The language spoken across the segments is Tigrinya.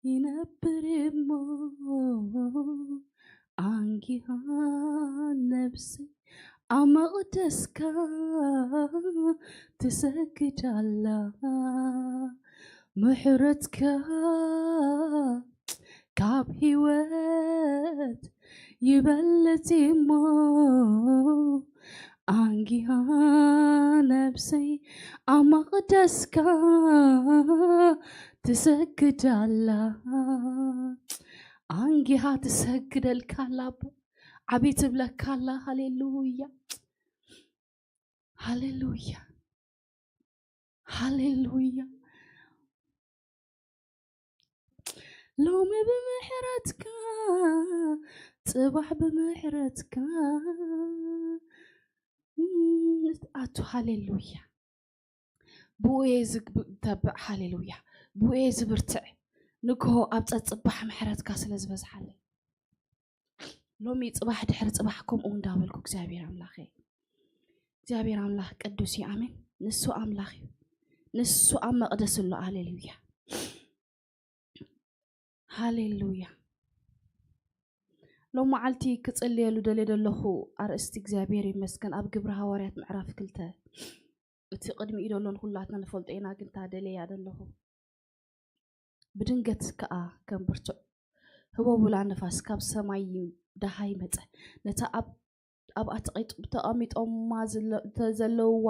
ይነብር እሞ ኣንጊሃ ነብሰይ ኣብ መቕደስካ ትሰግድ ኣላ። ምሕረትካ ካብ ህይወት ይበልጽ እሞ ኣንጊሃ ነብሰይ ኣብ መቕደስካ ትሰግድ ኣላ። ኣንጊሃ ትሰግደልካ ኣላ ኣቦ። ዓቢ ትብለካ ኣላ። ሃሌሉያ፣ ሃሌሉያ፣ ሃሌሉያ። ሎሚ ብምሕረትካ፣ ጽባሕ ብምሕረትካ፣ እም፣ ኣቱ ሃሌሉያ። ብኡ እየ ዝግ-፣ ተብዕ፣ ሃሌሉያ። ብኡ እየ ዝብርትዕ። ንግሆ ኣብ ጸጽባሕ ምሕረትካ ስለ ዝበዝሓለይ። ሎሚ ጽባሕ ድሕሪ ጽባሕ ከምኡ እንዳበልኩ፣ እግዚኣብሔር ኣምላኸይ፣ እግዚኣብሔር ኣምላኽ ቅዱስ እዩ። ኣሜን። ንሱ ኣምላኽ እዩ። ንሱ ኣብ መቕደስ ኣሎ። ሃሌሉያ፣ ሃሌሉያ። ሎም መዓልቲ ክጽልየሉ ደልየ ዘለኹ ኣርእስቲ፣ እግዚኣብሔር ይመስገን፣ ኣብ ግብሪ ሃዋርያት ምዕራፍ ክልተ፣ እቲ ቅድሚኡ ደሎ ንኹላትና ንፈልጦ ኢና፣ ግን እታ ደልየያ ዘለኹ ብድንገት ከኣ ከም ብርቱዕ ህቦብላ ንፋስ ካብ ሰማይ ደሃይ መጸ። ነታ ኣብ፣ ኣብኣ ተቐይጡ-፣ ተቐሚጦማ ዝለ-፣ ተ-፣ ዘለውዋ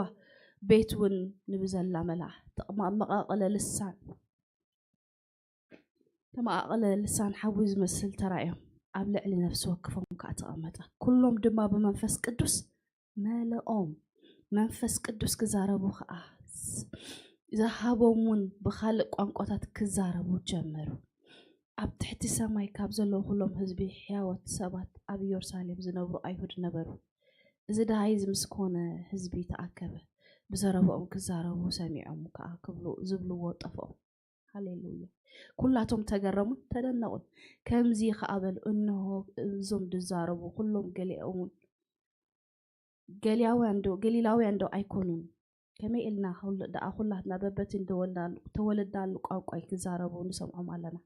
ቤት እውን ንብዘላ መልኣ። ተቐማ-፣ መቓቕለ ልሳን፣ ተመቓቕለ ልሳን ሓዊ ዝመስል ተራእዮም። ኣብ ልዕሊ ነፍሲ ወከፎም ከኣ ተቐመጠ። ኩሎም ድማ ብመንፈስ ቅዱስ መለኦም። መንፈስ ቅዱስ ክዛረቡ ከኣ ዝ-፣ ዝሃቦም እውን ብኻልእ ቋንቋታት ክዛረቡ ጀመሩ። ኣብ ትሕቲ ሰማይ ካብ ዘለዉ ኩሎም ህዝቢ ሕያዎት ሰባት ኣብ ኢየሩሳሌም ዝነብሩ ኣይሁድ ነበሩ። እዚ ደሃይ እዚ ምስ ኮነ ህዝቢ ተኣከበ። ብዘረብኦም ክዛረቡ ሰሚዖም ከኣ ክብሉ፣ ዝብልዎ ጠፍኦም። ሃሌሉያ። ኩላቶም ተገረሙን ተደነቑን። ከምዚ ከኣ በሉ፣ እንሆ እዞም ዝዛረቡ ኩሎም ገሊኦም እውን ገሊላውያን ዶ፣ ገሊላውያን ዶ ኣይኮኑን? ከመይ ኢልና ኩሉ-፣ ደኣ ኩላትና በበቲ ንተወልዳሉ-፣ ተወለድናሉ ቋንቋ ክዛረቡ ንሰምዖም ኣለና?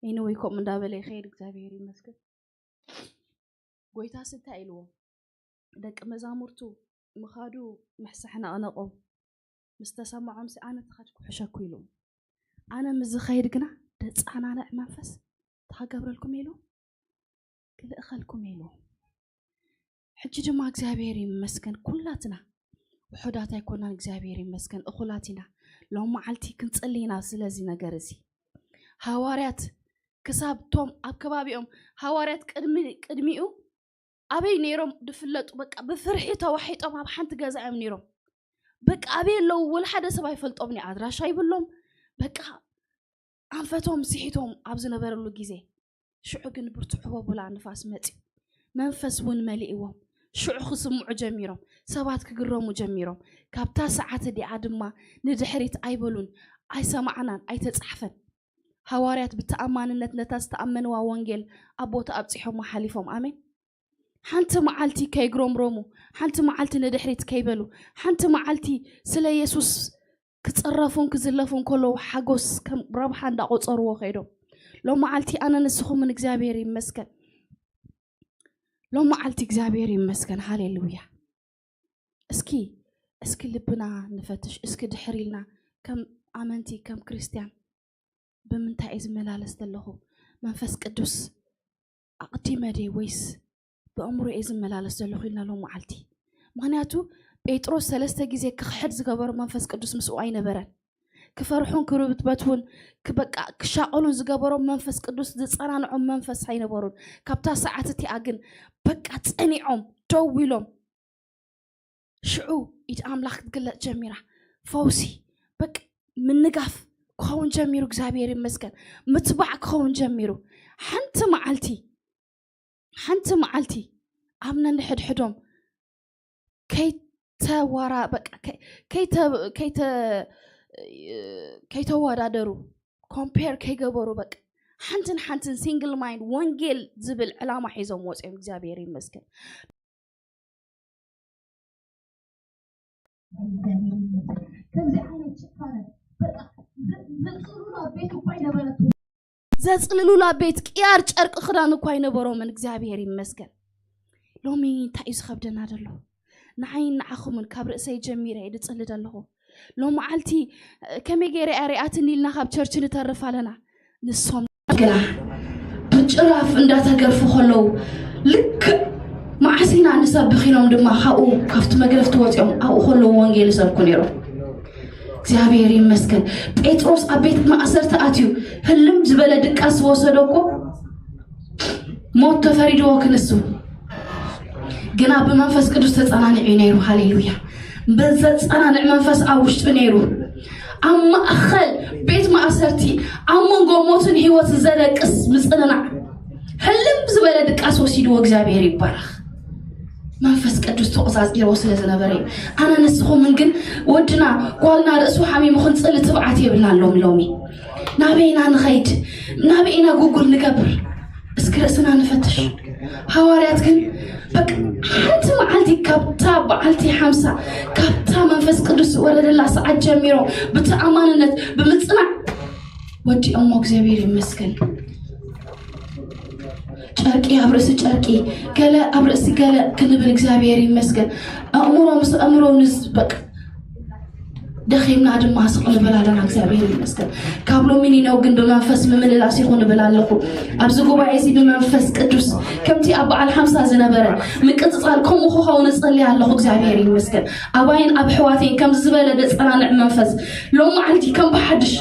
ኤኒወይ፣ ከምኡ እንዳበለ ይኸይድ፣ እግዚኣብሔር ይመስገን። ጎይታስ እንታይ ኢልዎም? ደቂ መዛሙርቱ ምኻዱ ምሕሳሕ ነቕነቖም። ምስ ተሰምዖምሲ፣ ኣነ ተኸድኩ ሕሸኩ ኢልዎም። ኣነ ምስ ዝኸይድ ግና ደጻናንዕ መንፈስ እንታይ ክገብረልኩም ኢልዎም? ክልእኸልኩም ኢልዎም። ሕጂ ድማ እግዚኣብሔር ይመስገን፣ ኩላትና ውሑዳት ኣይኮናን። እግዚኣብሔር ይመስገን፣ እኹላት ኢና። ሎም መዓልቲ ክንጽሊ ኢና ስለዚ ነገር እዚ። ሃዋርያት ክሳብ ቶም ኣብ ከባቢኦም፣ ሃዋርያት ቅድሚ-፣ ቅድሚኡ ኣበይ ነይሮም ዝፍለጡ? በቃ ብፍርሒ ተዋሒጦም ኣብ ሓንቲ ገዛ እዮም ነይሮም። በቃ ኣበይ ኣለዉ? ወላ ሓደ ሰብ ኣይፈልጦምን እዩ። ኣድራሻ ይብሎም። በቃ ኣንፈቶም ስሒቶም ኣብ ዝነበረሉ ግዜ፣ ሽዑ ግን ብርቱዕ ህቦብላ ንፋስ መጺኡ፣ መንፈስ እውን መሊእዎም። ሽዑ ክስምዑ ጀሚሮም። ሰባት ክግረሙ ጀሚሮም። ካብታ ሰዓት እዲኣ ድማ ንድሕሪት ኣይበሉን፣ ኣይሰማዕናን፣ ኣይተጻሕፈን። ሃዋርያት ብተኣማንነት ነታ ዝተኣመንዋ ወንጌል ኣብ ቦታ ኣብጺሖማ ሓሊፎም። ኣሜን። ሓንቲ መዓልቲ ከይግረምረሙ፣ ሓንቲ መዓልቲ ንድሕሪት ከይበሉ፣ ሓንቲ መዓልቲ ስለ የሱስ ክጽረፉን ክዝለፉን ከለዉ ሓጎስ ከም ረብሓ እንዳቆጸርዎ ከይዶም። ሎም መዓልቲ ኣነ ንስኹምን እግዚኣብሔር ይመስገን። ሎም መዓልቲ እግዚኣብሔር ይመስገን። ሃሌሉያ። እስኪ፣ እስኪ ልብና ንፈትሽ። እስኪ ድሕር ኢልና ከም ኣመንቲ፣ ከም ክርስትያን ብምንታይ እየ ዝመላለስ ዘለኹ? መንፈስ ቅዱስ ኣቕዲመ ድየ ወይስ ብኣእምሮ እየ ዝመላለስ ዘለኹ ኢልና ሎም መዓልቲ። ምኽንያቱ ጴጥሮስ ሰለስተ ግዜ ክኽሕድ ዝገበሮ መንፈስ ቅዱስ ምስኡ ኣይነበረን። ክፈርሑን ክርብትበቱን ክበቃ ክሻቐሉን ዝገበሮም መንፈስ ቅዱስ ዝጸናንዖም መንፈስ ኣይነበሩን። ካብታ ሰዓት እቲኣ ግን በቃ ጸኒዖም ደው ኢሎም። ሽዑ ኢድ ኣምላኽ ክትግለጽ ጀሚራ። ፈውሲ፣ በቃ ምንጋፍ ክኸውን ጀሚሩ። እግዚኣብሔር ይመስገን። ምትባዕ ክኸውን ጀሚሩ። ሓንቲ መዓልቲ፣ ሓንቲ መዓልቲ ኣብ ነንሕድሕዶም ከይተዋራ-፣ በቃ ከይ-፣ ከይተ-፣ ከይተ-፣ ከይተወዳደሩ፣ ኮምፔር ከይገበሩ፣ በቃ ሓንትን ሓንትን ሲንግል ማይንድ ወንጌል ዝብል ዕላማ ሒዞም ወፂኦም። እግዚኣብሔር ይመስገን። ከምዚ ዓይነት ጭካነ በቃ ዘጽልሉላ ቤት እኳ ኣይነበረትን። ዘጽልሉላ ቤት ቅያር ጨርቂ ክዳን እኳ ኣይነበሮምን። እግዚኣብሔር ይመስገን። ሎሚ እንታይ እዩ ዝኸብደና ዘሎ? ንዓይን ንዓኹምን ካብ ርእሰይ ጀሚረ እየ ዝጽሊ ዘለኹ። ሎም መዓልቲ ከመይ ገይረ እያ ሪኣትኒ ኢልና ካብ ቸርች ንተርፍ ኣለና። ንሶም ግና ብጭራፍ እንዳተገርፉ ከለዉ ልክዕ መዓስ ኢና ንሰብኽ ኢሎም ድማ ካብኡ ካብቲ መግረፍቲ ወፂኦም ኣብኡ ከለዉ ወንጌል ይሰብኩ ነይሮም። እግዚኣብሔር ይመስገን። ጴጥሮስ ኣብ ቤት ማእሰርቲ ኣትዩ ህልም ዝበለ ድቃስ ዝወሰዶ እኮ ሞት ተፈሪድዎ ክንሱ ግና ብመንፈስ ቅዱስ ተጸናኒዑ ነይሩ። ሃሌሉያ። በዘጸናንዕ መንፈስ ኣብ ውሽጡ ነይሩ። ኣብ ማእኸል ቤት ማእሰርቲ ኣብ መንጎ ሞትን ህይወትን ዘደቅስ ምጽንናዕ ህልም ዝበለ ድቃስ ወሲድዎ። እግዚኣብሔር ይባረኽ። መንፈስ ቅዱስ ተቆጻጺርዎ ስለ ዝነበረ እዩ። ኣነ ንስኹምን ግን ወድና ጓልና ርእሱ ሓሚሙ ክንጽሊ ትብዓት የብልናን ሎም ሎሚ ናበይ ኢና ንኸይድ? ናበይ ኢና ጉጉል ንገብር? እስኪ ርእስና ንፈትሽ። ሃዋርያት ግን በቃ ሓንቲ መዓልቲ ካብታ በዓልቲ ሓምሳ ካብታ መንፈስ ቅዱስ ዝወረደላ ሰዓት ጀሚሮም ብተኣማንነት ብምጽናዕ ወዲኦሞ እግዚኣብሔር ይመስገን። ጨርቂ ኣብ ርእሲ ጨርቂ ገለ ኣብ ርእሲ ገለ ክንብል እግዚኣብሔር ይመስገን። ኣእምሮ ምስ ኣእምሮ ንዝ በቃ ደኺምና ድማ ስቕ ንብል ኣለና። እግዚኣብሔር ይመስገን። ካብ ሎሚ ንነው ግን ብመንፈስ ምምልላስ ይኹን እብል ኣለኹ። ኣብዚ ጉባኤ እዚ ብመንፈስ ቅዱስ ከምቲ ኣብ በዓል ሓምሳ ዝነበረ ምቅጽጻል ከምኡ ክኸውን እጸሊ ኣለኹ። እግዚኣብሔር ይመስገን። ኣባይን ኣብ ኣሕዋተይን ከምዚ ዝበለ ዘጸናንዕ መንፈስ ሎም መዓልቲ ከም ብሓድሽ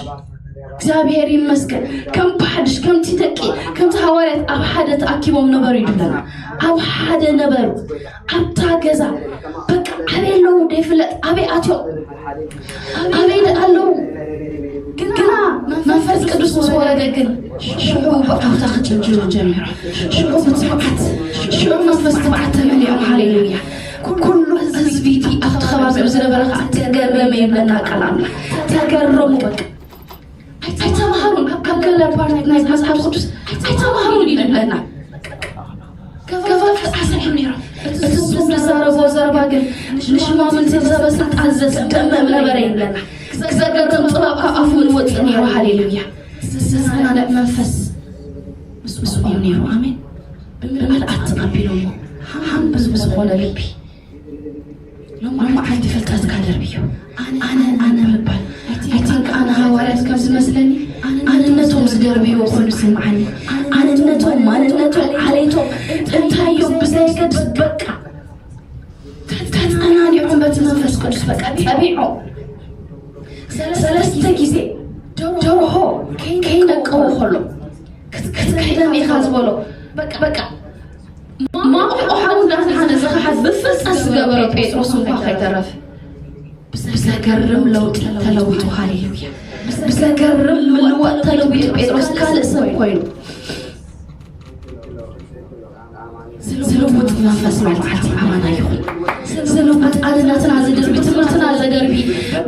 እግዚኣብሔር ይመስገን። ከም ብሓድሽ ከምቲ ደቂ ከምቲ ሃዋርያት ኣብ ሓደ ተኣኪቦም ነበሩ ይድለና ኣብ ሓደ ነበሩ ኣብታ ገዛ በቃ ኣበይ ኣለዉ ዘይፍለጥ ኣበይ ኣትዮም ኣበይ ደኣ ኣለዉ። ግና መንፈስ ቅዱስ ምስ ወረደ ግን ሽዑ ብዓውታ ክጭንጭኑ ጀሚሮም። ሽዑ ብትብዓት ሽዑ መንፈስ ትብዓት ተመሊኦም። ሃሌሉያ። ኩሉ ህዝቢ እቲ ኣብቲ ከባቢ ዝነበረ ከዓ ተገረመ ይብለና ቃል ኣምላኽ። ተገረሙ በቃ ኣይተምሃሩን ካብ ገለ ፓርቲ ናይ መፅሓፍ ቅዱስ ኣይተምሃሩን ይብለና። ገፈፍ ኣሰሪሖም ነይሮም። እቲ እሱ ዝዛረቦ ዘረባ ግን ንሽማምንቲ ሰበ ስልጣን ዘስደምም ነበረ ይብለና። ክዘገርም ጥበብ ካብ ኣፉ ንወፅእ ነይሩ። ሃሌሉያ። ዝሰናነዕ መንፈስ ምስ ምስኡ ነይሩ። ኣሜን። ብምልኣት ተቐቢሎሞ ሓምብዝ ብዝኾነ ልቢ ሎም ዓዲ ፍልጠትካ ደርብዮ። ኣነ ኣነ ምባል ኣይቲንክ ኣነ ሃዋርያት ከም ዝመስለኒ ኣነነቶም ዝደርብዮ ኮይኑ ዝስምዓኒ። ኣነነቶም ማንነቶም ዓሌቶም እንታይ እዮም ብዘየገድስ በቃ ተጸናኒዖም በቲ መንፈስ ቅዱስ በቃ ጠቢዖም ሰለስተ ግዜ ደርሆ ከይነቀወ ከሎ ክትክሕደኒ ኢኻ ዝበሎ በቃ በቃ ማቑ ሓው እንዳዝሓነ ዝኸሓት ብፍልጠት ዝገበሮ ጴጥሮስ እንኳ ከይተረፈ ብዘገርም ለውጢ ተለዊጡ። ሃሌሉያ። ብዘገርም ምልዋጥ ተለዊጡ ጴጥሮስ ካልእ ሰብ ኮይኑ ዝልውጥ መንፈስ ናይ መዓልቲ ኣማና ይኹን። ዝልውጥ ኣንነትና ዝድርቢ ትምህርትና ዘደርቢ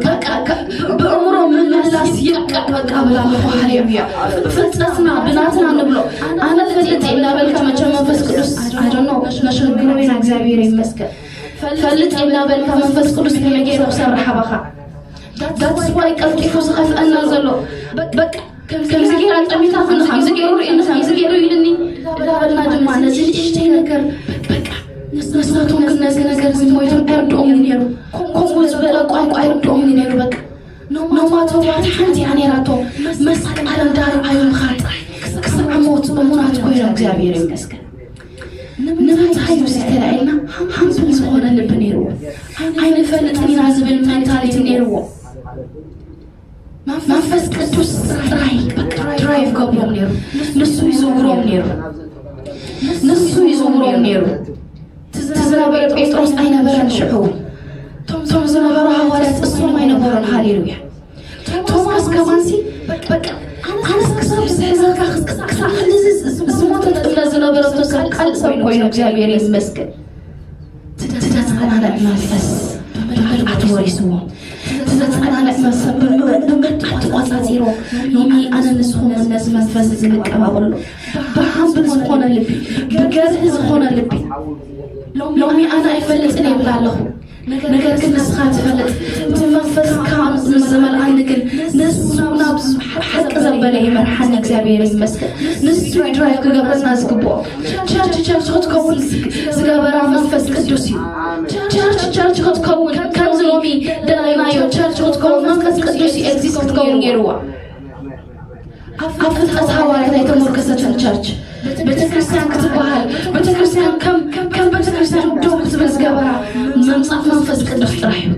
በቃ ከ- ብእምሮ ምምላስ ይብቃ በቃ ብላለኹ። ሃሌሉያ። ብፍልጠትና ብናትና ንብሎ ኣነ ፈልጥ እናበልካ መቸ መንፈስ ቅዱስ ኣደኖ መሸግሮ ኢና። እግዚኣብሔር ይመስገን። ፈልጥ እናበልካ መንፈስ ቅዱስ ብመጌሮ ክሰርሕ ኣባኻ that's why ቀልጢፉ ዝኸፍአና ዘሎ በቃ ከምዚ ገይራ ጠሚታኽኒ ከምዚ ገይሩ ርእኒ ከምዚ ገይሩ ኢልኒ እንዳበልና ድማ ነዚ ንእሽተይ ነገር በቃ ንሳቶም ግን ነዚ ነገር እዚ ሞይቶም ኣይርድኦምን ነይሩ። ከምኡ ዝበለ ቋንቋ ኣይርድኦምን ነይሩ። በቃ ኖማቶባት ሓንቲ እያ ነይራቶም መስቀል እንዳረኣዩ ምኻድ ክሳዕ ሞት እሙናት ኮይኖም እግዚኣብሔር ይመስገን። ንምንታይ እዩ ዝተላዒልና? ሓንሱን ዝኾነ ልቢ ነይርዎ። ኣይንፈልጥን ኢና ዝብል ሜንታሊቲ ነይርዎ። መንፈስ ቅዱስ ጥራይ ድራይቭ ገብሮም ነይሩ። ንሱ ይዝውሮም ነይሩ። ንሱ ይዝውሮም ነይሩ። እቲ ዝነበረ ጴጥሮስ ኣይነበረን ሽዑ። እቶም ዝነበሩ ሃዋርያት እሶም ኣይነበሩን። ሃሌሉያ። ቶማስ ከማንሲ በቃ ኣነስ ክሳብ ዝሕዘካ ክሳብ ዝሞተ ጥለ ዝነበረ ሰብ ካልእ ሰብ ኮይኑ እግዚኣብሔር ይመስገን። ትደጸናነዕ መንፈስ ብመልኣት ወሪስዎ። ትደጸናነዕ መንፈስ ብመልኣት ተቆጻጺሮ። ሎሚ ኣነ ንስኹም ነዚ መንፈስ እዚ ንቀባበሎ ብሓምብል ዝኾነ ልቢ ብገርህ ዝኾነ ልቢ ሎሚ ኣነ ኣይፈልጥን ይብል ኣለኹ። ነገር ግን ንስኻ ትፈልጥ፣ እቲ መንፈስካ ዝመልኣኒ ግን ንሱ ናብ ሓቂ ዘበለ ይመርሓኒ። እግዚኣብሔር ይመስገን። ንሱ ድራይቭ ክገብረና ዝግብኦ ቸርች ቸርች ክትከውን ዝገበራ መንፈስ ቅዱስ እዩ። ቸርች ቸርች ክትከውን ከምዚ ሎሚ ደላይናዮ ቸርች ክትከውን መንፈስ ቅዱስ እዩ ኤግዚስት ክትከውን ነይርዋ። ኣብ ፍልጠት ሃዋርያት ኣይተመርኮሰትን ቸርች። ቤተክርስትያን ክትበሃል፣ ቤተክርስትያን ከም ከም ቤተክርስትያን ደው ክትብል ዝገበራ ምምፃእ መንፈስ ቅዱስ ጥራሕ እዩ።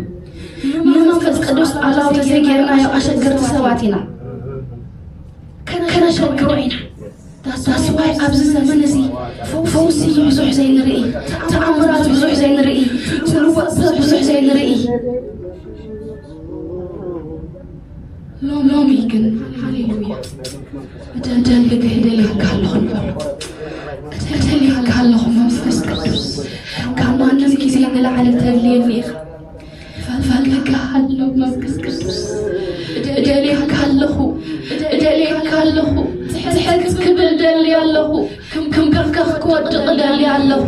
ንመንፈስ ቅዱስ ኣላው ተዘይጌርናዮ ኣሸገርቲ ሰባት ኢና። ከነሸግሮ ኢና። ዳስዋይ ኣብዚ ዘመን እዚ ፈውሲ ብዙሕ ዘይንርኢ፣ ተኣምራት ብዙሕ ዘይንርኢ፣ ዝልወጥ ሰብ ብዙሕ ዘይንርኢ። ሎሚ ግን ሃሌሉያ፣ እደልግህ እደልየካ ኣለኹ ንበሎ። እደልየካ ኣለኹ መንፈስ ቅዱስ፣ ካብ ማንም ግዜ ንላዕሊ ተድልየኒ ኢኻ። ፈልፈልካ ኣሎ መንፈስ ቅዱስ፣ እደልየካ ኣለኹ፣ እደልየካ ኣለኹ። ትሕት ክብል ደልየ ኣለኹ። ክም ክም ከፍከፍ ክወድቕ እደሊ ኣለኹ።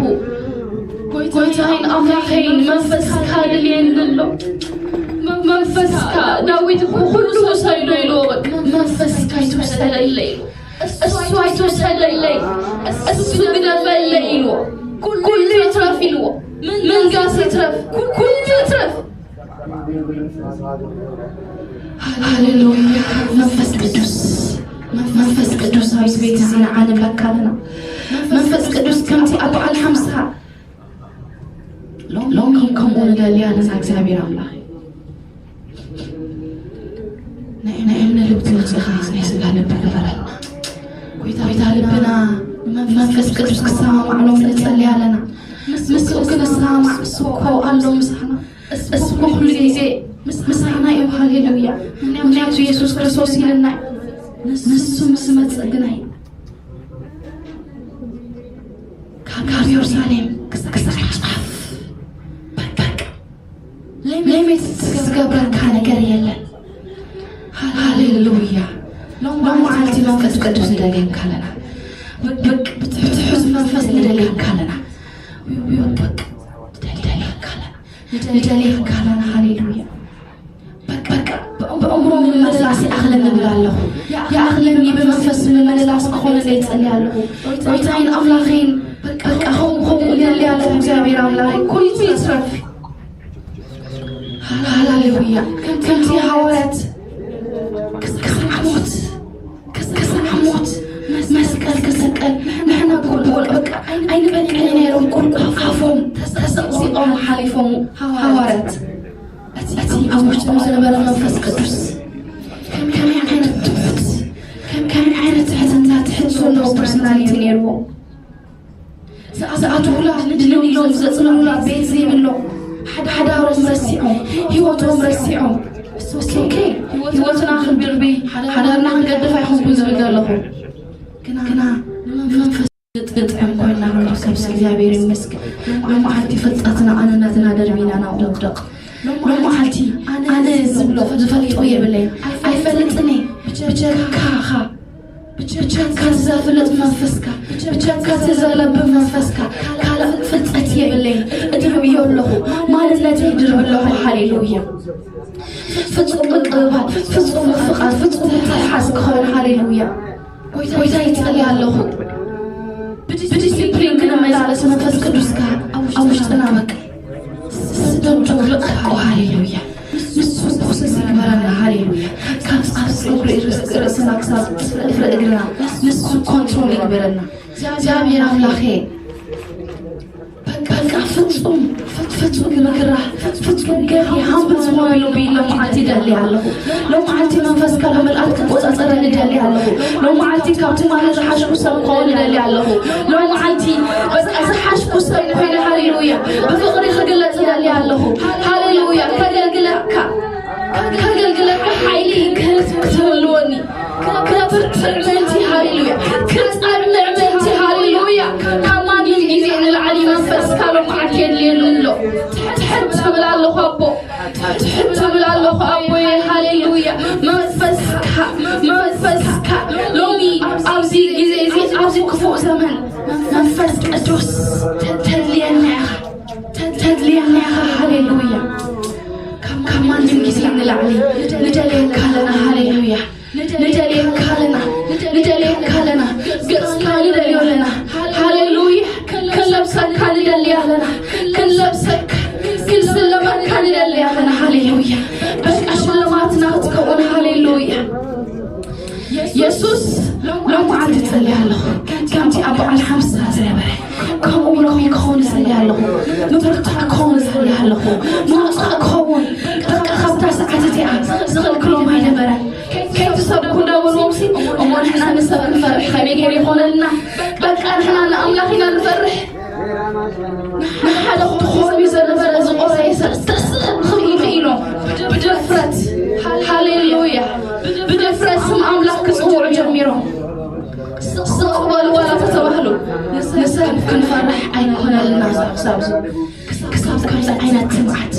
ጎይታይን ኣምላኸይን መንፈስካ ድልየኒ ኣሎ። መንፈስካ ዳዊት እኮ ኩሉ ሰይዶ ኢልዎ፣ በቃ መንፈስካ ይትውሰደለይ፣ እሱ ኣይትውሰደለይ፣ እሱ ግደፈለይ ኢልዎ። ኩሉ ይትረፍ ኢልዎ። ምንጋስ ይትረፍ፣ ኩሉ ይትረፍ። ሃሌሉያ። መንፈስ ቅዱስ፣ መንፈስ ቅዱስ ኣብዚ ቤት እዚ ንዓንብለካ ኣለና። መንፈስ ቅዱስ ከምቲ ኣብ በዓል ሓምሳ ሎም ሎም ከምኡ ንደሊ ኣለና። እግዚኣብሔር ኣምላኽ ናይ ናይ እምነ ልቢ ወፅኻ ናይ ስጋ ልቢ ግበረልና። ጎይታ ልብና መንፈስ ቅዱስ ክሰማማዕ ሎም ንጸሊ ኣለና። ምስ ምስኡ ክንሰማማዕ እሱ እኮ ኣሎ ምሳና። እሱ ኩሉ ግዜ ምስ ምሳና እዩ። ሃሌሉያ። ምክንያቱ የሱስ ክርስቶስ ኢልና እዩ። ንሱ ምስ መጽእ ግና እዩ። ካብ ኢየሩሳሌም ክሳዕ ጫፍ በቃ ሌሜት ዝገብረካ ነገር የለን። ሃሌሉያ። ሎም መዓልቲ መንፈስ ቅዱስ ንደልየካ ኣለና። ብቅ ብትሕት መንፈስ ንደልየካ ኣለና። ብቅ ንደልየካ ኣለና። ንደልየካ ኣለና። ሃሌሉያ። በቃ በቃ ብእምሮ ምምላስ ይኣኽለኒ እብል ኣለኹ። ይኣኽለኒ ብመንፈስ ምምላስ ክኾነለይ ይጸሊ ኣለኹ። ጎይታይን ኣምላኸይን በቃ ከምኡ ከምኡ እደሊ ኣለኹ። እግዚኣብሔር ኣምላኸይ ኩሉ ይትረፍ። ሃሌሉያ። ከምቲ ሃዋርያት ክሳዕ ሞት፣ ክሳዕ ሞት መስቀል ክስቀል ንሕና ቁልቁል በቃ ኣይንበቅዕን ነይሮም። ቁልቁል ኣፎም ተሰቅዚቖም ሓሊፎም ሃዋርያት። እቲ ኣብ ውሽጦም ዝነበረ መንፈስ ቅዱስ ከመይ ዓይነት ትሑት፣ ከመይ ዓይነት ትሕትና፣ ትሕት ዘለዎ ፐርሶናሊቲ ነይርዎ። ዝኣትውላ ድንን ኢሎም ዘጽንዑላ ቤት ዘይብሎም፣ ሓዳሮም ረሲዖም፣ ህይወቶም ረሲዖም። ኦኬ፣ ህይወትና ክንድርቢ፣ ሓዳርና ክንገድፍ ኣይኮንኩን ዝብል ዘለኹ። ግና ንመንፈስ ንጥዕም ኮይና ክንርከብ እግዚኣብሔር ይመስገን። ሎም መዓልቲ ፍልጠትና ኣነነትና ደርቢና ናብ ውድቕ። ሎም መዓልቲ ኣነ ዝብሎ ዝፈልጦ የብለይ፣ ኣይፈልጥን እየ። ብጀካኻ፣ ብጀካ እቲ ዘፍልጥ መንፈስካ፣ ብጀካ እቲ ዘለብብ መንፈስካ ካልእ ፍልጠት የብለይ። እድርብዮ ኣለኹ፣ ማንነተይ ድርብ ኣለኹ። ሃሌሉያ። ፍጹም ምቅብባል፣ ፍጹም ምፍቃር፣ ፍጹም ምትሕሓዝ ክኸውን። ሃሌሉያ። ጎይታ ይጸሊ ኣለኹ። ብዲሲፕሊን ክንመላለስ መንፈስ ቅዱስካ ኣብ ውሽጥና በቃ ስደዱ። ሃሌሉያ። ንሱ ፕሮሰስ ይግበረና። ሃሌሉያ። ካብ ጻፍ ጸጉሪ ርእስ-፣ ርእስና ክሳብ ጽፍሪ እግርና ንሱ ኮንትሮል ይግበረና። እግዚኣብሔር ኣምላኸ በቃ ፍጹም፣ ፍጹም ግርግራ፣ ፍጹም ገር ሃምብል ዝኾነ ልቢ ሎም መዓልቲ ይደሊ ኣለኹ። ሎም መዓልቲ መንፈስካ ብምልኣት ክቆጻጸረኒ ይደሊ ኣለኹ። ሎም መዓልቲ ካብቲ ማለት ዝሓሽኩ ሰብ ክኸውን ይደሊ ኣለኹ። ሎም መዓልቲ በቃ ዝሓሽኩ ሰብ ኮይነ፣ ሃሌሉያ፣ ብፍቕሪ ክግለጽ ይደሊ ኣለኹ። ሃሌሉያ፣ ከገልግለካ፣ ከገልግለካ ሓይሊ ክህልወኒ፣ ከብርትዕ ምእንቲ፣ ሃሌሉያ፣ ክጸንዕ ምእንቲ፣ ሃሌሉያ፣ ካብ ማንም ግዜ ንላዕሊ መንፈስካ ሎም መዓልቲ የድልየኒ ኣሎ። ትሕት እብል ኣለኹ ኣቦ፣ ትሕት እብል ኣለኹ ኣቦየ። ሃሌሉያ። መንፈስካ፣ መንፈስካ ሎሚ ኣብዚ ግዜ እዚ ኣብዚ ክፉእ ዘመን መንፈስ ቅዱስ ተድልየና ኢኻ። ተድልየ ሃሌሉያ። ካብ ማንም ግዜ ንላዕሊ ንደልየካ ኣለና። ሃሌሉያ። ንደልየካ ኣለና። ንደልየካ ኣለና። ገጽካ ንደልዮ ኣለና። ሃሌሉያ። ክንለብሰካ ንደሊ ኣለና። ክንለብሰካ፣ ክንስለመካ ንደሊ ኣለና። ሃሌሉያ። በቃ ሽልማትና ክትከውን። ሃሌሉያ። የሱስ፣ ሎም መዓልቲ እጸሊ ኣለኹ፣ ከምቲ ኣብ በዓል ሓምሳ ዝነበረ፣ ከምኡ ሎሚ ክኸውን እጸሊ ኣለኹ። ምብርታዕ ክኸውን እጸሊ ኣለኹ። ምውጻእ ክኸውን። በቃ ካብታ ሰዓት እቲኣ ዝኽልክሎም ኣይነበረን። ከይትሰብኩ እንዳበልዎምሲ፣ እሞ ንሕና ንሰብ ክንፈርሕ ከመይ ገይሩ ይኾነልና? በቃ ንሕና ንኣምላኽ ኢና ንፈርሕ። ንሓደ ክኾኑ ዝነበረ ዝቆረየ ሰብ ተስእ ክብሉ ኢሎም ብድፍረት፣ ሃሌሉያ፣ ብድፍረት ስም ኣምላኽ ክጽውዑ ጀሚሮም። ስቕ በሉ ዋላ ተተባህሉ፣ ንሰብ ክንፈርሕ ኣይኮነልና። ክሳብ፣ ክሳብ ከምዚ ዓይነት ትብዓት፣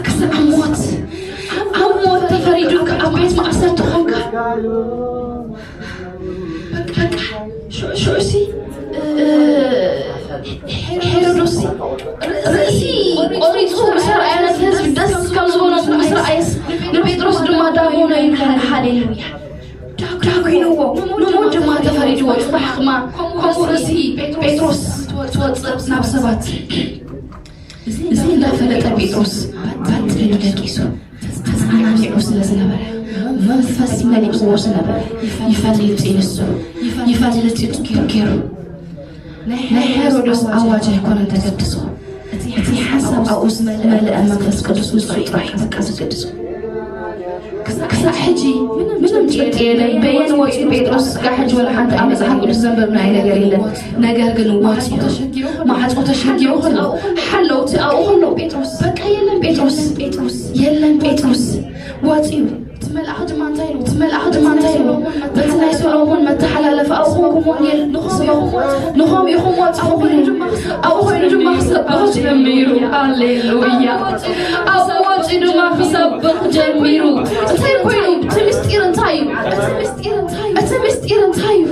ክሳብ ሞት፣ ኣብ ሞት ተፈሪዱካ ኣብ ቤት ማእሰርቲ ኾንካ፣ በቃ ሽዑ፣ ሽዑሲ፣ እ፣ ሄሮዶስሲ ርእሲ ቆሪጹ ምስ ኣርኣየ፣ ነቲ ህዝቢ ደስ ከም ዝበሎ ምስ ኣርኣየስ፣ ንጴጥሮስ ድማ ዳጎነ ይብሃል። ሃሌሉያ። ዳጉንዎ፣ ንሞት ድማ ተፈሪድዎ። ጽባሕ ድማ ከምኡ ርእሲ ጴጥሮስ ትወጽእ ናብ ሰባት። እዚ እንዳፈለጠ ጴጥሮስ ባጥ ኢሉ ደቂሱ፣ ተጸናኒዑ ስለ ዝነበረ፣ መንፈስ መሊእዎ ዝነበረ፣ ይፈልጥ እዩ ንሱ፣ ይፈልጥ እዩ ጌሩ። ናይ ሄሮዶስ ኣዋጅ ኣይኮነን ተገድሶ፣ እቲ ሓሳብ ኣብኡ ዝመልአ መንፈስ ቅዱስ ንሱ ጥራሕ እዩ በቃ ዝገድሶ። ክሳዕ ሕጂ ምንም ጭብጢ የለን። በየን ወፂኡ ጴጥሮስ እስካዕ ሕጂ ወላ ሓንቲ ኣብ መጽሓፍ ቅዱስ ዘንበብናዮ ነገር የለን። ነገር ግን ወፂኡ፣ ማዕጾ ተሸጊሩ ከሎ፣ ሓለውቲ ኣብኡ ከሎ፣ ጴጥሮስ በቃ የለን ጴጥሮስ፣ የለን ጴጥሮስ፣ ወፂኡ። እቲ መልኣኽ ድማ እንታይ ኢሉ? እቲ መልኣኽ ድማ እንታይ ኢሉ? በቲ ናይ ሰሎሞን መተሓላለፊ ኣብኡ ኮንኩም ወንጌል ንኸምኡ ኢኹም ወፂኹም ኢሉ። ኣብኡ ኮይኑ ድማ ክሰብኽ ጀሚሩ። ሃሌሉያ። ኣብኡ ወፂኡ ድማ ክሰብኽ ጀሚሩ። እንታይ ኮይኑ? እቲ ምስጢር እንታይ እዩ? እቲ ምስጢር እንታይ እዩ?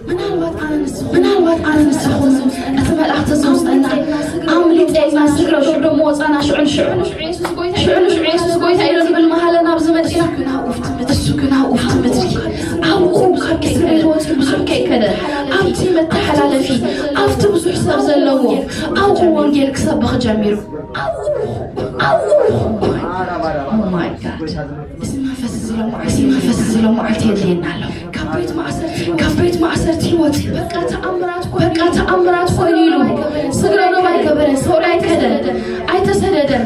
ምናልባት ኣነ ንስኹም፣ ምናልባት ኣነ ንስኹም እቲ መልኣኽቲ ዝውፀና ኣምሊጠ ኢልና ስግረ ዶብ ደሞ ወፃና ሽዑ ንሽዑ፣ ሽዑ ንሽዑ የሱስ ጎይታ ኢሉ ንብል መሃለና ኣብዚ መፂና። እሱ ግን ኣብኡ ኣብቲ ምድሪ፣ ኣብኡ ካብ እስር ቤት ወፂኡ ብዙሕ ከይከደ፣ ኣብቲ መተሓላለፊ፣ ኣብቲ ብዙሕ ሰብ ዘለዎ፣ ኣብኡ ወንጌል ክሰብኽ ጀሚሩ። ኣብኡ፣ ኣብኡ። Oh my God። እዚ መንፈስ እዚ ሎማዓልቲ፣ እዚ መንፈስ እዚ ሎማዓልቲ የድልየና ኣሎ። ካብ ቤት ማእሰርቲ፣ ካብ ቤት ማእሰርቲ ይወጽእ። በቃ ተኣምራት ኮይኑ፣ በቃ ተኣምራት ኮይኑ ኢሉ ስግረ ዶብ ኣይገበረን፣ ሰውራ ኣይከደን፣ ኣይተሰደደን።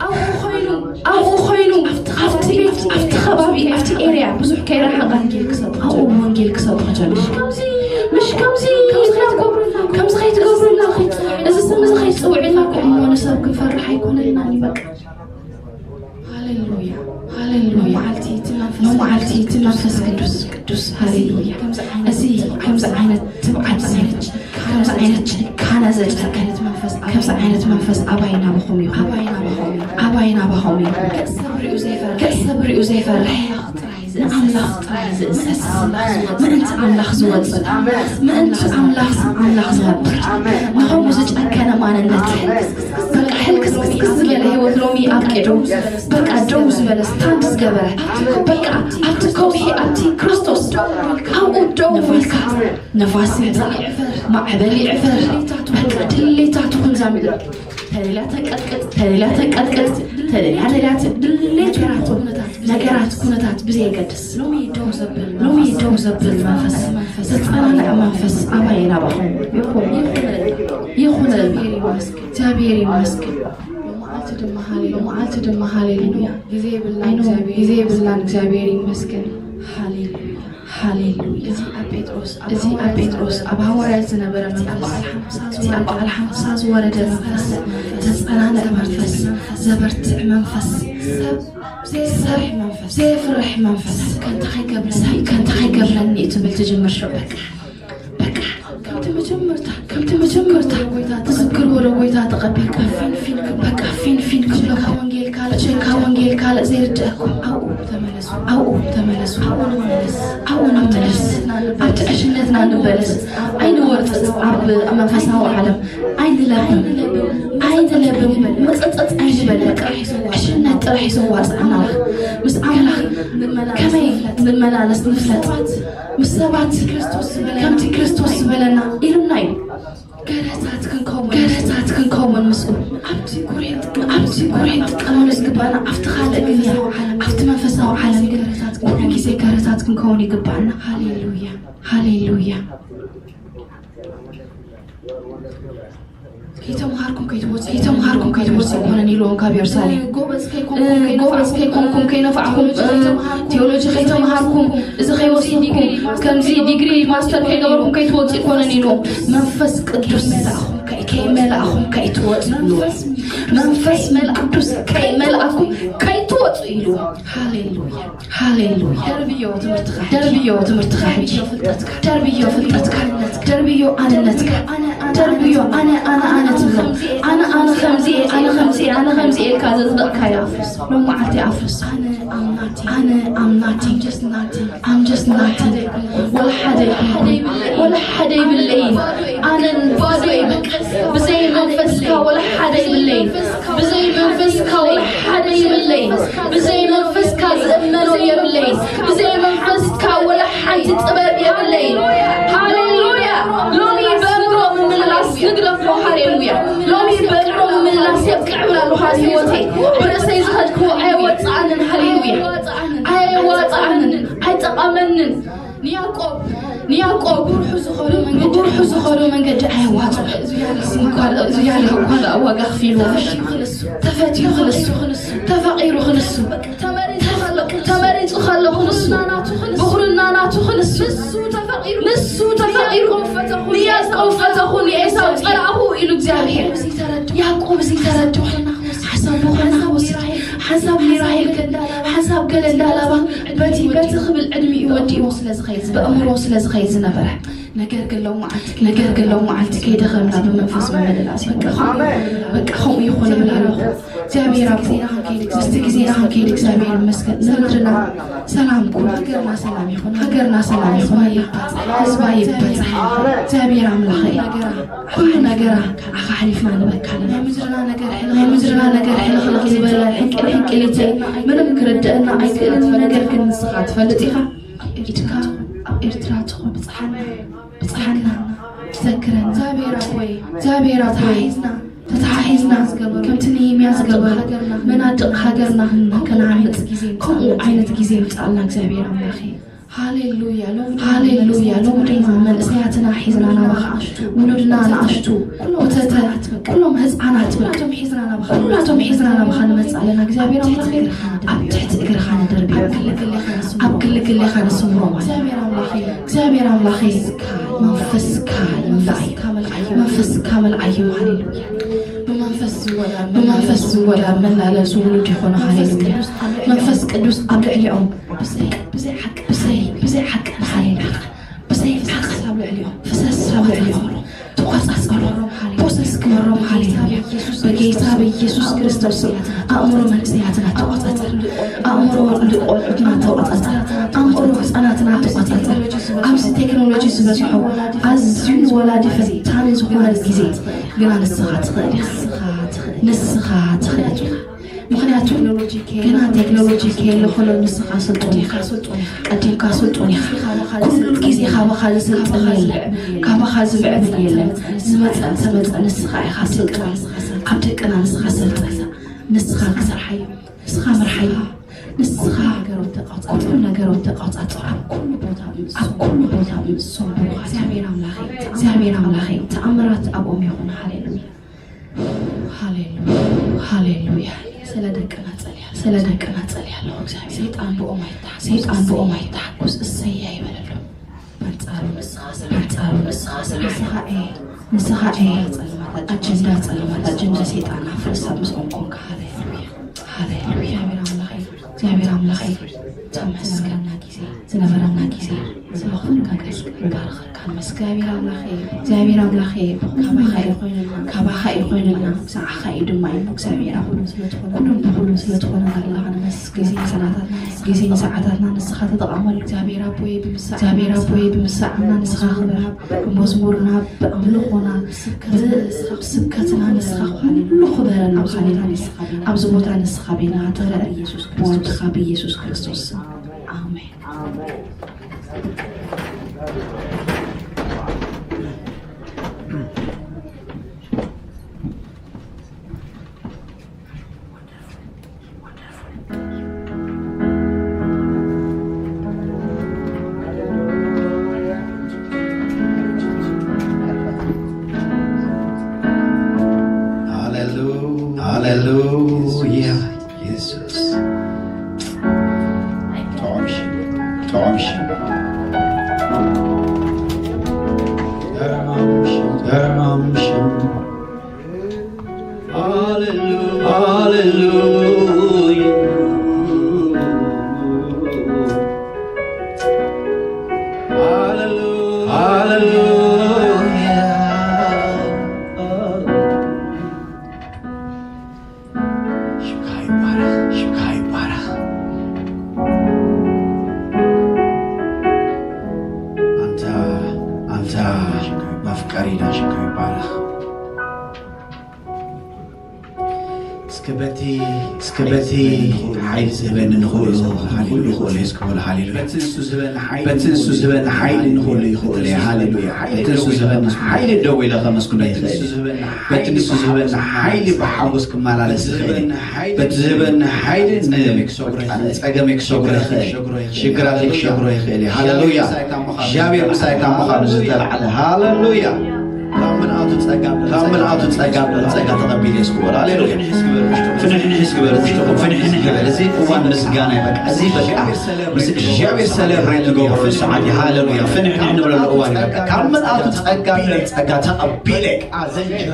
ኣብኡ ኮይኑ፣ ኣብኡ ኮይኑ፣ ኣብቲ፣ ኣብቲ ቤት፣ ኣብቲ ከባቢ፣ ኣብቲ ኤርያ ብዙሕ ከይረሓቐ ወንጌል ክሰብኽ፣ ኣብኡ ወንጌል ክሰብኽ ጀመረ። ከምዚ፣ ምሽ ከምዚ፣ ከምዚ ከይትገብሩልና፣ ከምዚ ከይትገብሩልና፣ እዚ ስም እዚ ከይትጽውዕልና እኮ እሞ ንሰብ ክንፈርሕ ኣይኮነልናን እዩ በቃ። ሃሌሉያ፣ ሃሌሉያ። መዓልቲ እቲ መንፈስ፣ መዓልቲ እቲ መንፈስ ቅዱስ፣ ቅዱስ፣ ሃሌሉያ። ከምዚ ዓይነት እዚ፣ ከምዚ ዓይነት ትብዓት፣ ከምዚ ዓይነት ጭካነ ዘጨከነት መንፈስ፣ ከምዚ ዓይነት መንፈስ ኣባይ ናባኹም ይኹን፣ ኣባይ ናባኹም ይኹን፣ ኣባይ ናባኹም ይኹን። ገጽ ሰብ ሪኡ ዘይፈርሕ፣ ገጽ ሰብ ሪኡ ዘይፈርሕ፣ ንኣምላኽ ጥራይ ዝእሰስ፣ ምእንቲ ኣምላኽ ዝወጽእ፣ ምእንቲ ኣምላኽ፣ ኣምላኽ ዝነብር፣ ንኸምኡ ዝጨከነ ማንነት፣ በቃ ሕልክስክስክስ ዝበለ ህይወት ሎሚ ኣብቂዑ፣ በቃ ደው ዝበለ፣ ስታንድ ዝገበረ፣ በቃ ኣብቲ ከውሒ፣ ኣብቲ ክርስቶስ፣ ኣብኡ ደው ኢልካ፣ ነፋስ ይዕፈር፣ ማዕበል ይዕፈር፣ በቃ ድሌታቱ ክንዛ ምድሪ፣ ተደልያ ተቀጥቅጥ፣ ተደልያ ተቀጥቅጥ፣ ተደልያ፣ ተደልያ ተ-፣ ድሌቱ ነገራት፣ ኩነታት፣ ነገራት፣ ኩነታት ብዘየገድስ፣ ሎሚ ደው ዘብል፣ ሎሚ ደው ዘብል መንፈስ፣ ዘጸናንዕ መንፈስ ኣባይ ናባኹም ይኹን፣ ይኹን። እግዚኣብሔር ይመስገን። ሎማዓልቲ ድማ ሃሌሉያ፣ ሎማዓልቲ ድማ ሃሌሉያ። ግዜ የብልናን፣ ግዜ የብልናን፣ እግዚኣብሔር ይመስገን። ሃሌሉያ፣ ሃሌሉያ። እዚ ኣብ ጴጥሮስ፣ እዚ ኣብ ጴጥሮስ ኣብ ሃዋርያት ዝነበረ መንፈስ፣ እቲ ኣብ በዓል ሓምሳ ዝወረደ መንፈስ፣ ዘጸናንዕ መንፈስ፣ ዘበርትዕ መንፈስ፣ ሰብ ዘየፍርሕ መንፈስ፣ ዘየፍርሕ መንፈስ፣ ከንታ ከይገብረኒ፣ ከንታ ከይገብረኒ ትብል ትጅምር ሽዑ በቃ። በቃ፣ ከምቲ መጀመርታ፣ ከምቲ መጀመርታ ጎይታ ትዝክር ወደ ጎይታ ተቐቢልካ፣ ፊንፊን፣ በቃ፣ ፊንፊን ክብለካ ወንጌል ካልእ፣ ሸካ ወንጌል ካልእ፣ ይርድኣኩም። ኣብኡ ተመለሱ። ኣብኡ ተመለሱ። ኣብኡ ንመለስ። ኣብኡ ንመለስ። ኣብቲ ዕሽነትና ንበለስ። ኣይንወርጽ ኣብ መንፈሳዊ ዓለም። ኣይንለብም። ኣይንለብም። ምጽጽጽ ኣይንበል። ዕሽነት ጥራሕ እዩ ዘዋጽኣና። ምስ ኣምላኽ ከመይ ንመላለስ ንፍለጥ። ምስ ሰባት ከምቲ ክርስቶስ ዝበለና ኢሉና እዩ። ገረታት ክንከውን፣ ገረታት ክንከውን ምስኡ። ኣብቲ ኩሬ፣ ኣብቲ ኩሬ ክንጥቀመሉ ዝግባና ኣብቲ ካልእ ግን እያ። ኣብቲ መንፈሳዊ ዓለም ግን ኩሉ ግዜ ገረታት ክንከውን ይግባና። ሃሌሉያ፣ ሃሌሉያ። ከይተምሃርኩም ከይትወጽኡ፣ ከይተምሃርኩም ከይትወጽኡ ኣይኮነን ኢልዎም ካብ የሩሳሌም። ጎበዝ ከይኮንኩም፣ እ፣ ጎበዝ ከይኮንኩም፣ ከይነፋዕኩም፣ እ፣ ቴዎሎጂ ከይተምሃርኩም፣ እዚ ከይወሰድኩም፣ ከምዚ ዲግሪ ማስተር ከይገበርኩም ከይትወጽኡ ኣይኮነን ኢልዎም። መንፈስ ቅዱስ ከይመልኣኹም ከይትወጽኡ ኢልዎም። መንፈስ ቅዱስ ከይመልኣኩም ከይትወጽኡ ኢልዎም። ሃሌሉያ፣ ሃሌሉያ። ደርብዮ ትምህርትኻ፣ ደርብዮ ትምህርትኻ ሕጂ። ደርብዮ ፍልጠትካ፣ ደርብዮ ኣንነትካ፣ ደርብዮ ኣነ፣ ኣነ፣ ኣነ፣ ኣነ፣ ኣነ፣ ኣነ ትብሎ። ኣነ፣ ኣነ ከምዚ እየ፣ ኣነ ከምዚ እየ፣ ኣነ ከምዚ እየ ኢልካ ዘጽደቕካዮ ኣፍርስ። ሎም መዓልቲ ኣፍርስ። ኣነ ኣም ናቲንግ። ኣነ ኣም ናቲንግ። I'm just nothing። I'm just nothing። ወላ ሓደ ኣይኮንኩን። ወላ ሓደ የብለይን። ኣነ ባዶ እየ። ብዘይ መንፈስካ ወላ ሓደ የብለይን። ብዘይ መንፈስካ ወላ ሓደ የብለይን። ብዘይ መንፈስካ ዝእመኖ የብለይን። ብዘይ መንፈስካ ወላ ሓንቲ ጥበብ የብለይን። ሃሌሉያ። ሎሚ በእምሮ ምምልላስ ንግደፎ። ሃሌሉያ። ሎሚ በእምሮ ምምልላስ የብቅዕ ብላ ኣለኹ ኣብ ህይወተይ። ብርእሰይ ዝኸድክዎ ኣይወፅኣንን። ሃሌሉያ። ኣይዋፅኣንን። ኣይጠቐመንን። ንያዕቆብ፣ ንያዕቆብ ብጉርሑ ዝኾዶ መንገዲ፣ ብጉርሑ ዝኾዶ መንገዲ ኣየዋፅኦ። እዚ ያለ ዋጋ ክፊሉ፣ ተፈትዩ ክንሱ፣ ተፈቂሩ ክንሱ፣ ተመሪጹ ከሎ ክንሱ፣ ብኹርና ናቱ ክንሱ፣ ንሱ ተፈቂሩ ንያዕቆብ ፈተኹ፣ ንኤሳው ጸላእኹ ኢሉ እግዚኣብሔር። ያዕቆብ እዚ ተረድኦ። ሓንሳብ ብኾና ክወስድ፣ ሓንሳብ ንራሄል ከ-፣ ሓንሳብ ገለ እንዳላባ በቲ፣ በቲ ክብል ዕድሚኡ ወዲእዎ ስለ ዝኸይድ፣ በእምሮ ስለ ዝኸይድ ዝነበረ። ነገር ግን ሎም መዓልቲ፣ ነገር ግን ሎም መዓልቲ ከይደኸምና ብመንፈስ ምምልላስ ይግባእ። በቃ ከምኡ ይኹን እብል ኣለኹ። እግዚኣብሔር ኣቦ፣ ምስቲ ግዜና ክንከይድ እግዚኣብሔር ይመስገን። ንምድርና ሰላም ኩን፣ ሃገርና ሰላም ይኹን፣ ሃገርና ሰላም ይኹን፣ ህዝባ ይባጽሕ። እግዚኣብሔር ኣምላኸይ፣ ኩሉ ነገራ ንዓኻ ሓሊፍና ንበካ ኣለና። ናይ ምድርና ነገር ሕልኽልኽ ዝበለ ሕንቅል ሕንቅሊተይ ምንም ክርድአና ኣይክእልን። ነገር ግን ንስኻ ትፈልጥ ኢኻ። ኢድካ ኣብ ኤርትራ ትኹን። ብጽሓና፣ ብጽሓና፣ ዘክረና። እግዚኣብሔር ኣቦይ፣ እግዚኣብሔር ኣቦይ፣ ተታሒዝና፣ ተታሒዝና፣ ከምቲ ንሂምያ ዝገበሩ፣ መናድቕ ሃገርና ከነሃንጽ፣ ከምኡ ዓይነት ግዜ ይምጻእልና እግዚኣብሔር ኣምላኸይ። ሃሌሉያ። ሎም-፣ ሃሌሉያ። ሎም ድማ መንእሰያትና ሒዝና ናባኻ፣ ውሉድና ንኣሽቱ፣ ኮተተ፣ ኩሎም ህፃናት፣ በቃ፣ ኩላቶም ሒዝና ናባኻ፣ ኩላቶም ሒዝና ናባኻ ንመጽእ ኣለና። እግዚኣብሔር ኣምላኸይ፣ ኣብ ትሕቲ እግርኻ ነደርብዮም፣ ኣብ ግልግሌኻ ነስምሮም። እግዚኣብሔር ኣምላኸይ፣ እግዚኣብሔር ኣምላኸይ፣ መንፈስካ ይምልኣዮም፣ መንፈስካ መልኣዮም። ሃሌሉያ። ብመንፈስ ዝወዳ፣ ብመንፈስ ዝወዳ መላለሱ ውሉድ ይኾኑ። ሃሌሉያ። መንፈስ ቅዱስ ኣብ ልዕሊኦም ብዘይ፣ ብዘይ ሓቂ፣ ብዘይ፣ ብዘይ ሓቂ፣ ሃሌሉያ፣ ብዘይ ፍሰስ ኣብ ልዕሊኦም፣ ፍሰስ ኣብ ልዕሊኦም፣ ተቆጻጸሮም፣ ፖሰስ ግበሮም። ሃሌሉያ። በጌታ በኢየሱስ ክርስቶስ ስም ኣእምሮ መንእሰያትና ተቆጻጸር፣ ኣእምሮ ቆልዑትና ተቆጻጸር፣ ኣእምሮ ህጻናትና ተቆጻጸር። ኣብዚ ቴክኖሎጂ ዝበዝሖ ኣዝዩ ንወላዲ ፈታኒ ዝኾነ ግዜ ግና ንስኻ ትኽእል ኢኻ። ንስኻ ትኽእል ኢኻ። ምኽንያቱ ገና ቴክኖሎጂ ከየለ ከሎ ንስኻ ስልጡን ኢኻ። ቀዲምካ ስልጡን ኢኻ። ኩሉ ግዜ ካባኻ ዝስልጥን የለን። ካባኻ ዝምዕብል የለን። ዝመጸ እንተመጸ ንስኻ ኢኻ ስልጡን። ኣብ ደቅና ንስኻ ስልጠን። ንስኻ ክሰርሓዮ። ንስኻ ምርሓዮ። ንስኻ ኩሉ ነገሮም ተቆጻጸር። ኣብ ኩሉ ቦታ ብምስሶም፣ ኣብ ኩሉ ቦታ ብምስሶም ብሩኻት። እግዚኣብሔር ኣምላኸይ፣ እግዚኣብሔር ኣምላኸይ፣ ተኣምራት ኣብኦም ይኹን። ሃሌሉያ። ሃሌሉያ፣ ሃሌሉያ። ስለ ደቅና ጸልያ፣ ስለ ደቅና ጸልያ ኣለኹ። እግዚኣብሔር ሰይጣን ብኦም ኣይተሓጎስ፣ ሰይጣን ብኦም ኣይተሓጎስ። እሰይ ኣይበለሎም። በንጻሩ ንስኻ ስራሕ፣ በንጻሩ ንስኻ ስራሕ። ንስኻ እየ፣ ንስኻ እየ። ኣጀንዳ ጸልማት፣ ኣጀንዳ ሰይጣን ኣፍርሳ ምስኦም ኮንካ። ሃሌሉያ፣ ሃሌሉያ። እግዚኣብሔር ኣምላኸይ፣ እግዚኣብሔር ኣምላኸይ፣ ተመስገን። ዝነበረና ግዜ፣ ዝነበረና ግዜ፣ ስለ ኩሉ ነገር ይባርኸካ። ኣመስግን እግዚኣብሔር ኣምላኸ፣ እግዚኣብሔር ኣምላኸ፣ ካባኻ እዩ ኮይኑና፣ ካባኻ እዩ ኮይኑና፣ ብዛዕባኻ እዩ ድማ እዩ እግዚኣብሔር ኣምላኽ። ኩሉ ብኹሉ ስለ ዝኾነ ንዓኻ ነመስግን። ጊዜ ሰዓታትና፣ ጊዜ ሰዓታትና ንስኻ ተጠቐመሉ እግዚኣብሔር ኣቦይ፣ ብምሳዕ እግዚኣብሔር ኣቦይ፣ ብምሳዕና ንስኻ ክብር ሃብ፣ ብመዝሙርና፣ ብኣምልኾና፣ ብስብከትና ንስኻ ኩሉ ክበረና፣ ኣብዚ ቦታ ንስኻ ቤና፣ ኣብዚ ቦታ ንስኻ ቤና ተረእ፣ ብወድኻ ብኢየሱስ ክርስቶስ ስም። ኣሜን። ሃሌሉ-፣ ሃሌሉያ። ኢየሱስ። ጥዑም ሽም፣ ጥዑም ሽም። ጥዑም ሽም፣ ጥዑም ሽም። ሃሌሉ-፣ ሃሌሉያ። ሃሌሉ-፣ ሃሌሉያ። ሽምካ ይባረኽ፣ ሽምካ ይባረኽ። ኣንታ፣ ኣንታ መፍቀሪና ሽምካ ይባረኽ። እስከ በቲ፣ እስከ በቲ ሓይሊ ዝህበኒ ንኽእሉ፣ ንኽእሉ ይኽእሉ እዩ። እስከ በሉ ሃሌሉያ። በቲ ንሱ ዝህበኒ ሓይሊ፣ በቲ ንሱ ዝህበኒ ሓይሊ ንኽእሉ ይኽእሉ እዩ። ሃሌሉያ። በቲ ንሱ ዝህበኒ ሓይሊ ደው ኢለ ከመስግኖ ይኽእል እየ። በቲ ንሱ ዝህበኒ ሓይሊ ብሓጎስ ክመላለስ ይኽእል እየ። በቲ ዝህበኒ ሓይሊ ንጸገመይ ክሰግሮ ይኽእል እየ። ሽግራተይ ክሰግሮ ይኽእል እየ። ሃሌሉያ። እግዚኣብሔር ምሳይ ካብ ምዃኑ ዝተላዕለ። ሃሌሉያ። ካብ ምልኣቱ ጸጋ፣ ካብ ምልኣቱ ጸጋ፣ ጸጋ ተቐቢለ እየ። እስኪ በሉ ሃሌሉያ። ፍንሕንሕ እስኪ በሉ ውሽጥኹም፣ ፍንሕንሕ ይበል። እዚ እዋን ምስጋና እዩ። በቃ፣ እዚ በቃ ምስ እግዚኣብሔር ሰለብሬት ንገብረሉ ሰዓት እዩ። ሃሌሉያ። ፍንሕንሕ ንብለሉ እዋን እዩ። በቃ፣ ካብ ምልኣቱ ጸጋ፣ ጸጋ ተቐቢለ፣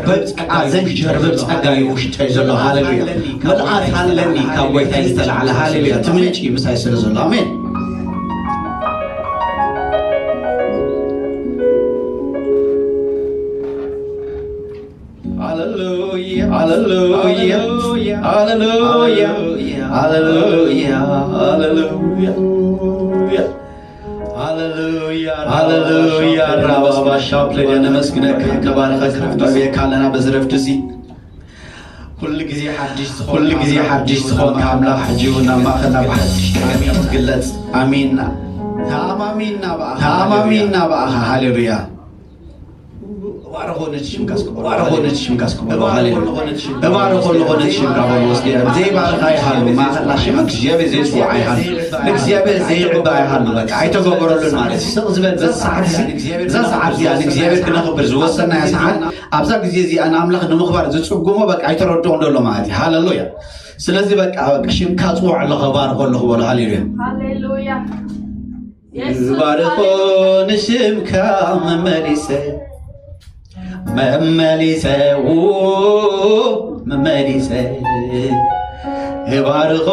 በቃ፣ ዘንጀርብብ ጸጋ እዩ ውሽጠይ ዘሎ። ሃሌሉያ። ምልኣት ኣለኒ ካብ ጎይታይ ዝተላዕለ። ሃሌሉያ። እቲ ምንጪ ምሳይ ስለ ዘሎ። ኣሜን። ሃሌሉያ፣ ሃሌሉያ፣ ሃሌሉያ፣ ሃሌሉያ፣ ሃሌሉያ፣ ሃሌሉያ። ራባባ ሻፕሌን ነመስግነካ፣ ነባርኸካ፣ ነዕብየካ ኣለና በዚ ረፍዲ እዚ። ኩሉ ግዜ ሓድሽ ዝኾንካ ኣምላኽ ሕጂ እውን ኣብ ማእኸልና ብሓድሽ ነገር ትግለጽ። ኣሜንና። ተኣማሚንና ብኣኻ። ተኣማሚንና ብኣኻ። ሃሌሉያ። እባርኾ ነቲ ሽምካ እስኪ በሉ። እባርኾ ነቲ ሽምካ እስኪ በሉ። ሃሌሉያ። እባርኾ ነቲ ሽምካ በሉ። ወስዲ ዘይባርኻ ይሃሉ። ማእኸልና ሽም እግዚኣብሔር ዘይጽውዓ ይሃሉ። እግዚኣብሔር ዘይዕባ ይሃሉ። በቃ ኣይተገበረሉን ማለት እዩ። ስቕ ዝበል በዛ ሰዓት እዚ፣ እዛ ሰዓት እዚኣ ንእግዚኣብሔር ክነኽብር ዝወሰናያ ሰዓት፣ ኣብዛ ግዜ እዚኣ ንኣምላኽ ንምኽባር ዝጽጉሞ በቃ ኣይተረድኦን ዘሎ ማለት እዩ። ሃሌሉያ። ስለዚ በቃ፣ በቃ ሽምካ ጽውዕ ኣለኹ፣ እባርኾ ኣለኹ በሉ። ሃሌሉያ። ሃሌሉያ። የሱስ እባርኾ ሃሌሉያ። ንሽምካ መመሊሰ፣ መመሊሰ፣ ው፣ መመሊሰ። እባርኾ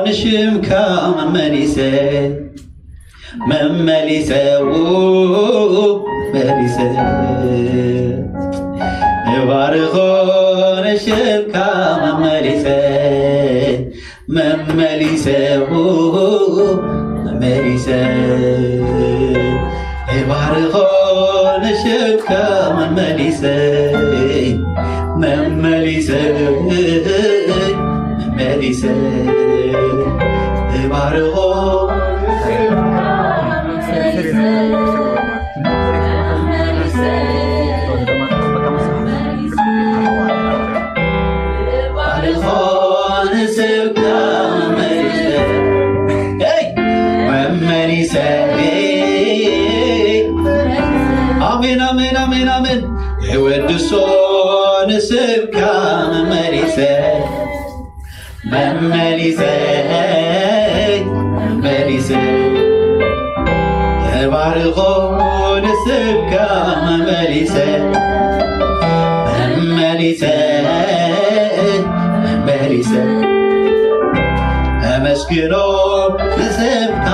ንሽምካ መመሊሰ፣ መመሊሰ፣ ው፣ መመሊሰ። እባርኾ ንሽምካ መመሊሰ፣ መመሊሰ፣ መመሊሰ፣ እባርኾ ንሽምካ መመሊሰ፣ መመሊሰ፣ መመሊሰ፣ እባርኾ ኣሜን፣ ኣሜን፣ ኣሜን፣ ኣሜን። የወድሶ ንስብካ መመሊሰ መመሊሰ መመሊሰ የባርኾ ንስብካ መመሊሰ መመሊሰ መመሊሰ ኣመስግኖ ንስብካ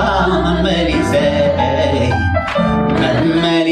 መመሊሰ መመሊሰ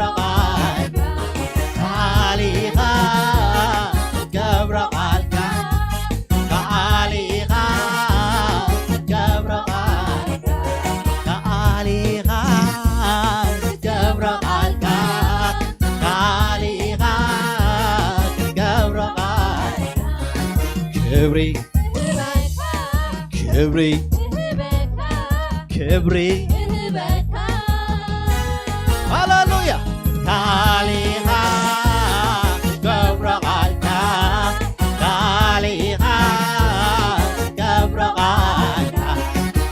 ክብሪ እህበካ፣ ክብሪ እህበካ። ሃሌሉያ። ካሊኻ ትገብሮ ቃልካ፣ ካሊኻ ትገብሮ ቃልካ፣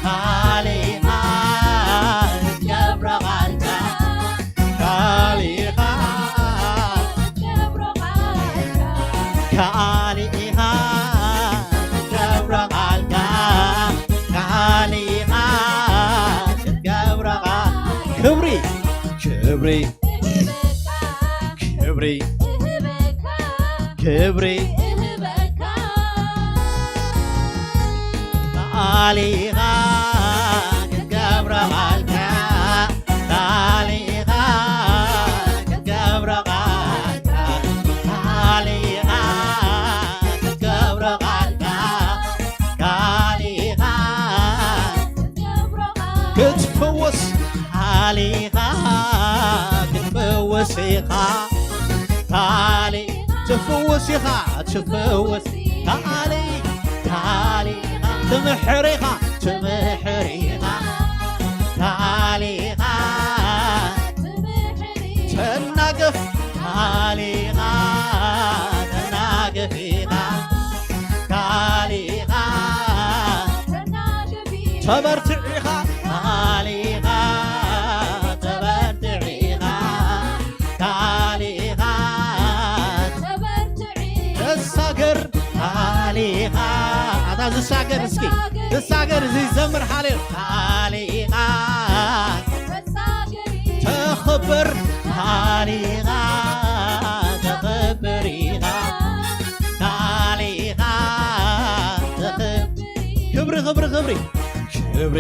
ካሊኻ ትገብሮ ቃልካ፣ ካሊኻ ትገብሮ ቃልካ፣ ካሊኻ ትገብሮ ቃልካ፣ ካሊኻ ትገብሮ ቃል-፣ ክብሪ፣ ክብሪ፣ ክብሪ፣ ክብሪ፣ ካሊኻ ክትገብሮ ቃልካ፣ ካሊኻ ክትገብሮ ቃልካ፣ ካሊኻ ክትገብሮ ቃልካ፣ ካሊኻ ክትፍውስ፣ ካሊኻ ክትፍውስ ኢኻ፣ ካሊ-፣ ትፍውስ ኢኻ፣ ትፍውስ፣ ካሊ-፣ ካሊኻ ትምሕር ኢኻ፣ ትምሕር ኢኻ፣ ካሊኻ ተናገፍ፣ ካሊኻ ተናገፍ ኢኻ፣ ካሊኻ ተበርትዕ ኢኻ፣ ካሊኻ ተበርትዕ ኢኻ፣ ካሊኻ ተሳገር፣ ካሊኻ ኣታ ዝሳገር እስኪ ዝሳገር እዚ ዘምር ሃሌ፣ ካሊኻ ተኸብር፣ ካሊኻ ተኸብር ኢኻ፣ ካሊኻ ተኸብር። ክብሪ፣ ክብሪ፣ ክብሪ፣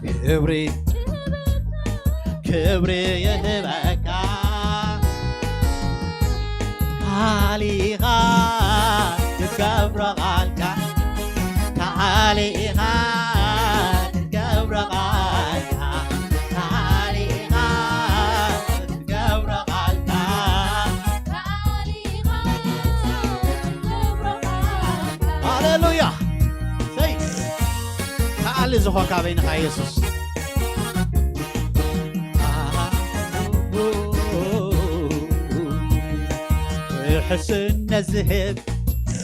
ክብሪ፣ ክብሪ፣ ክብሪ ይህበካ። ካሊኻ ክትገብሮ ቃልካ፣ ካሊኻ ክትገብሮ ቃልካ፣ ካሊኻ ክትገብሮ ቃልካ። ሃሌሉያ። ሰይ፣ ከኣሊ ዝኾንካ በይንኻ የሱስ። ውሕስነት ዝህብ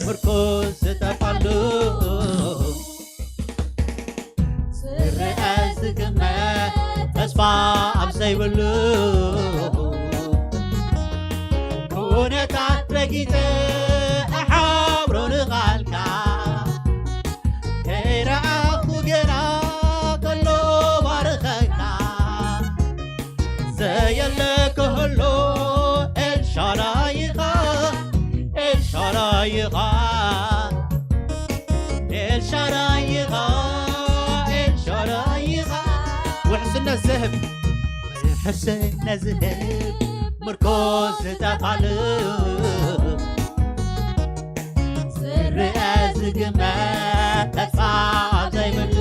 ምርኮስ ዝጠፋሉ፣ ዝረአ ዝግመት ተስፋ ኣብ ዘይብሉ፣ ኩነታት ረጊጸ እሓብሮ ንቓልካ፣ ከይረኣኹ ገና ከሎ ባርኸካ፣ ዘየለ ክህሎ ኤልሻዳይ ኢኻ፣ ኤልሻዳይ ኢኻ፣ ኤልሻዳይ ኢኻ፣ ኤልሻዳይ ኢኻ። ውሕስነት ዝህብ፣ ውሕስነት ዝህብ፣ ምርኮስ ዝጠፋሉ፣ ዝረአ ዝግመት ተስፋ ዘይብሉ፣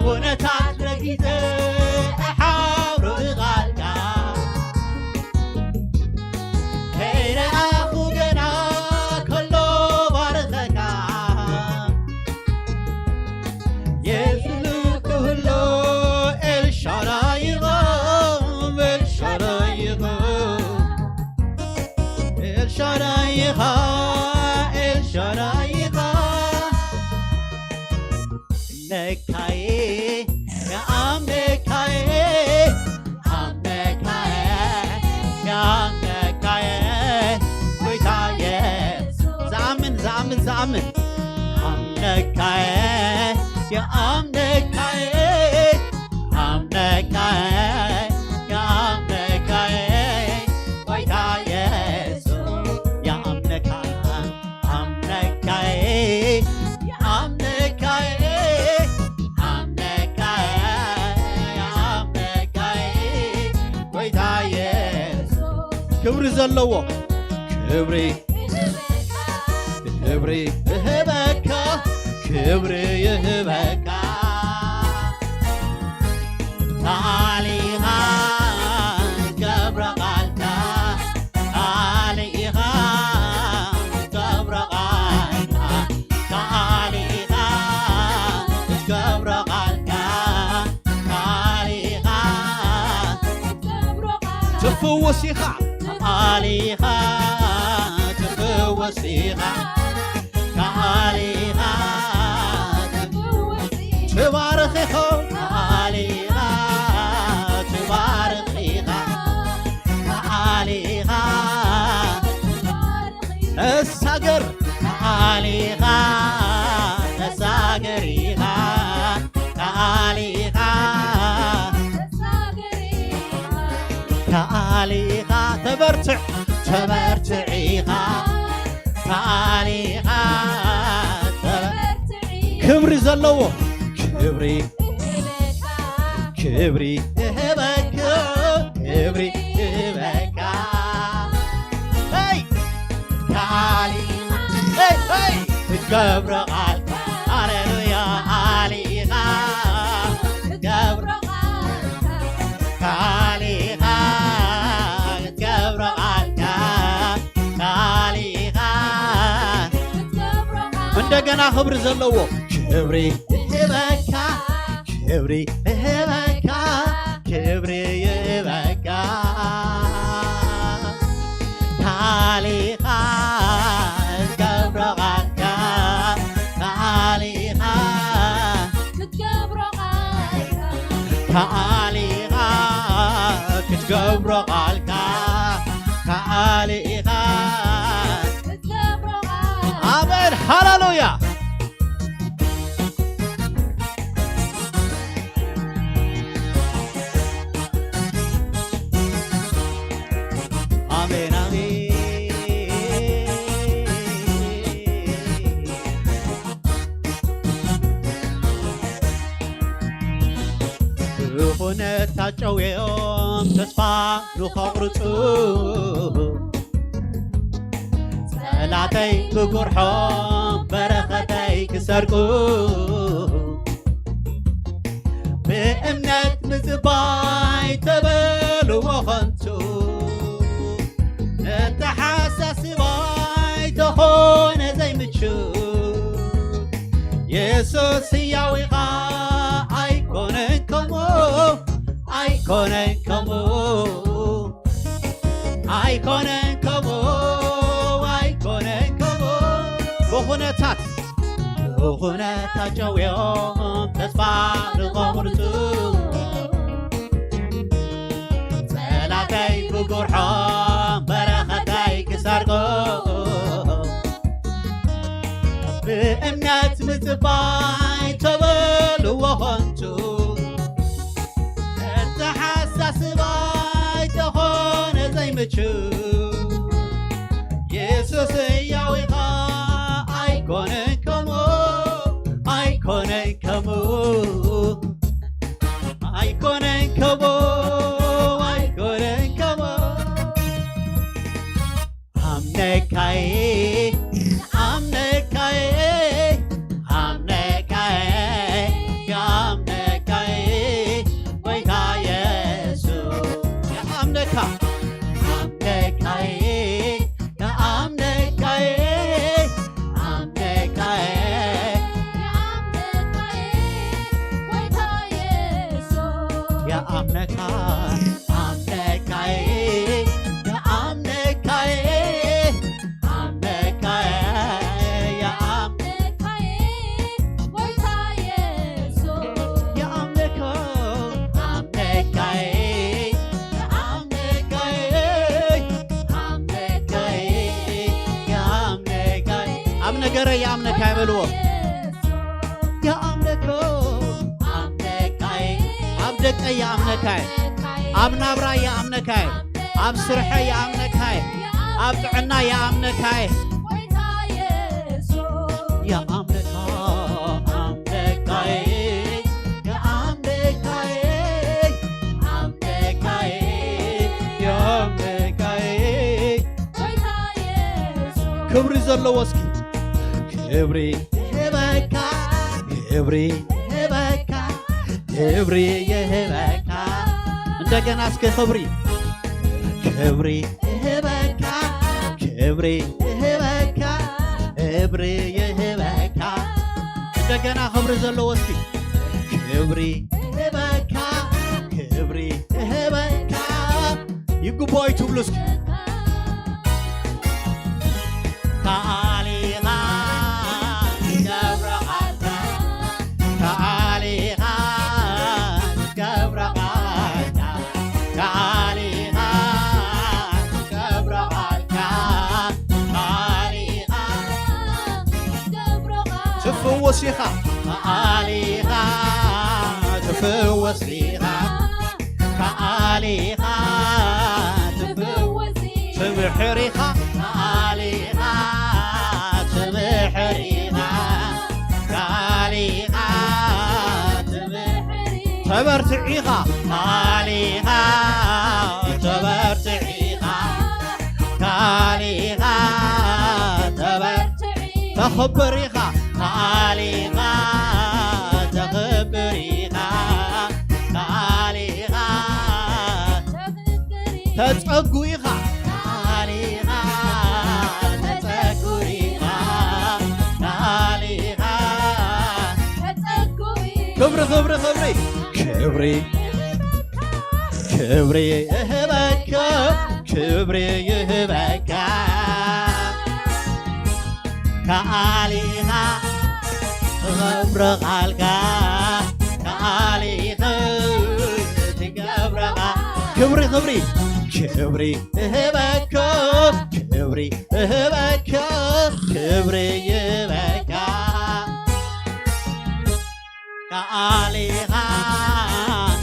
ኩነታት ረጊጸ እሓብሮ ንቓልካ፣ ከይረኣኹ ገና ከሎ ባርኸካ፣ የስሉ ክህሎ ኤልሻዳይ ኢኻ፣ ኤልሻዳይ ኢኻ፣ ኤልሻዳይ ኢኻ፣ ኤልሻዳይ ኢኻ። ነካዬ፣ የኣምነካዬ፣ ኣምነካዬ፣ የኣምነካዬ፣ ጎይታዬ። ዝኣምን፣ ዝኣምን፣ ዝኣምን። ኣምነካዬ፣ የኣምነካዬ፣ ኣምነካዬ፣ የኣምነካዬ፣ ጎይታ የሱስ፣ የኣምነካ። ኣምነካዬ፣ ኣምነካዬ፣ ኣምነካዬ፣ ኣምነካዬ፣ ጎይታ የሱስ። ክብሪ ዘለዎ፣ ክብሪ፣ ክብሪ እህበካ፣ ክብሪ ይህበካ። ካሊኻ ገብረ ቃልካ፣ ካሊኻ ገብረ ቃልካ። ወሲኻ ኣሊኻ ትፍወስ ኢኻ፣ ኣሊኻ ትባርኽ ኢኻ፣ ኣሊኻ ትባርኽ ኢኻ፣ ኣሊኻ ተሳገር፣ ኣሊኻ ተሳገር ኢኻ፣ ኣሊኻ ከኣሊኻ ተበርትዕ፣ ተበርትዕ ኢኻ፣ ከኣሊኻ ተበ-፣ ክብሪ ዘለዎ፣ ክብሪ፣ ክብሪ እህበካ፣ ክብሪ እህበካ። ሄይ! ከኣሊ-፣ ሄይ፣ ሄይ! ክትገብሮ ቃልካ፣ ሃሌሉያ፣ ኣሊኻ ክትገብሮ ቃልካ፣ ኣሊኻ ክትገብሮ ቃልካ፣ ኣሊኻ ክትገብሮ ቃልካ። እንደገና ክብሪ ዘለዎ፣ ክብሪ ይህበካ፣ ክብሪ ይህበካ፣ ክብሪ ይህበካ። ካሊኻ ክትገብሮ ቃልካ፣ ካሊኻ ክትገብሮ ቃልካ፣ ካሊኻ ክትገብሮ ቃልካ፣ ካሊኻ ክትገብሮ ቃልካ። ኣሜን፣ ሃሌሉያ። ኣሜን፣ ኣሜን። ብኹነታት ጨውዮም ተስፋ ንኸቑርጹ፣ ጸላተይ ክጉርሖም በረኸተይ ክሰርቁ፣ ብእምነት ምጽባይ ተበልዎ ኸንቱ፣ ነተሓሳስባይ ተኾነ ዘይምቹ። የሱስ ህያው ኢኻ፣ ኣይኮነን ከምኡ፣ ኣይኮነን ከምኡ፣ ኣይኮነን ከምኡ፣ ኣይኮነን ከምኡ። ብኹነታት፣ ብኹነታት ጨውዮም ተስፋ ንኸቑርጹ፣ ጸላተይ ክጉርሖም በረኸተይ ክሰርቁ፣ ብእምነት ምጽባይ ተበልዎ ኸንቱ፣ ኣተሓሳስባይ ተኾነ ዘይምቹ። የሱስ ህያው ኢኻ፣ ኣይኮነን ከምኡ፣ ኣይኮነን ከምኡ፣ ኣይኮነን ከምኡ፣ ኣይኮነን ከምኡ። ኣምነካይ፣ ኣምነካይ፣ ኣምነካይ፣ ኣምነካይ፣ ጎይታ የሱስ። የኣምነካ፣ ኣምነካይ፣ የኣምነካይ፣ ኣምነካይ፣ የኣምነካይ፣ ጎይታ የሱስ። የኣምነካ፣ ኣምነካይ፣ የኣምነካይ፣ ኣምነካይ፣ የኣም-፣ ኣምነካይ፣ ጎይታ የሱስ። የኣምነካ፣ ኣምነካይ፣ የኣምነካይ፣ ኣምነካይ፣ የኣምነካይ። ኣብ ነገረይ የኣምነካይ በልዎ። የኣምነካ፣ ኣምነካይ፣ ኣብ ደቀይ የኣምነካይ፣ ኣብ ናብራይ የኣምነካይ፣ ኣብ ስርሐይ የኣምነካይ፣ ኣብ ጥዕና የኣምነካይ። የኣምነካ፣ ኣምነካይ፣ የኣምነካይ፣ ኣምነካይ፣ የኣምነካይ። ክብሪ ዘለዎ እስኪ። ክብሪ ይህበካ፣ ክብሪ ይህበካ፣ ክብሪ ይህበካ። እንደገና እስኪ ክብሪ፣ ክብሪ ይህበካ፣ ክብሪ ይህበካ፣ ክብሪ ይህበካ። እንደገና ክብሪ ዘለዎ እስኪ። ክብሪ ይህበካ፣ ክብሪ ይህበካ። You ግቡእ ኣይትብሉ እስኪ። ከኣሊኻ ገብረ ቃልካ፣ ከኣሊኻ ገብረ ቃልካ፣ ከኣሊኻ ገብረ ቃልካ፣ ከኣሊኻ ትፍወስ ኢኻ፣ ከኣሊኻ ትፍወስ ኢኻ፣ ከኣሊኻ ትፍወስ ትምሕር ኢኻ፣ ከኣሊኻ ትምሕር ኢኻ፣ ከኣሊኻ ትምሕር ኢኻ፣ ተበርትዕ ኢኻ፣ ከኣሊኻ ተበርትዕ ኢኻ፣ ከኣሊኻ ተበርትዕ ተኽብር ኢኻ፣ ከኣሊኻ ተኽብር ኢኻ፣ ከኣሊኻ ተጸጉ ኢኻ፣ ከኣሊኻ ተጸጉ ኢኻ፣ ከኣሊኻ ክብሪ፣ ክብሪ፣ ክብሪ፣ ክብሪ፣ ክብሪ እህበካ፣ ክብሪ ይህበካ። ከኣሊኻ ትገብሮ ቃልካ፣ ከኣሊኻ ትገብሮ ቃል-፣ ክብሪ፣ ክብሪ፣ ክብሪ እህበካ፣ ክብሪ እህበካ፣ ክብሪ ይህበካ። ከኣሊኻ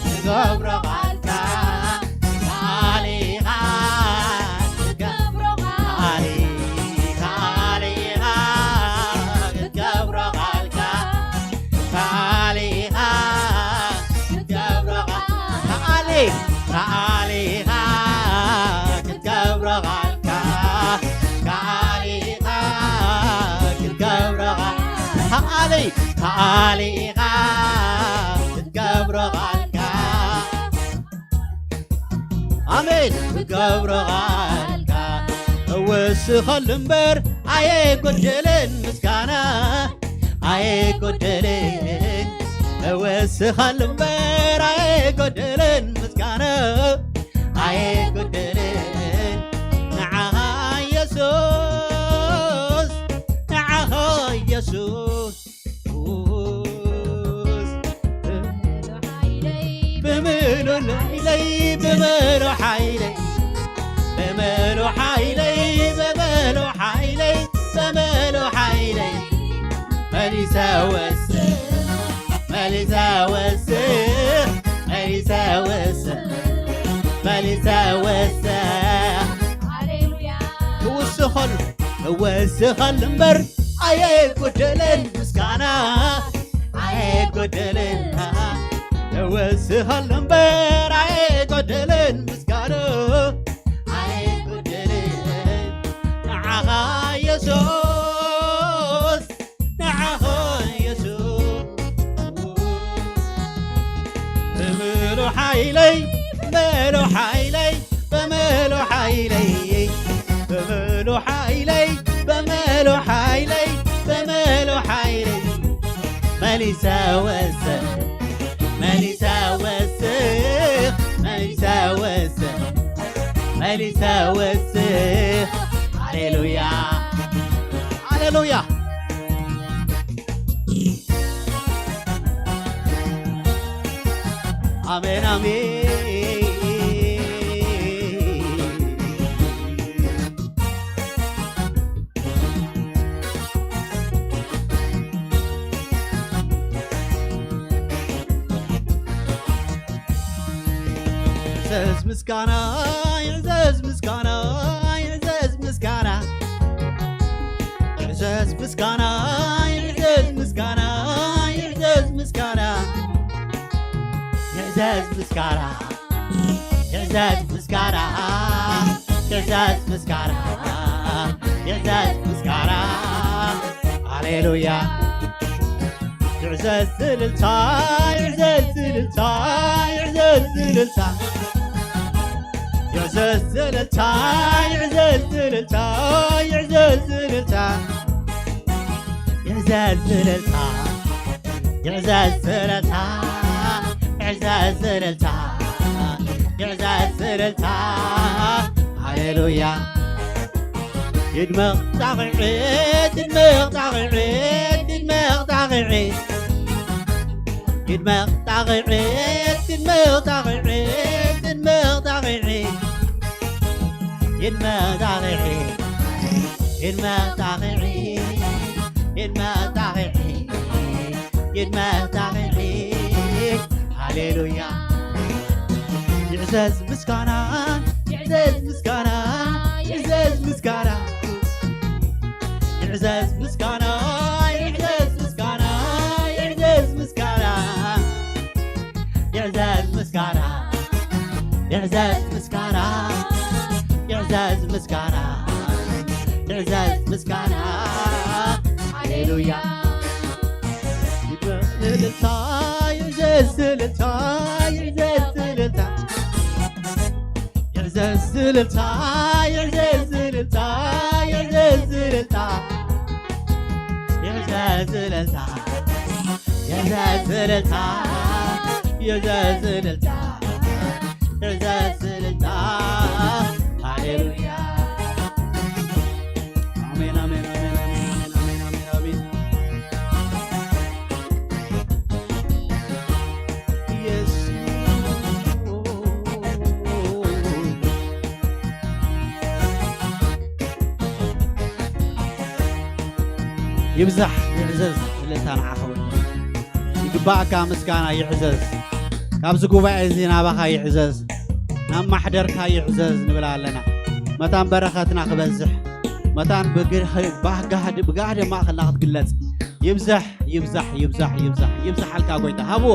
ትገብሮ ቃልካ፣ ከኣሊኻ ትገብሮ ቃል-፣ ከኣሊኻ ትገብሮ ቃልካ፣ ከኣሊኻ ትገብሮ ቃል-፣ ከኣሊ-፣ ከኣሊኻ ክትገብሮ ቃልካ፣ ከኣሊኻ ክትገብሮ ቃል-፣ ከኣሊ-፣ ከኣሊኻ ክትገብሮ ቃልካ። ኣሜን። ክትገብሮ ቃልካ እወስኸሉ እምበር ኣየጎደለን ምስጋና፣ ኣየጎደለን እወስኸሉ እምበር ኣየጎደለን ምስጋና፣ ኣየጎደለን ንዓኻ ኢየሱስ፣ ንዓኻ ኢየሱስ። ብምሉእ ሓይለይ፣ ብምሉእ ሓይለይ፣ ብምሉእ ሓይለይ፣ ብምሉእ ሓይለይ፣ ብምሉእ ሓይለይ፣ መሊሰ ወስኽ፣ መሊሰ ወስኽ፣ መሊሰ ወስኽ፣ መሊሰ ወስኽ። ሃሌሉያ። ትውስኸሉ፣ እወስኸሉ እምበር ኣየጎደለን ምስጋና፣ ኣየጎደለን። እወስኸሉ እምበር ኣየጎደለን ምስጋና፣ ኣየጎደለን። ንዓኻ ኢየሱስ፣ ንዓኻ ኢየሱስ። ብምሉእ ሓይለይ፣ ብምሉእ ሓይለይ፣ ብምሉእ ሓይለይ፣ ብምሉእ ሓይለይ፣ ብምሉእ ሓይለይ፣ ብምሉእ ሓይለይ፣ መሊሰ ወስኽ፣ መሊሰ ወስኽ፣ መሊሰ ወስኽ፣ መሊሰ ወስኽ። ሃሌሉያ፣ ሃሌሉያ። ኣሜን፣ ኣሜን። ይዕዘዝ ምስጋና፣ ይዕዘዝ ምስጋና፣ ይዕዘዝ ምስጋና። ይዕዘዝ ምስጋና፣ ይዕዘዝ ምስጋና፣ ይዕዘዝ ምስጋና። ይዕዘዝ ምስጋና፣ ይዕዘዝ ምስጋና፣ ይዕዘዝ ምስጋና፣ ይዕዘዝ ምስጋና። ሃሌሉያ። ይዕዘዝ እልልታ፣ ይዕዘዝ እልልታ፣ ይዕዘዝ እልልታ። ይዕዘዝ እልልታ፣ ይዕዘዝ እልልታ፣ ይዕዘዝ እልልታ። ይዕዘዝ እልልታ፣ ይዕዘዝ እልልታ፣ ይዕዘዝ እልልታ፣ ይዕዘዝ እልልታ፣ ሃሌሉያ። ይድመቕ ጣቕዒት፣ ይድመቕ ጣቕዒት፣ ይድመቕ ጣቕዒት። ይድመቕ ጣቕዒት፣ ይድመቕ ጣቕዒት፣ ይድመቕ ጣቕዒት። ይድመቕ ጣቕዒት፣ ይድመቕ ጣቕዒት፣ ይድመቕ ጣቕዒት፣ ይድመቕ ጣቕዒት። ሃሌሉያ። ይዕዘዝ ምስጋና፣ ይዕዘዝ ምስጋና፣ ይዕዘዝ ምስጋና። ይዕዘዝ ምስጋና፣ ይዕዘዝ ምስጋና፣ ይዕዘዝ ምስጋና። ይዕዘዝ ምስጋና፣ ይዕዘዝ ምስጋና፣ ይዕዘዝ ምስጋና፣ ይዕዘዝ ምስጋና። ሃሌሉያ። እልልታ፣ ይዕዘዝ እልልታ፣ ይዕዘዝ እልልታ። ይዕዘዝ እልልታ፣ ይዕዘዝ እልልታ፣ ይዕዘዝ እልልታ። ይዕዘዝ እልልታ፣ ይዕዘዝ እልልታ፣ ይዕዘዝ እልልታ፣ ይዕዘዝ እልልታ። ሃሌሉያ። ኣሜን፣ ኣሜን፣ ኣሜን፣ ኣሜን፣ ኣሜን፣ ኣሜን፣ ኣሜን፣ ኣሜን። ኢየሱስ። ይብዛሕ ይዕዘዝ እልልታ ንዓኻ ወዲ። ይግባእካ ምስጋና ይዕዘዝ። ካብዚ ጉባኤ እዚ ናባኻ ይዕዘዝ፣ ናብ ማሕደርካ ይዕዘዝ ንብል ኣለና። መታን በረኸትና ክበዝሕ፣ መታን ብግህ-፣ ባህጋህድ-፣ ብጋህደ ማእኸልና ክትግለጽ። ይብዛሕ፣ ይብዛሕ፣ ይብዛሕ፣ ይብዛሕ፣ ይብዛሓልካ ጎይታ። ሃብዎ።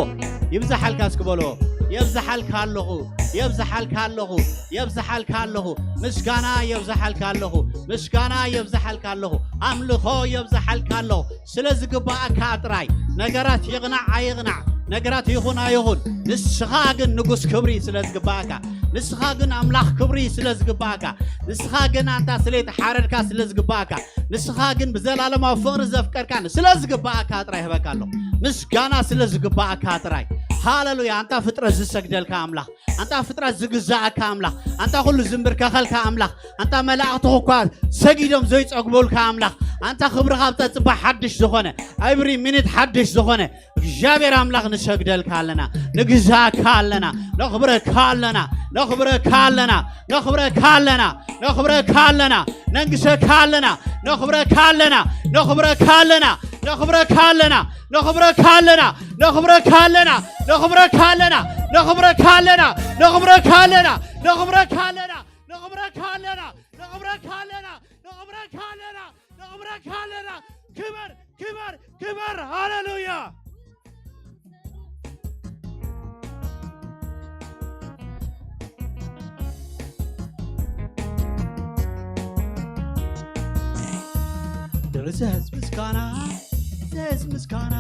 ይብዛሓልካ እስኪ በልዎ። የብዛሓልካ ኣለኹ፣ የብዛሓልካ ኣለኹ፣ የብዛሓልካ ኣለኹ። ምስጋና የብዛሓልካ ኣለኹ፣ ምስጋና የብዛሓልካ ኣለኹ። ኣምልኾ የብዛሓልካ ኣለኹ። ስለ ዝግባኣካ ጥራይ። ነገራት ይቕናዕ ኣይቕናዕ፣ ነገራት ይኹን ኣይኹን፣ ንስኻ ግን ንጉስ ክብሪ ስለ ዝግባኣካ፣ ንስኻ ግን ኣምላኽ ክብሪ ስለ ዝግባኣካ፣ ንስኻ ግን ኣንታ ስለ ተሓረድካ ስለ ዝግባኣካ፣ ንስኻ ግን ብዘላለማዊ ፍቕሪ ዘፍቀርካን ስለ ዝግባኣካ ጥራይ ይህበካ ኣለኹ። ምስጋና ስለ ዝግባኣካ ጥራይ። ሃሌሉያ። ኣንታ ፍጥረት ዝሰግደልካ ኣምላኽ፣ ኣንታ ፍጥረት ዝግዛኣካ ኣምላኽ፣ ኣንታ ኩሉ ዝምብርከኸልካ ኣምላኽ፣ ኣንታ መላእኽትኹ እኳ ሰጊዶም ዘይጸግቡልካ ኣምላኽ፣ ኣንታ ክብርኻ ኣብ ጸጽባ ሓድሽ ዝኾነ፣ every minute ሓድሽ ዝኾነ እግዚኣብሔር ኣምላኽ ንሰግደልካ ኣለና፣ ንግዛእካ ኣለና፣ ነኽብረካ ኣለና፣ ነኽብረካ ኣለና፣ ነኽብረካ ኣለና፣ ነኽብረካ ኣለና፣ ነንግሰካ ኣለና፣ ነኽብረካ ኣለና፣ ነኽብረካ ኣለና፣ ነኽብረካ ኣለና፣ ነኽብረካ ኣለና፣ ነኽብረካ ኣለና፣ ነኽብረካ ኣለና፣ ነኽብረካ ኣለና፣ ነኽብረካ ኣለና፣ ነኽብረካ ኣለና፣ ነኽብረካ ኣለና፣ ነኽብረካ ኣለና፣ ነኽብረካ ኣለና፣ ነኽብረካ ኣለና። ክበር፣ ክበር፣ ክበር። ሃሌሉያ። ይዕዘዝ ምስጋና፣ ይዕዘዝ ምስጋና፣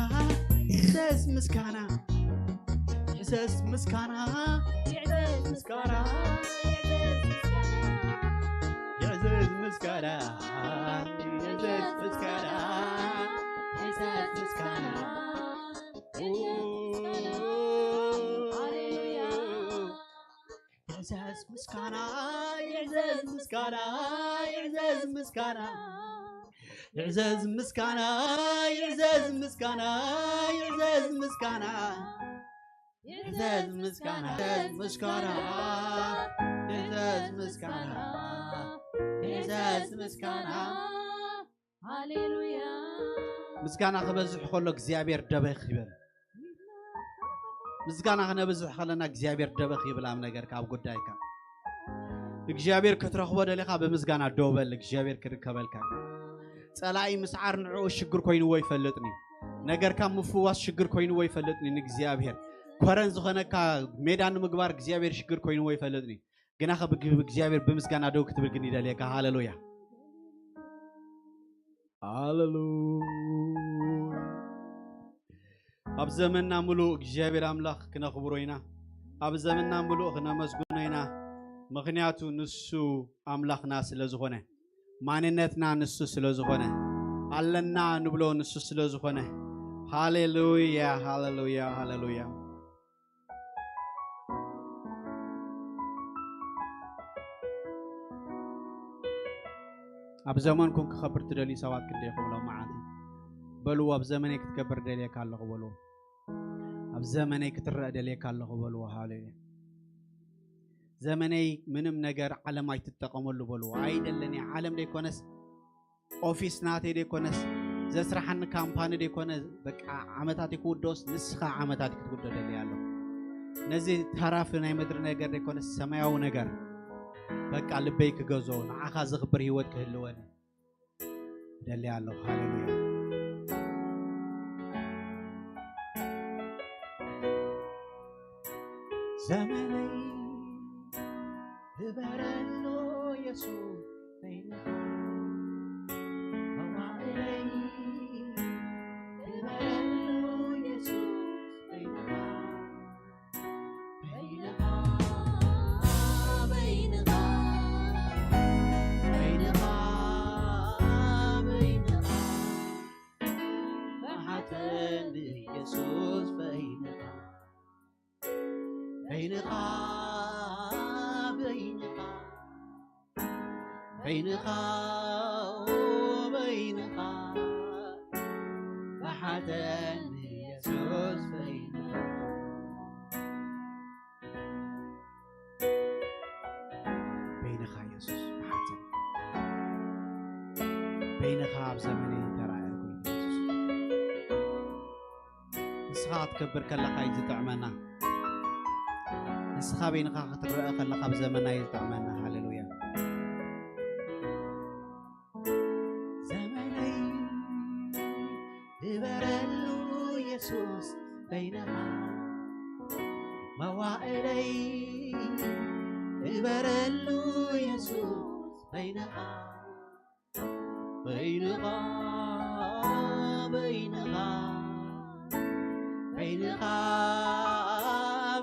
ይዕዘዝ ምስጋና፣ ይዕዘዝ ምስጋና፣ ይዕዘዝ ምስጋና፣ ይዕዘዝ ምስጋና፣ ይዕዘዝ ምስጋና፣ ይዕዘዝ ምስጋና። ሃሌሉያ። ይዕዘዝ ምስጋና፣ ይዕዘዝ ምስጋና፣ ይዕዘዝ ምስጋና። ይዕዘዝ ምስጋና፣ ይዕዘዝ ምስጋና፣ ይዕዘዝ ምስጋና። ይዕዘዝ ምስጋና፣ ይዕዘዝ ምስጋና፣ ይዕዘዝ ምስጋና፣ ይዕዘዝ ምስጋና። ሃሌሉያ። ምስጋና ክበዝሕ ከሎ እግዚኣብሔር ደበኽ ይበል። ምስጋና ክነብዝሕ ከለና እግዚኣብሔር ደበኽ ይብል ኣብ ነገርካ፣ ኣብ ጉዳይካ። እግዚኣብሔር ክትረኽቦ ደሊኻ ብምስጋና ደው በል፣ እግዚኣብሔር ክርከበልካ። ጸላኢ ምስዓር ንዕኡ ሽግር ኮይንዎ ይፈልጥን እዩ። ነገርካ ምፍዋስ ሽግር ኮይንዎ ይፈልጥን እዩ ንእግዚኣብሔር። ኮረን ዝኾነካ ሜዳ ንምግባር እግዚኣብሔር ሽግር ኮይንዎ ይፈልጥን እዩ። ግና ከ ብግ-፣ ብእግዚኣብሔር ብምስጋና ደው ክትብል ግን ይደልየካ። ሃሌሉያ። ሃሌሉያ። ኣብ ዘመንና ምሉእ እግዚኣብሔር ኣምላኽ ክነኽብሮ ኢና። ኣብ ዘመንና ምሉእ ክነመስግኖ ኢና። ምኽንያቱ ንሱ ኣምላኽና ስለ ዝኾነ፣ ማንነትና ንሱ ስለ ዝኾነ፣ ኣለና ንብሎ ንሱ ስለ ዝኾነ። ሃሌሉያ፣ ሃሌሉያ፣ ሃሌሉያ። ኣብ ዘመንኩም ክኸብር ትደልዩ ሰባት ክንደይ ኢኹም ሎም መዓልቲ? በልዎ፣ ኣብ ዘመነይ ክትከብር ደልየካ ኣለኹ በልዎ። ኣብ ዘመነይ ክትረአ ደልየካ ኣለኹ በልዎ። ሃሌሉያ። ዘመነይ ምንም ነገር ዓለም ኣይትጠቐመሉ በልዎ። ኣይደለን እየ፣ ዓለም ደይኮነስ ኦፊስ ናተይ ደይኮነስ ዘስራሓኒ ካምፓኒ ደይኮነ፣ በቃ ዓመታት ክውደስ፣ ንስኻ ዓመታት ክትውደደሉ እያ ኣለኹ። ነዚ ተራፊ ናይ ምድሪ ነገር ደይኮነስ ሰማያዊ ነገር፣ በቃ ልበይ ክገዞ፣ ንዓኻ ዘኽብር ህይወት ክህልወኒ እደሊ ኣለኹ። ሃሌሉያ። ዘመነይ ግበረሉ የሱስ በይንኻ፣ መዋእለይ ግበረሉ የሱስ በይንኻ፣ በይንኻ፣ በይንኻ፣ በይንኻ፣ በይንኻ፣ ብሓተኒ የሱስ በይንኻ፣ በይንኻ፣ በይንኻ፣ በይንኻ፣ በይንኻ፣ ብሓተኒ የሱስ በይንኻ። በይንኻ የሱስ ብሓተኒ። በይንኻ ኣብ ዘመነይ ተራእየ ጎይታ የሱስ። ንስኻ ክትከብር ከለኻ እዩ ዝጥዕመና። ንስኻ በይንኻ ክትረአ ከለኻ ኣብ ዘመና እዩ ዝጥዕመና። ሃሌሉያ። ዘመነይ ግበረሉ የሱስ በይንኻ፣ መዋእለይ ግበረሉ የሱስ በይንኻ፣ በይንኻ፣ በይንኻ፣ በይንኻ፣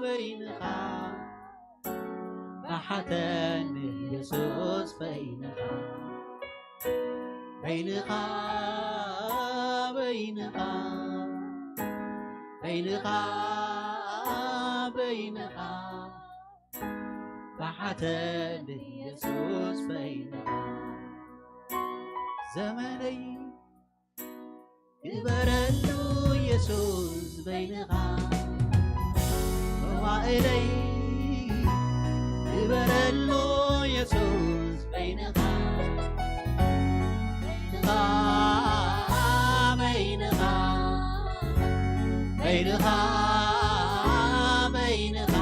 በይንኻ፣ ብሓተኒ የሱስ በይንኻ፣ በይንኻ፣ በይንኻ፣ በይንኻ፣ በይንኻ፣ ብሓተኒ የሱስ በይንኻ፣ ዘመነይ ግበረሉ የሱስ በይንኻ፣ መዋእለይ ግበረሉ የሱስ በይንኻ፣ በይንኻ፣ በይንኻ፣ በይንኻ፣ በይንኻ፣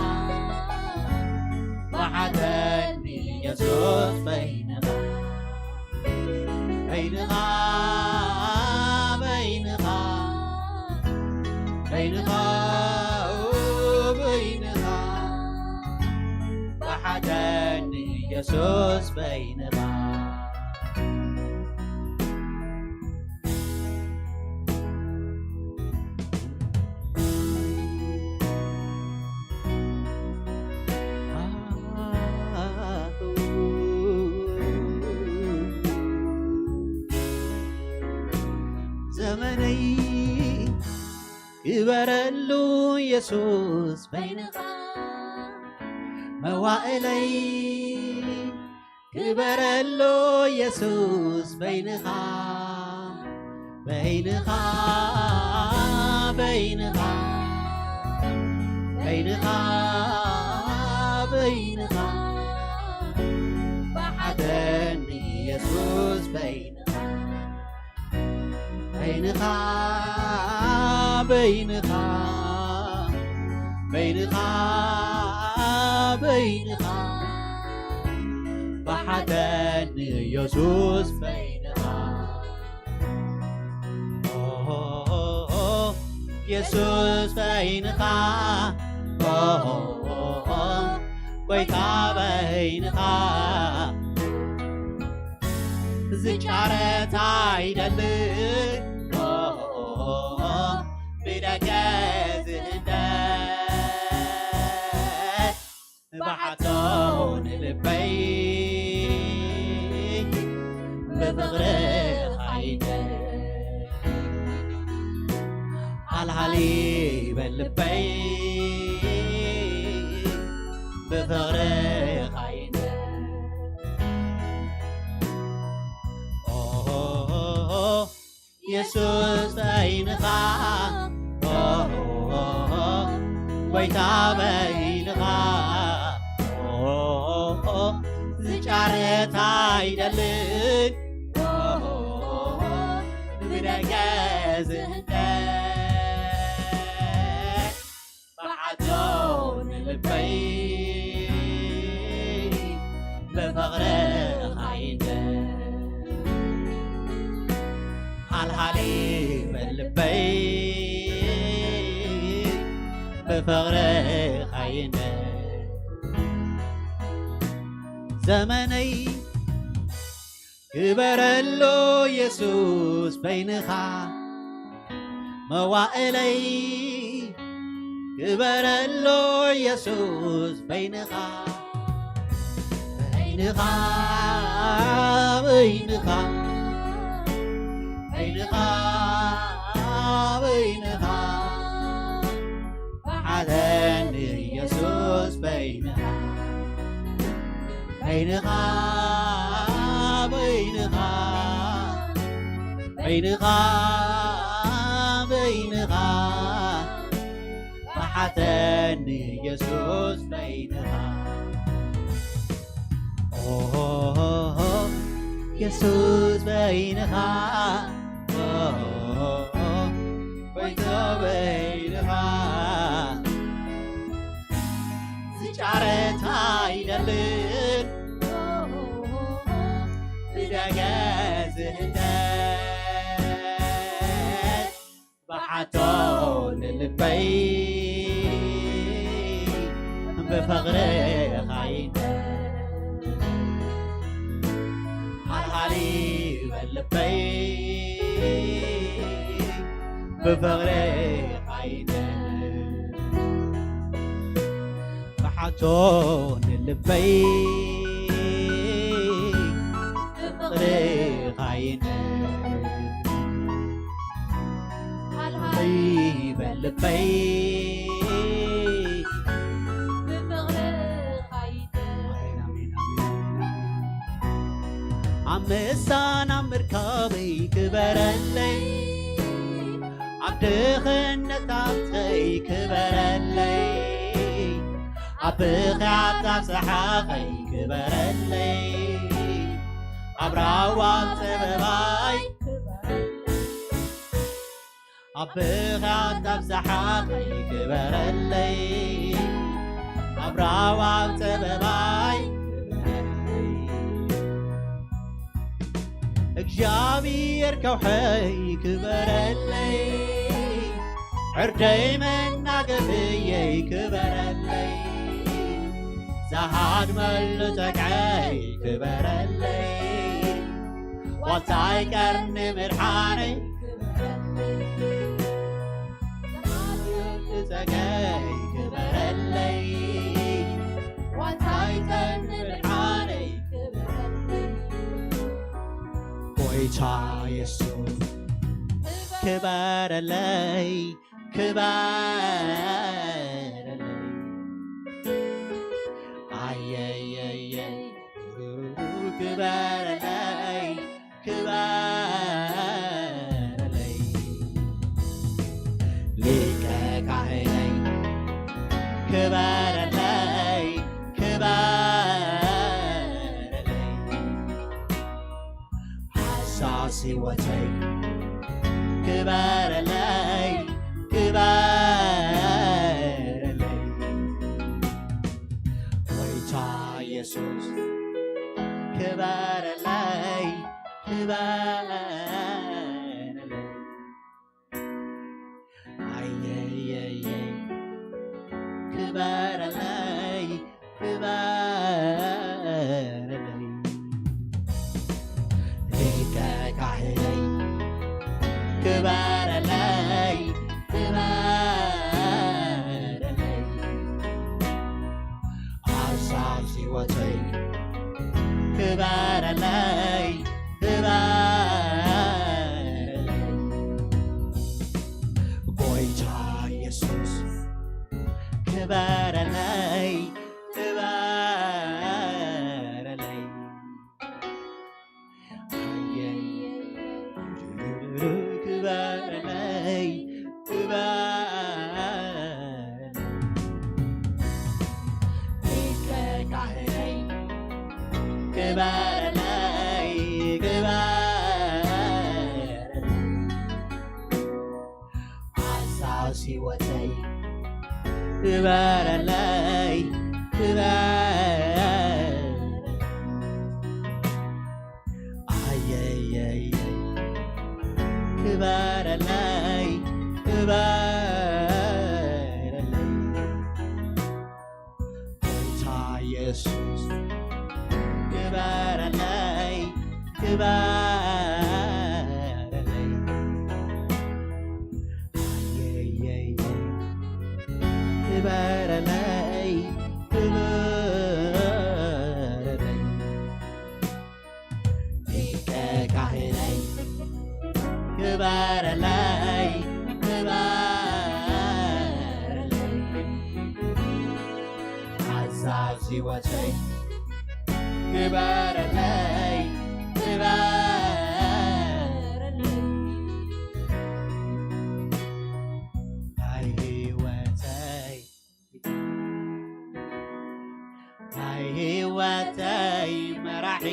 ብሓተኒ የሱስ በይንኻ፣ በይንኻ፣ በይንኻ፣ በይንኻ፣ በይንኻ፣ ብሓተኒ የሱስ በይንኻ። ዘመነይ ግበረሉ የሱስ በይንኻ፣ መዋእለይ ግበረሉ የሱስ በይንኻ፣ በይንኻ፣ በይንኻ፣ በይንኻ፣ በይንኻ፣ ብሓተኒ የሱስ በይንኻ፣ በይንኻ፣ በይንኻ፣ በይንኻ፣ በይንኻ፣ ብሓተኒ የሱስ በይንኻ። ኦሆ፣ የሱስ በይንኻ፣ ኦሆ፣ ጎይታ በይንኻ፣ ዝጫረት ኣይደልን፣ ኦሆ፣ ብደገ ዝእንደ ብሓቶ ንልበይ ብፍቕርኻ ይደር። ሃልሃሊ በል ልበይ ብፍቕርኻ ይደር። የሱስ በይንኻ፣ ኦ፣ ኦ፣ ኦ፣ ጎይታ በይንኻ፣ ኦ፣ ኦ፣ ኦ፣ ዝጫረት ኣይደልን፣ ኦ፣ ኦ፣ ኦ፣ ብደገ ዝህደግ ብሓቶ ንልበይ ብፍቕርኻ ይንደድ። ሃልሃሊ በል ልበይ ብፍቕርኻ ይንደድ። ዘመነይ ግበረሎ የሱስ በይንኻ፣ መዋእለይ ግበረሎ የሱስ በይንኻ፣ በይንኻ፣ በይንኻ፣ በይንኻ፣ በይንኻ፣ ብሓተኒ የሱስ በይንኻ፣ በይንኻ፣ በይንኻ፣ በይንኻ፣ በይንኻ፣ ብሓተኒ የሱስ በይንኻ። ኦሆሆሆ፣ የሱስ በይንኻ፣ ኦሆሆሆ፣ ጎይታ በይንኻ። ዝጫረት ኣይደልን ብደገ ዝህደግ ብሓቶ ንልበይ ብፍቕርኻ ይንደድ። ሃልሃሊ በል ልበይ ብፍቕርኻ ይንደድ። ብሓቶ ንልበይ ብፍቕርኻ ይንደድ። ሃልሃሊ በል ልበይ ብፍቕርኻ ይንደድ። ኣሜን፣ ኣሜን፣ ኣሜን። ኣብ ምሳን ኣብ ምርካበይ ክበረለይ፣ ኣብ ድኽነት ኣብተይ ክበረለይ፣ ኣብ ብኽያት ኣብ ሰሓቐይ ክበረለይ፣ ኣብ ራዋ ኣብ ጸበባይ ክበረለይ፣ ኣብ ብኽያት ኣብ ሰሓቐይ ክበረለይ፣ ኣብ ራዋ ኣብ ጸበባይ ክበረለይ። እግዚኣብሔር ከውሐይ ክበረለይ፣ ዕርደይ መናገፍየይ ክበረለይ፣ ዝሃድመሉ ጸግዐይ ክበረለይ፣ ዋልታይ ቀርኒ ምድሓነይ ክበረለይ፣ ዝሃድመሉ ጸግዐይ ክበረለይ፣ ዋልታይ ቀርኒ ምድሓነይ ክበረለይ። ጎይታ የሱስ ክበረለይ፣ ክበረለይ። ኣየየየ ክበረለይ፣ ክበረለይ። ሊቀ ካህነይ ክበረለይ፣ ክበረለይ። ሓሳስ ህይወተይ ክበረለይ፣ ክበረለይ። ጎይታ የሱስ ክበረለይ፣ ክበረለይ። ኣየየየ ክበረለይ፣ ክበረለይ። ሊቀ ካህነይ ክበረለይ፣ ክበረለይ። ሓሳስ ህይወተይ ክበረለይ፣ ክበረለይ። ጎይታ የሱስ ክበረለይ፣ ክበረለይ። ኣየይ ክበረለይ፣ ክበረለይ። ሊቀ ካህነይ፣ ክበረለይ፣ ክበረለይ። ሓሳስ ህይወተይ፣ ክበረለይ፣ ክበረለይ። ኣየየየ፣ ክበረለይ፣ ክበረለይ። ጎይታ የሱስ፣ ክበረለይ፣ ክበረለይ። ኣየየየ፣ ክበረለይ፣ ክበረለይ። ሊቀ ካህነይ፣ ክበረለይ፣ ክበረለይ። ሓሳስ ህይወተይ፣ ክበረለይ፣ ክበረለይ። ናይ ህይወተይ፣ ናይ ህይወተይ መራሒ፣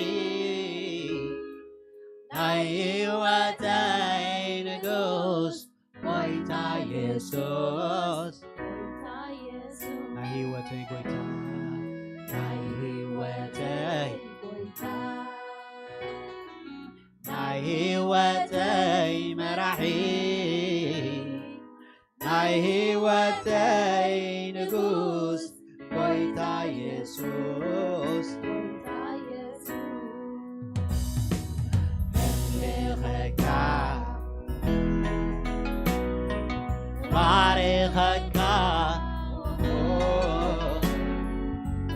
ናይ ህይወተይ ንጉስ፣ ጎይታ የሱስ። ጎይታ የሱስ። ናይ ህይወተይ ጎይታ፣ ናይ ህይወተይ ጎይታ፣ ናይ ህይወተይ መራሒ፣ ናይ ህይወተይ ንጉስ፣ ጎይታ የሱስ። ጎይታ የሱስ። እምልኸካ፣ ባርኸካ፣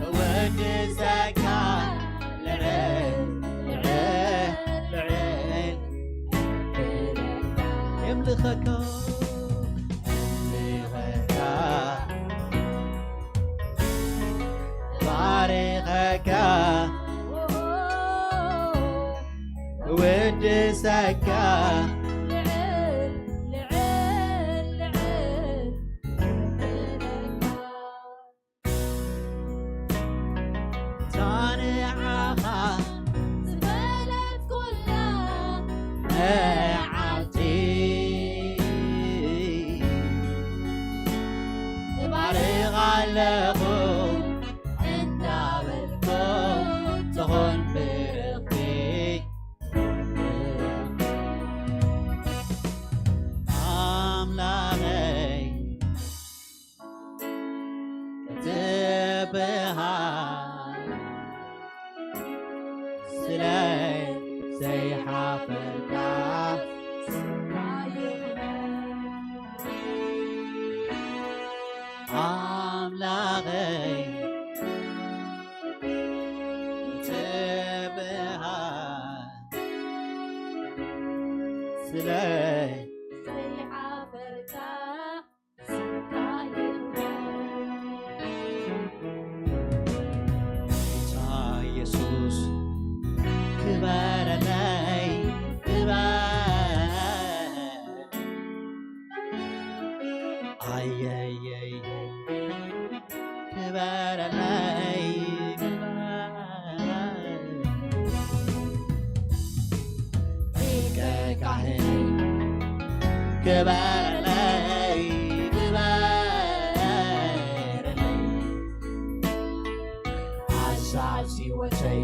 እወድሰካ፣ ልዕል፣ ልዕል፣ ልዕል። እምልኸካ፣ እምልኸካ፣ ባርኸካ፣ እወድሰካ፣ ልዕል፣ ልዕል፣ ልዕል። እታ ንዓኻ ዝበለት ኩላ መዓልቲ እባርኻ ኣለኹ እንዳበልኩ ትኹን ብርኽቲ። ኣምላኸይ ክትበሃል ስለ ዘይሓፈርካ ስምካ ይኽበር። ኣምላኸይ ክትበሃል ስለ ዘይሓፈርካ ስምካ ይኽበር። ጌታ የሱስ ክበረለይ፣ ክበረለይ። ኣየየየ፣ ክበረለይ፣ ክበረለይ። ሊቀ ካህነይ፣ ክበረለይ፣ ክበረለይ። ሓሳስ ህይወተይ፣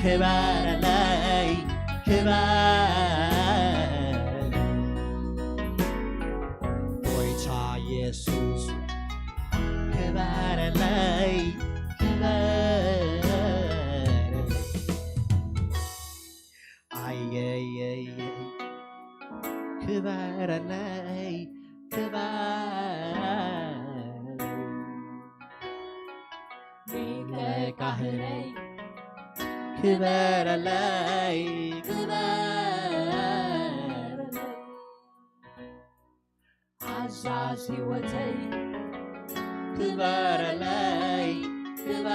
ክበረለይ፣ ክበረለይ። ጎይታ የሱስ፣ ክበረለይ፣ ክበረለይ። ኣየየየ፣ ክበረለይ፣ ክበረለይ። ሊቀ ካህነይ፣ ክበረለይ፣ ክበረለይ። ሓሳስ ህይወተይ፣ ክበረለይ፣ ክበረለይ።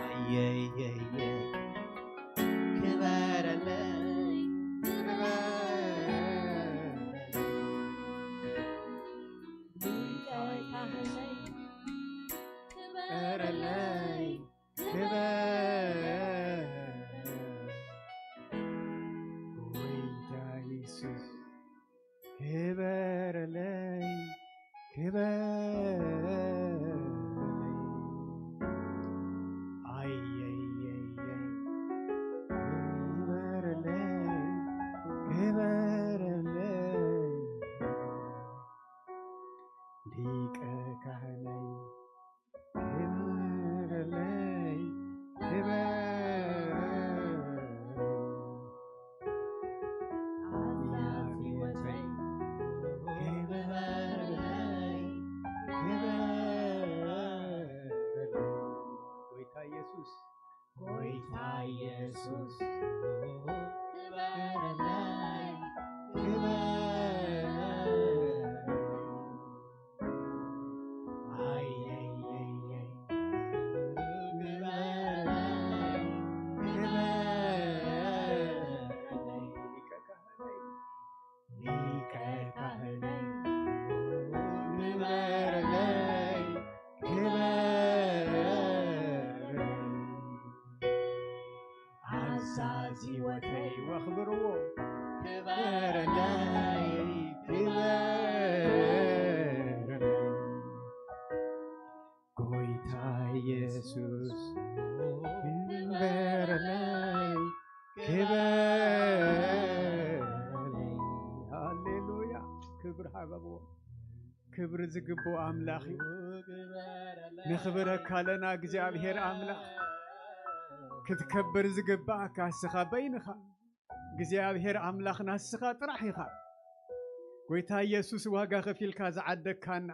ኣየየየ፣ ክበረለይ፣ ክበረለይ። ኣየየየየ። ክበረለይ፣ ክበረለይ። ሊቀ ካህነይ ክበረለይ፣ ክበረለይ። ኣዛዚ ወተይ ክበረለይ፣ ክበረለይ። ጎይታ ኢየሱስ፣ ጎይታ ኢየሱስ ክበረለይ፣ ክበረለይ። ኣየየየይ። ክበረለይ፣ ክበረለይ። ሊቀ ካህነይ፣ ሊቀ ካህነይ፣ ክበረለይ፣ ክበረለይ። ኣዛዚ ወተይ ወኽብርዎ፣ ክበረለይ፣ ክበረለይ። ጎይታ ኢየሱስ ክበረለይ፣ ክበረለይ። ሃሌሉያ። ክብሪ ሃበብዎ። ክብሪ ዝግብኦ ኣምላኽ እዩ። ነኽብረካ ኣለና እግዚኣብሔር ኣምላኽ። ክትከብር ዝግብኣካ እስኻ በይንኻ። እግዚኣብሔር ኣምላኽና እስኻ ጥራሕ ኢኻ። ጎይታ ኢየሱስ ዋጋ ከፊልካ ዝዓደግካና።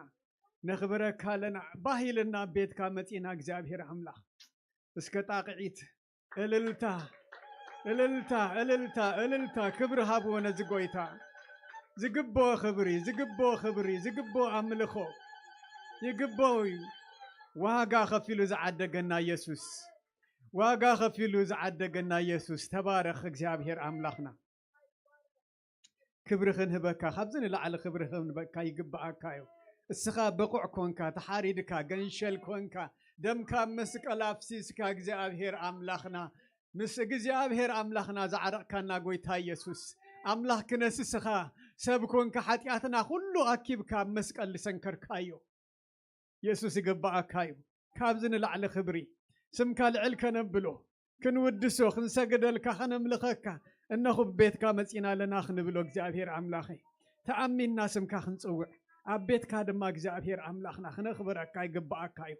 ነኽብረካ ኣለና። ባህ ኢልና ኣብ ቤትካ መጺና እግዚኣብሔር ኣምላኽ። እስከ ጣቕዒት፣ እልልታ፣ እልልታ፣ እልልታ፣ እልልታ። ክብሪ ሃብዎ ነዚ ጎይታ። ዝግብኦ ክብሪ፣ ዝግብኦ ክብሪ፣ ዝግብኦ ኣምልኾ ይግብኦ እዩ። ዋጋ ከፊሉ ዝዓደገና ኢየሱስ። ዋጋ ከፊሉ ዝዓደገና ኢየሱስ። ተባረኽ እግዚኣብሔር ኣምላኽና። ክብሪ ክንህበካ፣ ካብዚ ንላዕሊ ክብሪ ክንህበካ ይግብኣካ እዩ። እስኻ ብቑዕ ኮንካ፣ ተሓሪድካ፣ ገንሸል ኮንካ፣ ደምካ ኣብ መስቀል ኣፍሲስካ እግዚኣብሔር ኣምላኽና፣ ምስ እግዚኣብሔር ኣምላኽና ዝዓረቕካና ጎይታ ኢየሱስ፣ ኣምላኽ ክነስስኻ ሰብ ኮንካ ሓጢኣትና ኩሉ ኣኪብካ ኣብ መስቀል ዝሰንከርካዮ። ኢየሱስ ይግብኣካ እዩ። ካብዚ ንላዕሊ ክብሪ ስምካ ልዕል ከነብሎ፣ ክንውድሶ፣ ክንሰግደልካ፣ ከነምልኸካ፣ እነኹ ቤትካ መጺና ኣለና ክንብሎ፣ እግዚኣብሔር ኣምላኸይ፣ ተኣሚንና ስምካ ክንጽውዕ፣ ኣብ ቤትካ ድማ እግዚኣብሔር ኣምላኽና ክነኽብረካ ይግብኣካ እዩ።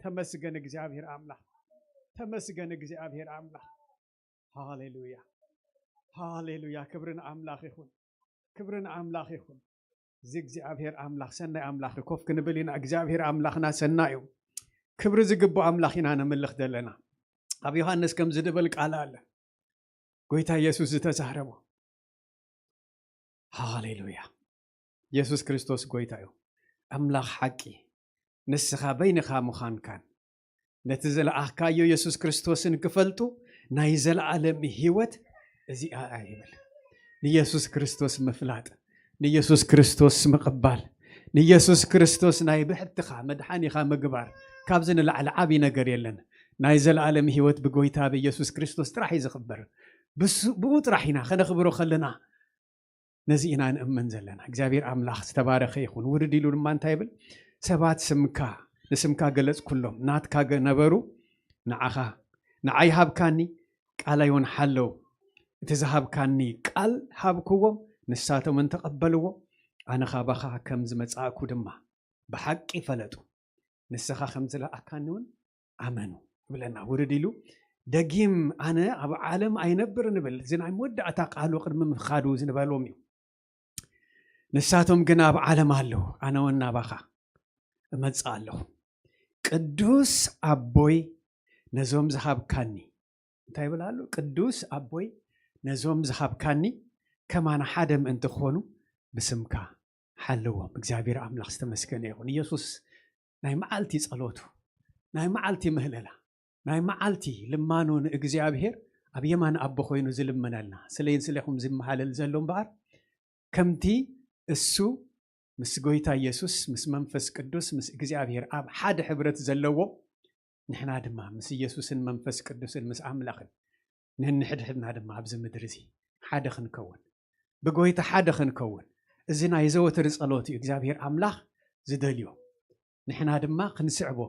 ተመስገን እግዚኣብሔር ኣምላኽ፣ ተመስገን እግዚኣብሔር ኣምላኽ። ሃሌሉያ፣ ሃሌሉያ። ክብሪ ንኣምላኽ ይኹን፣ ክብሪ ንኣምላኽ ይኹን። እዚ እግዚኣብሔር ኣምላኽ ሰናይ ኣምላኽ እዩ። ኮፍ ክንብል ኢና። እግዚኣብሔር ኣምላኽና ሰናይ እዩ። ክብሪ ዝግብኦ ኣምላኽ ኢና ነምልኽ ዘለና። ኣብ ዮሃንስ ከምዚ ድብል ቃል ኣለ። ጎይታ ኢየሱስ ዝተዛረቦ። ሃሌሉያ። ኢየሱስ ክርስቶስ ጎይታ እዩ። ኣምላኽ ሓቂ፣ ንስኻ በይንኻ ምዃንካን፣ ነቲ ዘለኣኽካዮ ኢየሱስ ክርስቶስን ክፈልጡ ናይ ዘለኣለም ህይወት እዚኣ እያ ይብል። ንኢየሱስ ክርስቶስ ምፍላጥ፣ ንኢየሱስ ክርስቶስ ምቕባል፣ ንኢየሱስ ክርስቶስ ናይ ብሕትኻ መድሓኒኻ ምግባር፣ ካብዚ ንላዕሊ ዓብዪ ነገር የለን። ናይ ዘለኣለም ህይወት ብጎይታ ብኢየሱስ ክርስቶስ ጥራሕ እዩ ዝኽበር። ብሱ-፣ ብኡ ጥራሕ ኢና ከነኽብሮ ከለና ነዚ ኢና ንእመን ዘለና። እግዚኣብሔር ኣምላኽ ዝተባረኸ ይኹን። ውርድ ኢሉ ድማ እንታይ ይብል? ሰባት ስምካ፣ ንስምካ ገለጽኩሎም፣ ናትካ ገ-፣ ነበሩ፣ ንዓኻ፣ ንዓይ ሃብካኒ፣ ቃላይ እውን ሓለው። እቲ ዝሃብካኒ ቃል ሃብክዎም፣ ንሳቶም እንተቐበልዎ፣ ኣነ ካባኻ ከም ዝመጻእኩ ድማ ብሓቂ ፈለጡ። ንስኻ ከም ዝለኣካኒ እውን ኣመኑ ይብለና። ውርድ ኢሉ ደጊም ኣነ ኣብ ዓለም ኣይነብርን ይብል። እዚ ናይ መወዳእታ ቃሉ ቅድሚ ምኻዱ ዝንበሎም እዩ። ንሳቶም ግን ኣብ ዓለም ኣለዉ፣ ኣነ እውን ናባኻ እመጽእ ኣለኹ። ቅዱስ ኣቦይ ነዞም ዝሃብካኒ፣ እንታይ ይብል ኣሎ? ቅዱስ ኣቦይ ነዞም ዝሃብካኒ ከማና ሓደ ምእንቲ ክኾኑ ብስምካ ሓለዎም። እግዚኣብሔር ኣምላኽ ዝተመስገነ ይኹን። ኢየሱስ ናይ መዓልቲ ጸሎቱ፣ ናይ መዓልቲ ምህለላ፣ ናይ መዓልቲ ልማኑ ንእግዚኣብሔር ኣብ የማን ኣቦ ኮይኑ ዝልምነልና፣ ስለይን ስለኹም ዝመሃለል ዘሎ እምበኣር፣ ከምቲ እሱ ምስ ጎይታ ኢየሱስ፣ ምስ መንፈስ ቅዱስ፣ ምስ እግዚኣብሔር ኣብ ሓደ ሕብረት ዘለዎ፣ ንሕና ድማ ምስ ኢየሱስን መንፈስ ቅዱስን ምስ ኣምላኽን ነንሕድሕድና ድማ ኣብዚ ምድሪ እዚ ሓደ ክንከውን፣ ብጎይታ ሓደ ክንከውን፣ እዚ ናይ ዘወትር ጸሎት እዩ እግዚኣብሔር ኣምላኽ ዝደልዮ። ንሕና ድማ ክንስዕቦ፣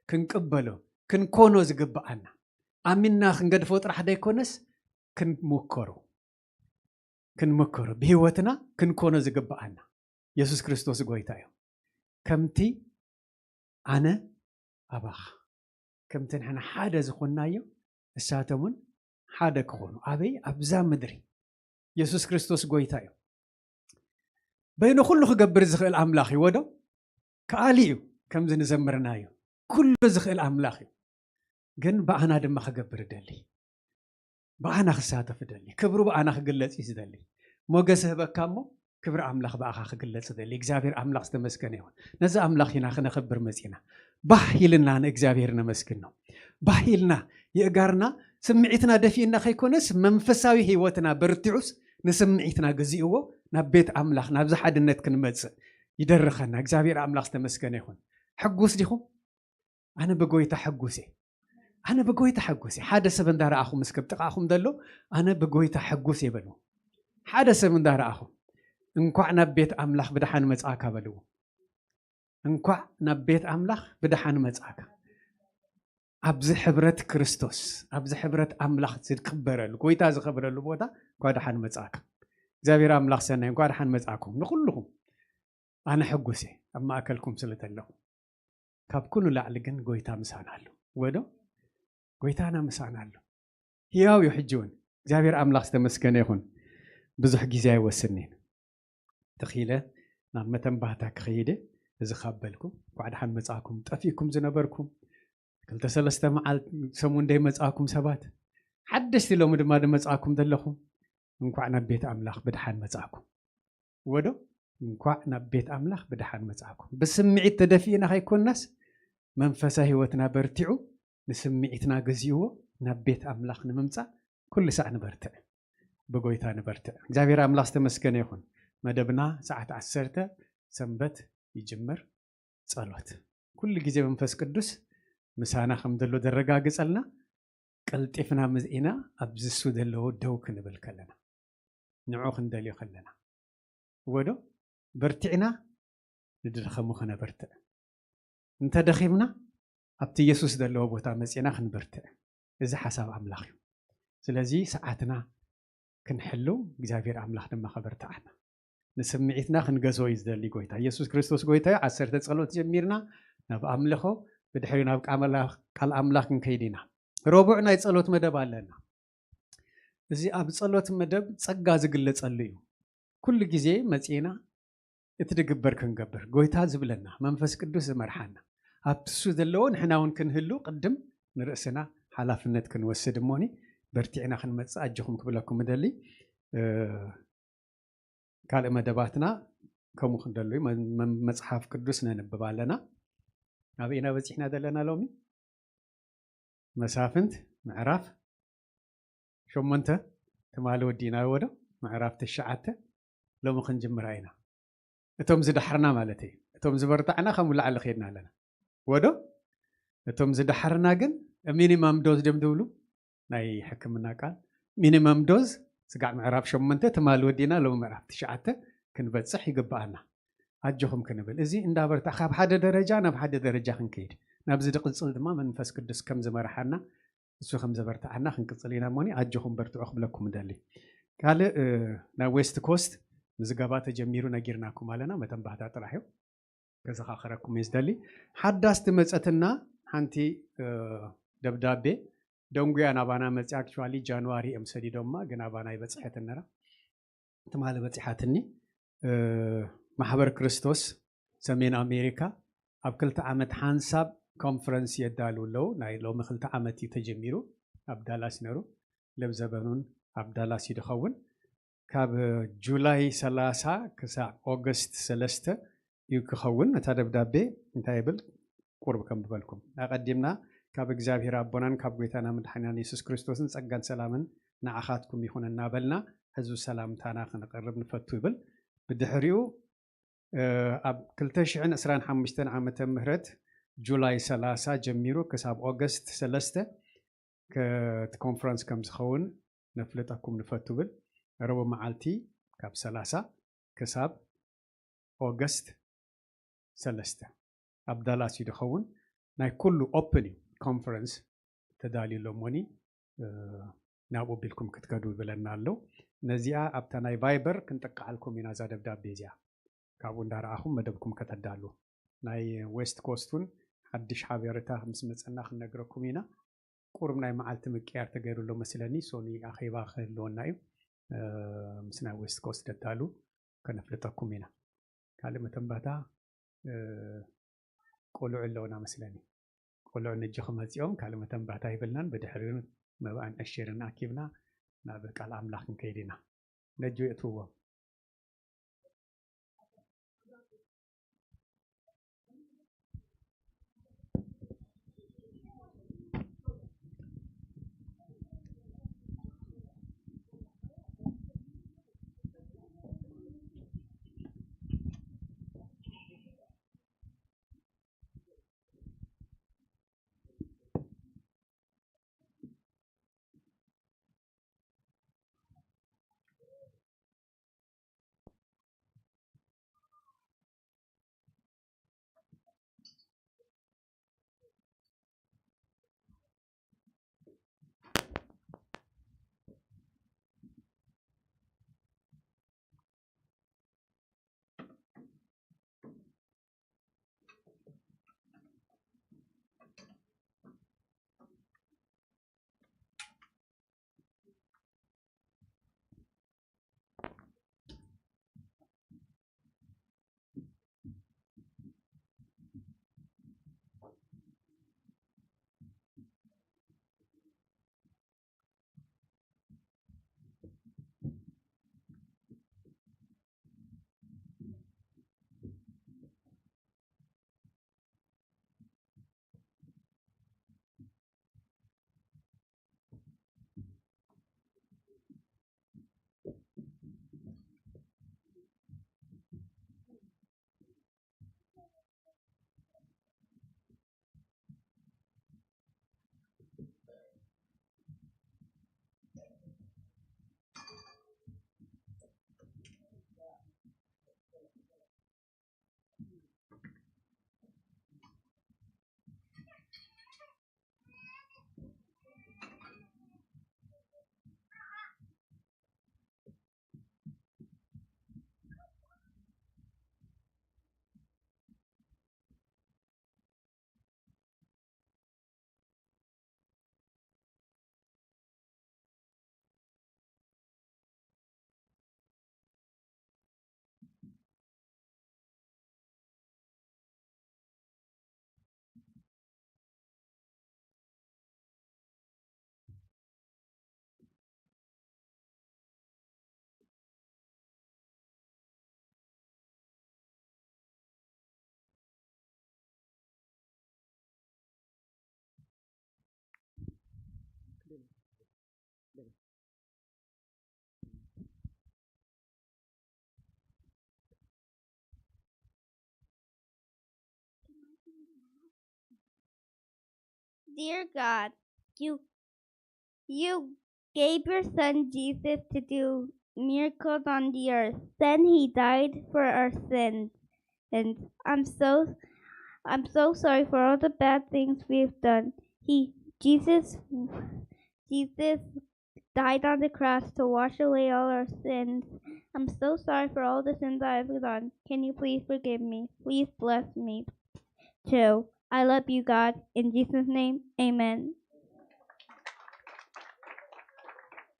ክንቅበሎ፣ ክንኮኖ ዝግብኣና፣ ኣሚንና ክንገድፎ ጥራሕ ዘይኮነስ ክንምከሮ፣ ክንምከሮ፣ ብህይወትና ክንኮኖ ዝግብኣና። የሱስ ክርስቶስ ጎይታ እዩ። ከምቲ ኣነ ኣባኻ፣ ከምቲ ንሕና ሓደ ዝኾንናዮ፣ እሳቶም እውን ሓደ ክኾኑ። ኣበይ? ኣብዛ ምድሪ። የሱስ ክርስቶስ ጎይታ እዩ። በይኑ ኩሉ ክገብር ዝኽእል ኣምላኽ እዩ ወዶ? ከኣሊ እዩ። ከምዚ ንዘምርናዮ ኩሉ ዝኽእል ኣምላኽ እዩ። ግን ብኣና ድማ ክገብር ደሊ፣ ብኣና ክሳተፍ ደሊ፣ ክብሩ ብኣና ክግለጽ እዩ ዝደሊ። ሞገስ ህበካ እሞ ክብሪ ኣምላኽ ብኣኻ ክግለጽ ደሊ። እግዚኣብሔር ኣምላኽ ዝተመስገነ ይኹን። ነዚ ኣምላኽ ኢና ክነኽብር መጺና። ባህ ኢልና ንእግዚኣብሔር ነመስግን ነው። ባህ ኢልና የእጋርና፣ ስምዒትና ደፊእና ከይኮነስ መንፈሳዊ ህይወትና በርቲዑስ ንስምዒትናግዚእዎ ናብ ቤት ኣምላኽ ናብዚ ሓድነት ክንመጽእ ይደርኸና። እግዚኣብሔር ኣምላኽ ዝተመስገነ ይኹን። ሕጉስ ዲኹም? ኣነ ብጎይታ ሕጉስ እየ። ኣነ ብጎይታ ሕጉስ እየ። ሓደ ሰብ እንዳረኣኹም እስከ ብጥቓኹም ዘሎ ኣነ ብጎይታ ሕጉስ እየ በሉ። ሓደ ሰብ እንዳረኣኹም እንኳዕ ናብ ቤት ኣምላኽ ብደሓን መጻእካ በልዎ። እንኳዕ ናብ ቤት ኣምላኽ ብደሓን መጻእካ። ኣብዚ ሕብረት ክርስቶስ፣ ኣብዚ ሕብረት ኣምላኽ ዝክበረሉ፣ ጎይታ ዝኸብረሉ ቦታ እንኳዕ ደሓን መጻእካ። እግዚኣብሔር ኣምላኽ ሰናይ፣ እንኳዕ ደሓን መጻእኩም ንኹልኹም። ኣነ ሕጉስ እየ ኣብ ማእከልኩም ስለ ዘለኹ። ካብ ኩሉ ላዕሊ ግን ጎይታ ምሳና ኣሎ። ወዶ ጎይታና ምሳና ኣሎ። ህያው እዩ ሕጂ እውን። እግዚኣብሔር ኣምላኽ ዝተመስገነ ይኹን። ብዙሕ ግዜ ኣይወስድን። ተኺለ ናብ መተንባህታ ክኸይደ እዚ ካብ በልኩ፣ እንኳዕ ደሓን መጻእኩም። ጠፊእኩም ዝነበርኩም ክልተ ሰለስተ መዓልቲ ሰሙን ደይመጻእኩም ሰባት፣ ሓደሽቲ ሎሚ ድማ ድመጻእኩም ዘለኹም፣ እንኳዕ ናብ ቤት ኣምላኽ ብደሓን መጻእኩም። ወዶ እንኳዕ ናብ ቤት ኣምላኽ ብደሓን መጻእኩም። ብስምዒት ተደፊእና ከይኮንናስ መንፈሳዊ ህይወትና በርቲዑ ንስምዒትና ገዚእዎ ናብ ቤት ኣምላኽ ንምምጻእ ኩሉ ሳዕ ንበርትዕ። ብጎይታ ንበርትዕ። እግዚኣብሔር ኣምላኽ ዝተመስገነ ይኹን። መደብና ሰዓት ዓሰርተ ሰንበት ይጅምር። ጸሎት። ኩሉ ግዜ መንፈስ ቅዱስ ምሳና ከም ዘሎ ዘረጋግጸልና ቀልጢፍና ምዝኢና ኣብዚ እሱ ዘለዎ ደው ክንብል ከለና፣ ንዑ ክንደልዮ ከለና፣ ወዶ በርቲዕና ንድደኸሙ ከነበርትዕ፣ እንተደኺምና ኣብቲ የሱስ ዘለዎ ቦታ መጺና ክንበርትዕ። እዚ ሓሳብ ኣምላኽ እዩ። ስለዚ ሰዓትና ክንሕሉ እግዚኣብሔር ኣምላኽ ድማ ከበርትዓና። ንስምዒትና ክንገዝኦ እዩ ዝደሊ ጎይታ። የሱስ ክርስቶስ ጎይታ እዩ። ዓሰርተ ጸሎት ጀሚርና ናብ ኣምልኾ፣ ብድሕሪ ናብ ቃመላ-፣ ቃል ኣምላኽ ክንከይድ ኢና። ረቡዕ ናይ ጸሎት መደብ ኣለና። እዚ ኣብ ጸሎት መደብ ጸጋ ዝግለጸሉ እዩ። ኩሉ ግዜ መጺእና እቲ ድግበር ክንገብር፣ ጎይታ ዝብለና፣ መንፈስ ቅዱስ ዝመርሓና፣ ኣብቲ እሱ ዘለዎ ንሕና እውን ክንህሉ ቅድም ንርእስና ሓላፍነት ክንወስድ እሞኒ በርቲዕና ክንመጽእ ኣጆኹም ክብለኩም እደሊ። እ፣ ካልእ መደባትና ከምኡ ክንደሉ እዩ። መ-፣ መ-፣ መጽሓፍ ቅዱስ ነንብብ ኣለና። ኣበይና በጺሕና ዘለና ሎሚ? መሳፍንት ምዕራፍ ሸሞንተ ትማሊ ወዲእናዮ ወዶ ምዕራፍ ትሽዓተ ሎሚ ክንጅምራ ኢና። እቶም ዝዳሕርና ማለት እዩ። እቶም ዝበርታዕና ከም ላዕሊ ከይድና ኣለና። ወዶ እቶም ዝዳሕርና ግን ሚኒማም ዶዝ ድዮም ዝብሉ ናይ ሕክምና ቃል ሚኒማም ዶዝ ስጋዕ ምዕራፍ ሸሞንተ ትማሊ ወዲእና ሎሚ ምዕራፍ ትሽዓተ ክንበጽሕ ይግብኣና። ኣጆኹም ክንብል። እዚ እንዳበርታ ካብ ሓደ ደረጃ ናብ ሓደ ደረጃ ክንከይድ፣ ናብዚ ድቕጽል ድማ መንፈስ ቅዱስ ከም ዝመርሓና፣ እሱ ከም ዘበርትዓና ክንቅጽል ኢና። እሞኒ ኣጆኹም በርትዑ ክብለኩም እደሊ። ካልእ፣ እ፣ ናብ ዌስት ኮስት ምዝገባ ተጀሚሩ ነጊርናኩም ኣለና። መተንባህታ ጥራሕ እዩ። ከዘኻኽረኩም እየ ዝደሊ። ሓዳስ ትመጸትና ሓንቲ፣ እ፣ ደብዳቤ ደንጉያ ናባና መጽያ። ኣክቹዋሊ ጃንዋሪ እዮም ሰዲዶማ፣ ግን ኣባና ይበጽሐት ነራ። ትማሊ በጺሓትኒ። እ፣ ማሕበር ክርስቶስ ሰሜን ኣሜሪካ ኣብ ክልተ ዓመት ሓንሳብ ኮንፈረንስ የዳልው ኣለዉ። ናይ ሎሚ ክልተ ዓመት እዩ ተጀሚሩ። ኣብ ዳላስ ነሩ። ለብዘበኑን ኣብ ዳላስ እዩ ድኸውን። ካብ ጁላይ ሰላሳ ክሳዕ ኦገስት ሰለስተ እዩ ክኸውን። እታ ደብዳቤ እንታይ ይብል? ቁርብ ከንብበልኩም። ኣቐዲምና ካብ እግዚኣብሔር ኣቦናን ካብ ጎይታና መድሓኒናን የሱስ ክርስቶስን ጸጋን ሰላምን ንዓኻትኩም ይኹን እናበልና ህዝቢ ሰላምታና ክነቐርብ ንፈቱ ይብል። ብድሕሪኡ፣ እ፣ ኣብ ክልተ ሽሕን ዕስራን ሓሙሽተን ዓመተ ምህረት ጁላይ ሰላሳ ጀሚሩ ክሳብ ኦገስት ሰለስተ ከ-፣ እቲ ኮንፈረንስ ከም ዝኸውን ነፍልጠኩም ንፈቱ ብል። ረቡዕ መዓልቲ ካብ ሰላሳ ክሳብ ኦገስት ሰለስተ ኣብ ዳላስ እዩ ዝኸውን። ናይ ኩሉ ኦፕን እዩ፣ ኮንፈረንስ ተዳልዩ ኣሎ እሞኒ፣ እ፣ ናብኡ ቢልኩም ክትከዱ ይብለና ኣሎ። ነዚኣ ኣብታ ናይ ቫይበር ክንጥቅዓልኩም ኢና እዛ ደብዳቤ እዚኣ። ካብኡ እንዳረኣኹም መደብኩም ከተዳሉ። ናይ ዌስት ኮስት እውን ሓድሽ ሓበሬታ ምስ መጸና ክንነግረኩም ኢና። ቁሩብ ናይ መዓልቲ ምቅያር ተገይሩ ኣሎ መስለኒ። ሶኒ ኣኼባ ክህልወና እዩ። እ፣ ምስ ናይ ዌስት ኮስት ደዳሉ ከነፍልጠኩም ኢና። ካልእ መተንባታ፣ እ፣ ቆልዑ ኣለውና መስለኒ። ቆልዑ ነጆ ክመጽኦም ካልእ መተንባታ ይብልናን ብድሕሪኡ መብኣን ዕሽርን ኣኪብና ናብ ቃል ኣምላኽ ክንከይድ ኢና። ነጆ የእትውዎም። Dear God, you you gave your son Jesus to do miracles on the earth. Then he died for our sins. And I'm so I'm so sorry for all the bad things we've done. He Jesus Jesus died on the cross to wash away all our sins. I'm so sorry for all the sins I have done. Can you please forgive me? Please bless me too. I love you, God. In Jesus' name, amen.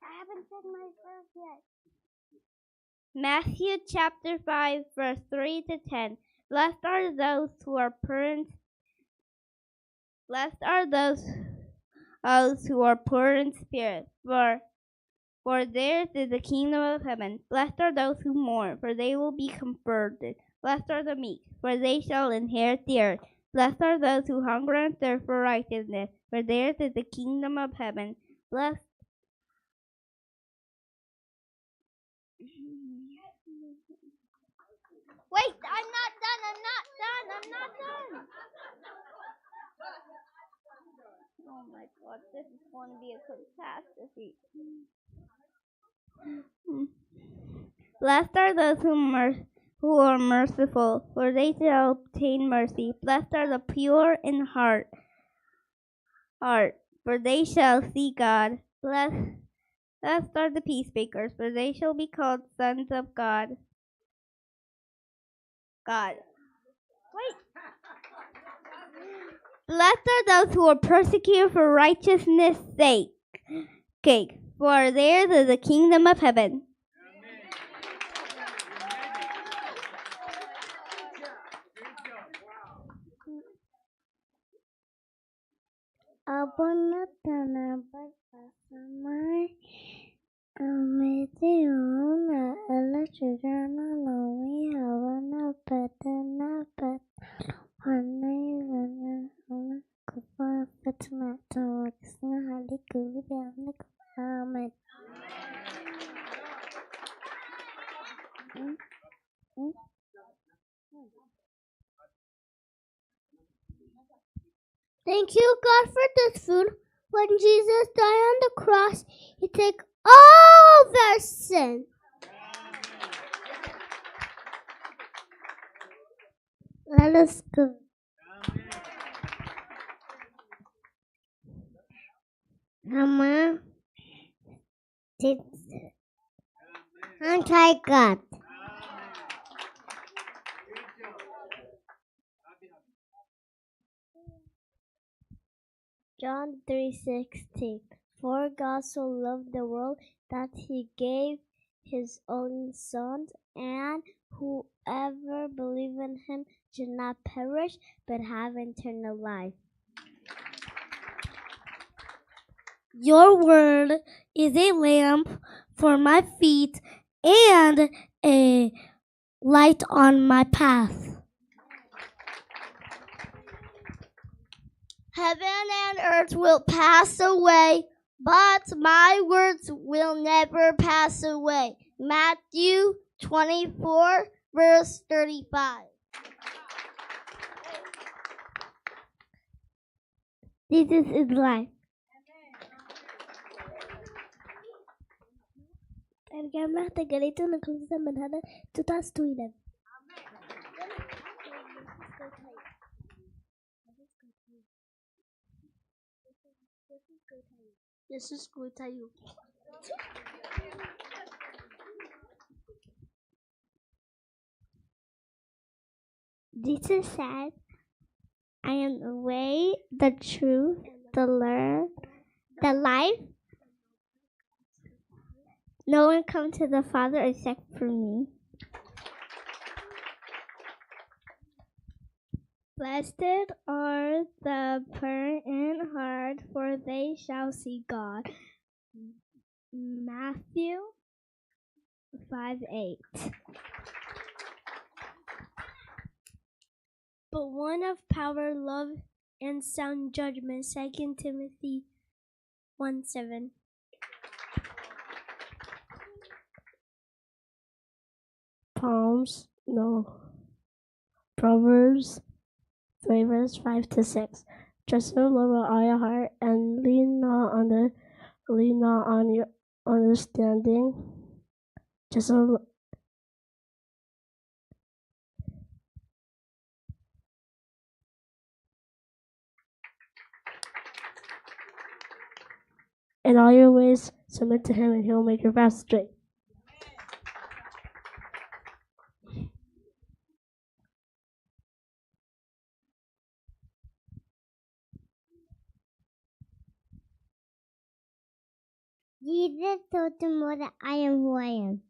I haven't said my verse yet. Matthew chapter five, verse three to ten. Blessed are those who are poor in Blessed are those, those who are poor in spirit, for, for theirs is the kingdom of heaven. Blessed are those who mourn, for they will be comforted. Blessed are the meek, for they shall inherit the earth. Blessed are those who hunger and thirst for righteousness, for theirs is the kingdom of heaven. Blessed Wait, I'm not done. I'm not done. I'm not done. Oh my God, this is going to be a catastrophe. Blessed are those who, mer- who are merciful, for they shall obtain mercy. Blessed are the pure in heart, heart, for they shall see God. Blessed, blessed are the peacemakers, for they shall be called sons of God. God. Wait. Blessed are those who are persecuted for righteousness' sake. Okay, for theirs is the kingdom of heaven. ኣቦና ተነበር ኣብ ሰማይ፣ ኣብ ምድሪ እውን ኣብ ዕለት፣ እንጀራና ሎሚ ሃበና፣ በደልና በደልና ንበድል፣ ክፉ ፈተና ኣይተመልክተና፣ ሃሌ ክብሪ ንኣምላኽ። ኣሜን። Thank you, God, for this food. When Jesus died on the cross, He took all of our sin. Let us go. Mama, did anti God. John three sixteen. For God so loved the world that He gave His only Son, and whoever believes in Him should not perish but have eternal life. Your word is a lamp for my feet and a light on my path. Heaven and earth will pass away, but my words will never pass away. Matthew twenty-four, verse thirty-five. Jesus is life. ጸጋ ኣምላኽ ተገሊጹ ንክልተ መድሃለ ቱታስ ትዊለን። የሱስ ጎይታ እዩ። Jesus said, I am the way, the truth, the learn, the life. No one comes to the Father except for me. Blessed are the pure in heart, for they shall see God. Matthew five eight. But one of power, love, and sound judgment, Second Timothy one seven. Palms, no. Proverbs three, verse five to six. Trust in the Lord with all your heart and lean not on the lean not on your understanding. Just a l- In all your ways, submit to him, and he will make your path straight. Jesus told them what I am who I am.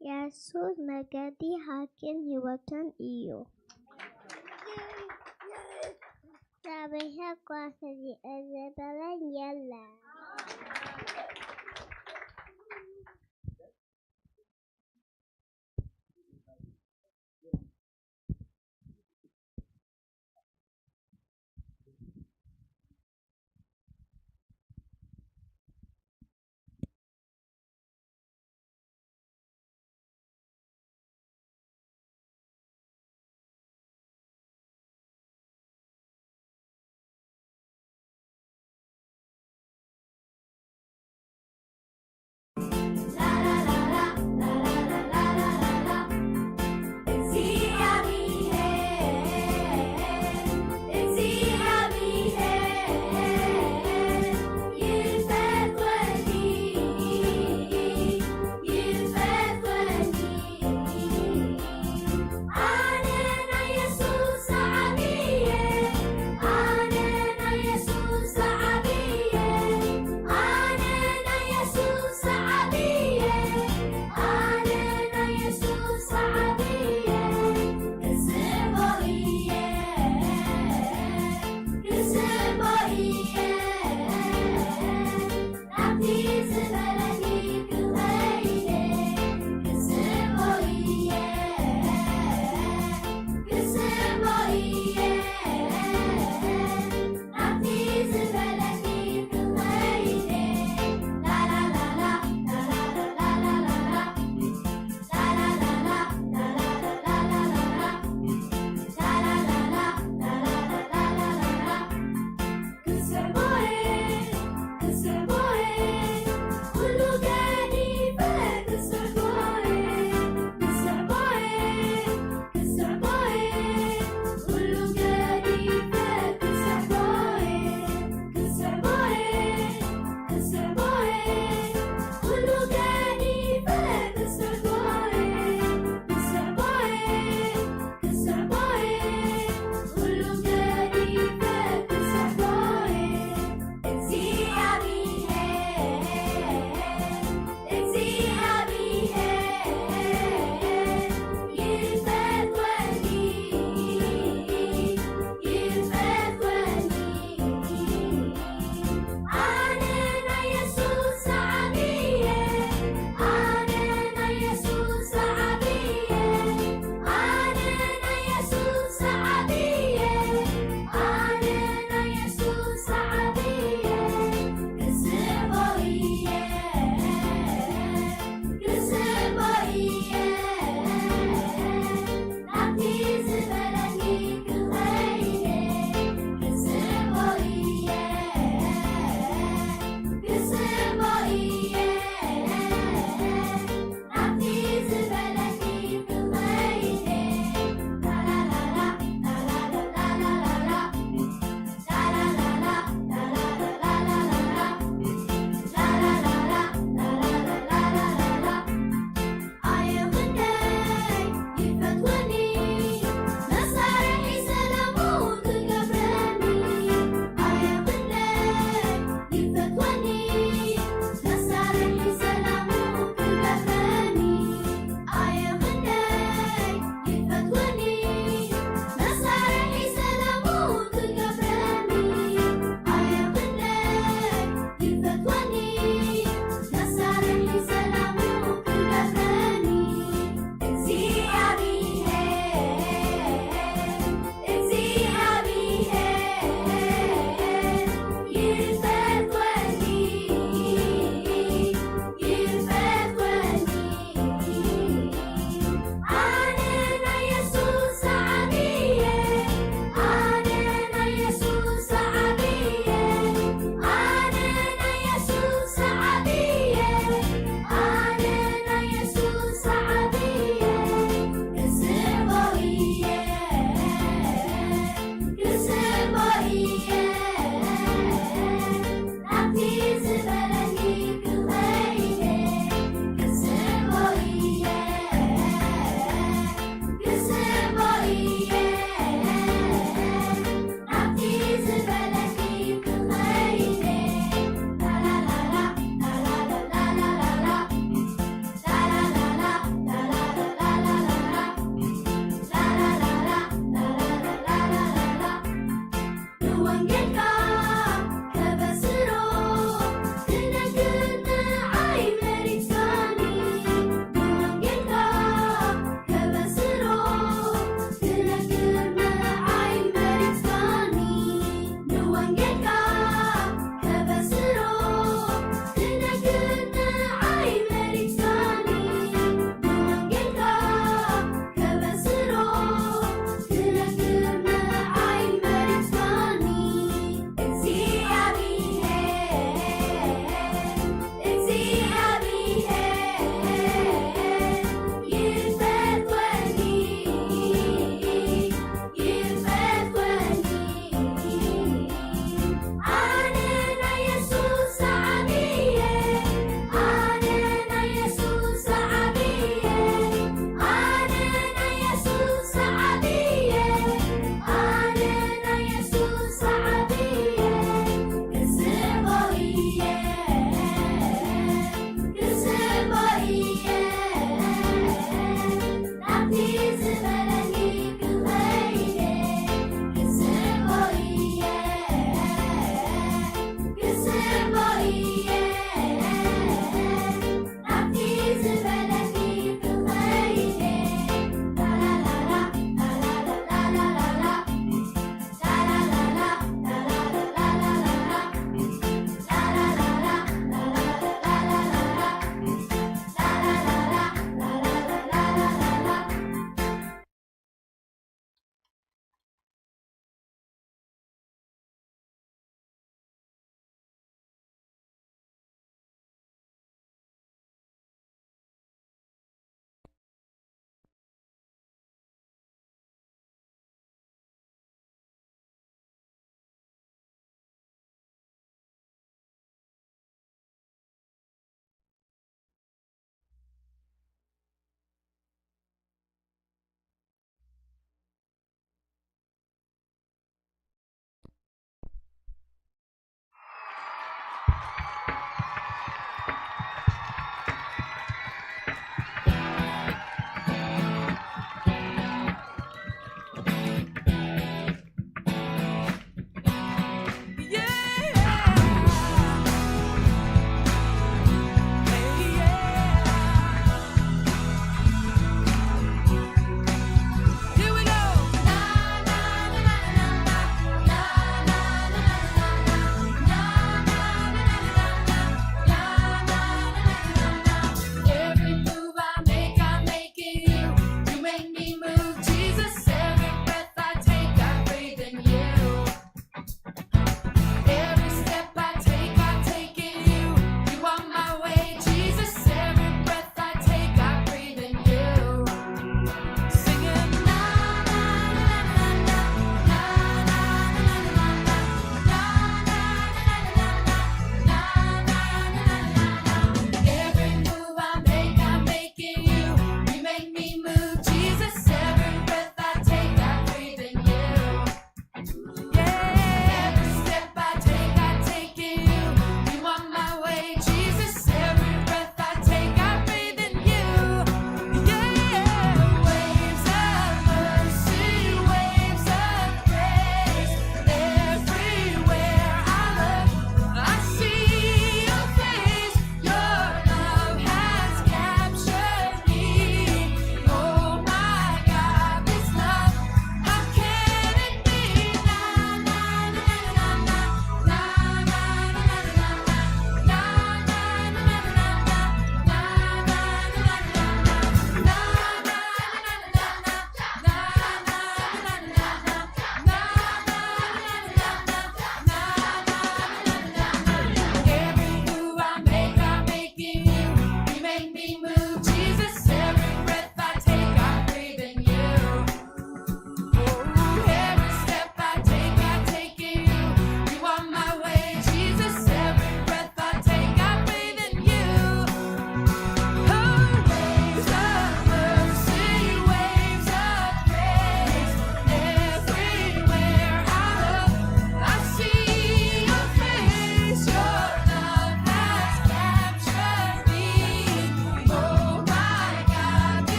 የሱስ መገዲ፣ ሓቅን ህይወትን እዩ። እግዚኣብሔር እኳ ስለ ዝበለኝ የለን።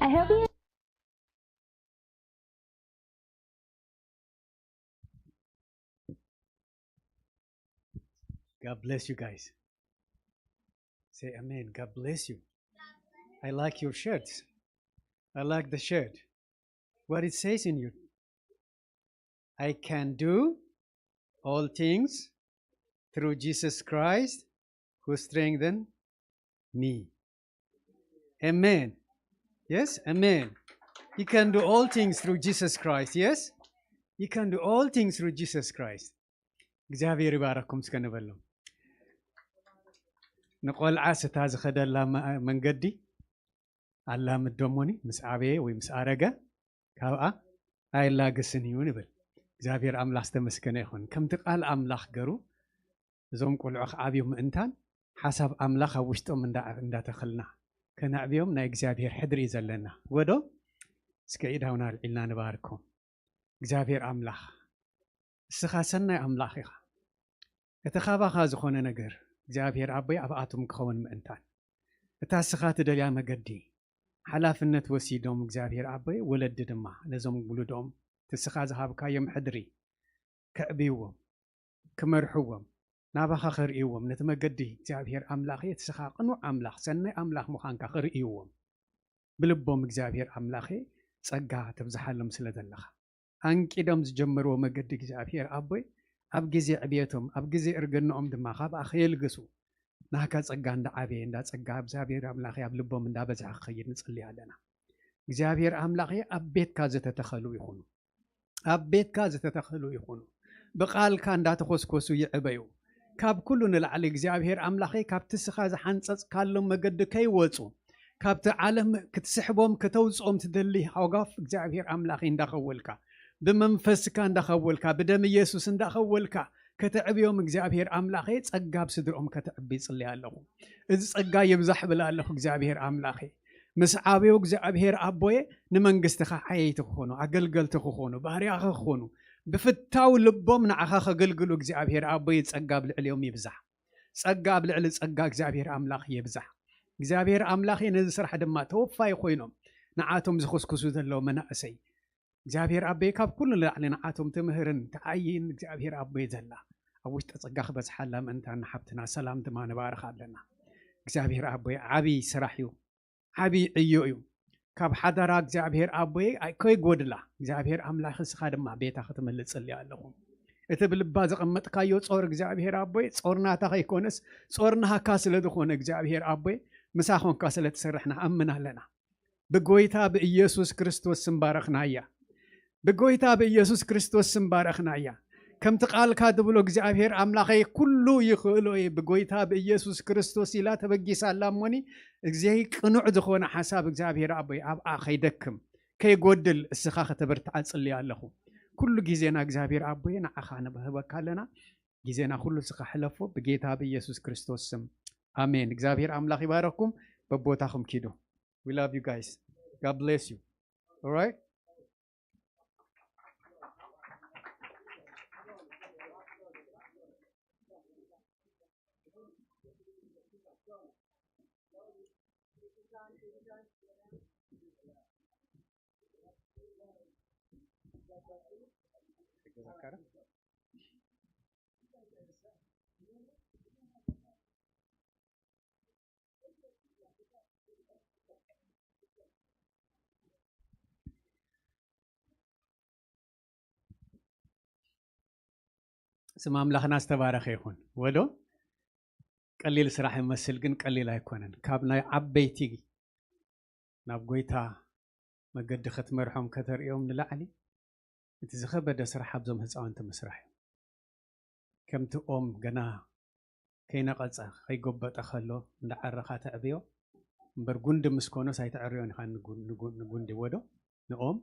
I hope you God bless you guys. Say amen. God bless you. I like your shirts. I like the shirt. What it says in you. I can do all things through Jesus Christ who strengthen me. Amen. Yes, amen. You can do all things through Jesus Christ. Yes, you can do all things through Jesus Christ. እግዚኣብሔር ይባረኩም እስከ ንበሎም። ንቆልዓስ እታ ዝኸደላ መ- መንገዲ ኣላምዶሞኒ፣ ምስ ዓበየ ወይ ምስ ኣረገ ካብኣ ኣይላገስን እዩ ንብል። እግዚኣብሔር ኣምላኽ ዝተመስገነ ይኹን። ከምቲ ቃል ኣምላኽ ገሩ እዞም ቆልዑ ክዓብዩ ምእንታን ሓሳብ ኣምላኽ ኣብ ውሽጦም እንዳ- እንዳተኸልና ከነዕብዮም ናይ እግዚኣብሔር ሕድሪ እዩ ዘለና። ወዶ እስከ ኢዳውና ኣልዒልና ንባርኮም። እግዚኣብሔር ኣምላኽ እስኻ ሰናይ ኣምላኽ ኢኻ። እቲ ካባኻ ዝኾነ ነገር እግዚኣብሔር ኣቦይ ኣብኣቶም ክኸውን ምእንታን እታ እስኻ ትደልያ መገዲ ሓላፍነት ወሲዶም እግዚኣብሔር ኣቦይ ወለዲ ድማ ነዞም ውሉዶም እቲ እስኻ ዝሃብካዮም ሕድሪ ከዕብይዎም ክመርሕዎም ናባኻ ከርእይዎም ነቲ መገዲ እግዚኣብሔር ኣምላኽ እቲ እስኻ ቅኑዕ ኣምላኽ ሰናይ ኣምላኽ ምዃንካ ከርእይዎም ብልቦም እግዚኣብሔር ኣምላኽ ጸጋ ተብዝሓሎም ስለ ዘለኻ ኣንቂዶም ዝጀመርዎ መገዲ እግዚኣብሔር ኣቦይ ኣብ ግዜ ዕብየቶም ኣብ ግዜ እርግንኦም ድማ ካብኣ ከየልግሱ ናካ ጸጋ እንዳዓበየ እንዳ ጸጋ እግዚኣብሔር ኣምላኽ ኣብ ልቦም እንዳበዝሐ ክኸይድ ንጽሊ ኣለና። እግዚኣብሔር ኣምላኽ ኣብ ቤትካ ዝተተኸሉ ይኹኑ ኣብ ቤትካ ዝተተኸሉ ይኹኑ ብቓልካ እንዳተኾስኮሱ ይዕበዩ። ካብ ኩሉ ንላዕሊ እግዚኣብሔር ኣምላኸይ ካብቲ ስኻ ዝሓንጸጽካሎም መገዲ ከይወጹ ካብቲ ዓለም ክትስሕቦም ከተውጽኦም ትደሊ ሃጓፍ እግዚኣብሔር ኣምላኸይ እንዳኸወልካ ብመንፈስካ እንዳኸወልካ ብደም ኢየሱስ እንዳኸወልካ ከተዕብዮም እግዚኣብሔር ኣምላኸይ ጸጋ ኣብ ስድርኦም ከተዕቢ ይጽልይ ኣለኹ። እዚ ጸጋ ይብዛሕ ብል ኣለኹ እግዚኣብሔር ኣምላኸይ ምስ ዓብዮ እግዚኣብሔር ኣቦየ ንመንግስትኻ ዓየይቲ ክኾኑ ኣገልገልቲ ክኾኑ ባርያኸ ክኾኑ ብፍታው ልቦም ንዓኻ ከገልግሉ እግዚኣብሔር ኣቦየ ጸጋ ኣብ ልዕሊኦም ይብዛሕ። ጸጋ ኣብ ልዕሊ ጸጋ እግዚኣብሔር ኣምላኽ ይብዛሕ። እግዚኣብሔር ኣምላኽ ነዚ ስራሕ ድማ ተወፋይ ኮይኖም ንዓቶም ዝኽስክሱ ዘለዉ መናእሰይ እግዚኣብሔር ኣቦይ ካብ ኩሉ ንላዕሊ ንዓቶም ትምህርን ተዓይን እግዚኣብሔር ኣቦይ ዘላ ኣብ ውሽጢ ጸጋ ክበዝሓላ ምእንታን ንሓብትና ሰላም ድማ ንባርኽ ኣለና። እግዚኣብሔር ኣቦይ ዓብይ ስራሕ እዩ። ዓብዪ ዕዮ እዩ። ካብ ሓዳራ እግዚኣብሔር ኣቦይ ከይጎድላ እግዚኣብሔር ኣምላኽ እስኻ ድማ ቤታ ክትምልእ ጽልያ ኣለኹ። እቲ ብልባ ዘቐመጥካዮ ጾር እግዚኣብሔር ኣቦይ ጾር ናታ ከይኮነስ ጾር ናሃካ ስለ ዝኾነ እግዚኣብሔር ኣቦይ ምሳ ኾንካ ስለ ትሰርሕ ንኣምን ኣለና። ብጎይታ ብኢየሱስ ክርስቶስ ስም ባረኽናያ። ብጎይታ ብኢየሱስ ክርስቶስ ስም ባረኽናያ። ከምቲ ቃልካ ትብሎ እግዚኣብሔር ኣምላኸይ ኩሉ ይኽእሎ እየ ብጎይታ ብኢየሱስ ክርስቶስ ኢላ ተበጊሳ ኣላ እሞኒ እግዚኣብሔር ቅኑዕ ዝኾነ ሓሳብ እግዚኣብሔር ኣቦይ ኣብኣ ከይደክም ከይጎድል እስኻ ከተበርትዓ ጽልያ ኣለኹ። ኩሉ ግዜና እግዚኣብሔር ኣቦይ ንዓኻ ንብህበካ ኣለና። ግዜና ኩሉ እስኻ ሕለፎ ብጌታ ብኢየሱስ ክርስቶስ ስም ኣሜን። እግዚኣብሔር ኣምላኽ ይባረኽኩም። በቦታኹም ኪዱ። We love you guys. God bless you. All right? ስም ኣምላኽና ዝተባረኸ ይኹን። ወዶ ቀሊል ስራሕ ይመስል ግን ቀሊል ኣይኮነን። ካብ ናይ ዓበይቲ ናብ ጎይታ መገዲ ክትመርሖም ከተርእዮም ንላዕሊ እቲ ዝኸበደ ስራሕ ኣብዞም ህፃውንቲ ምስራሕ እዩ። ከምቲ ኦም ገና ከይነቐፀ ከይጎበጠ ከሎ እንዳዓረኻ ተዕብዮ እምበር ጉንዲ ምስ ኮኖስ ኣይተዕርዮን ኢኻ ንጉንዲ ወዶ ንኦም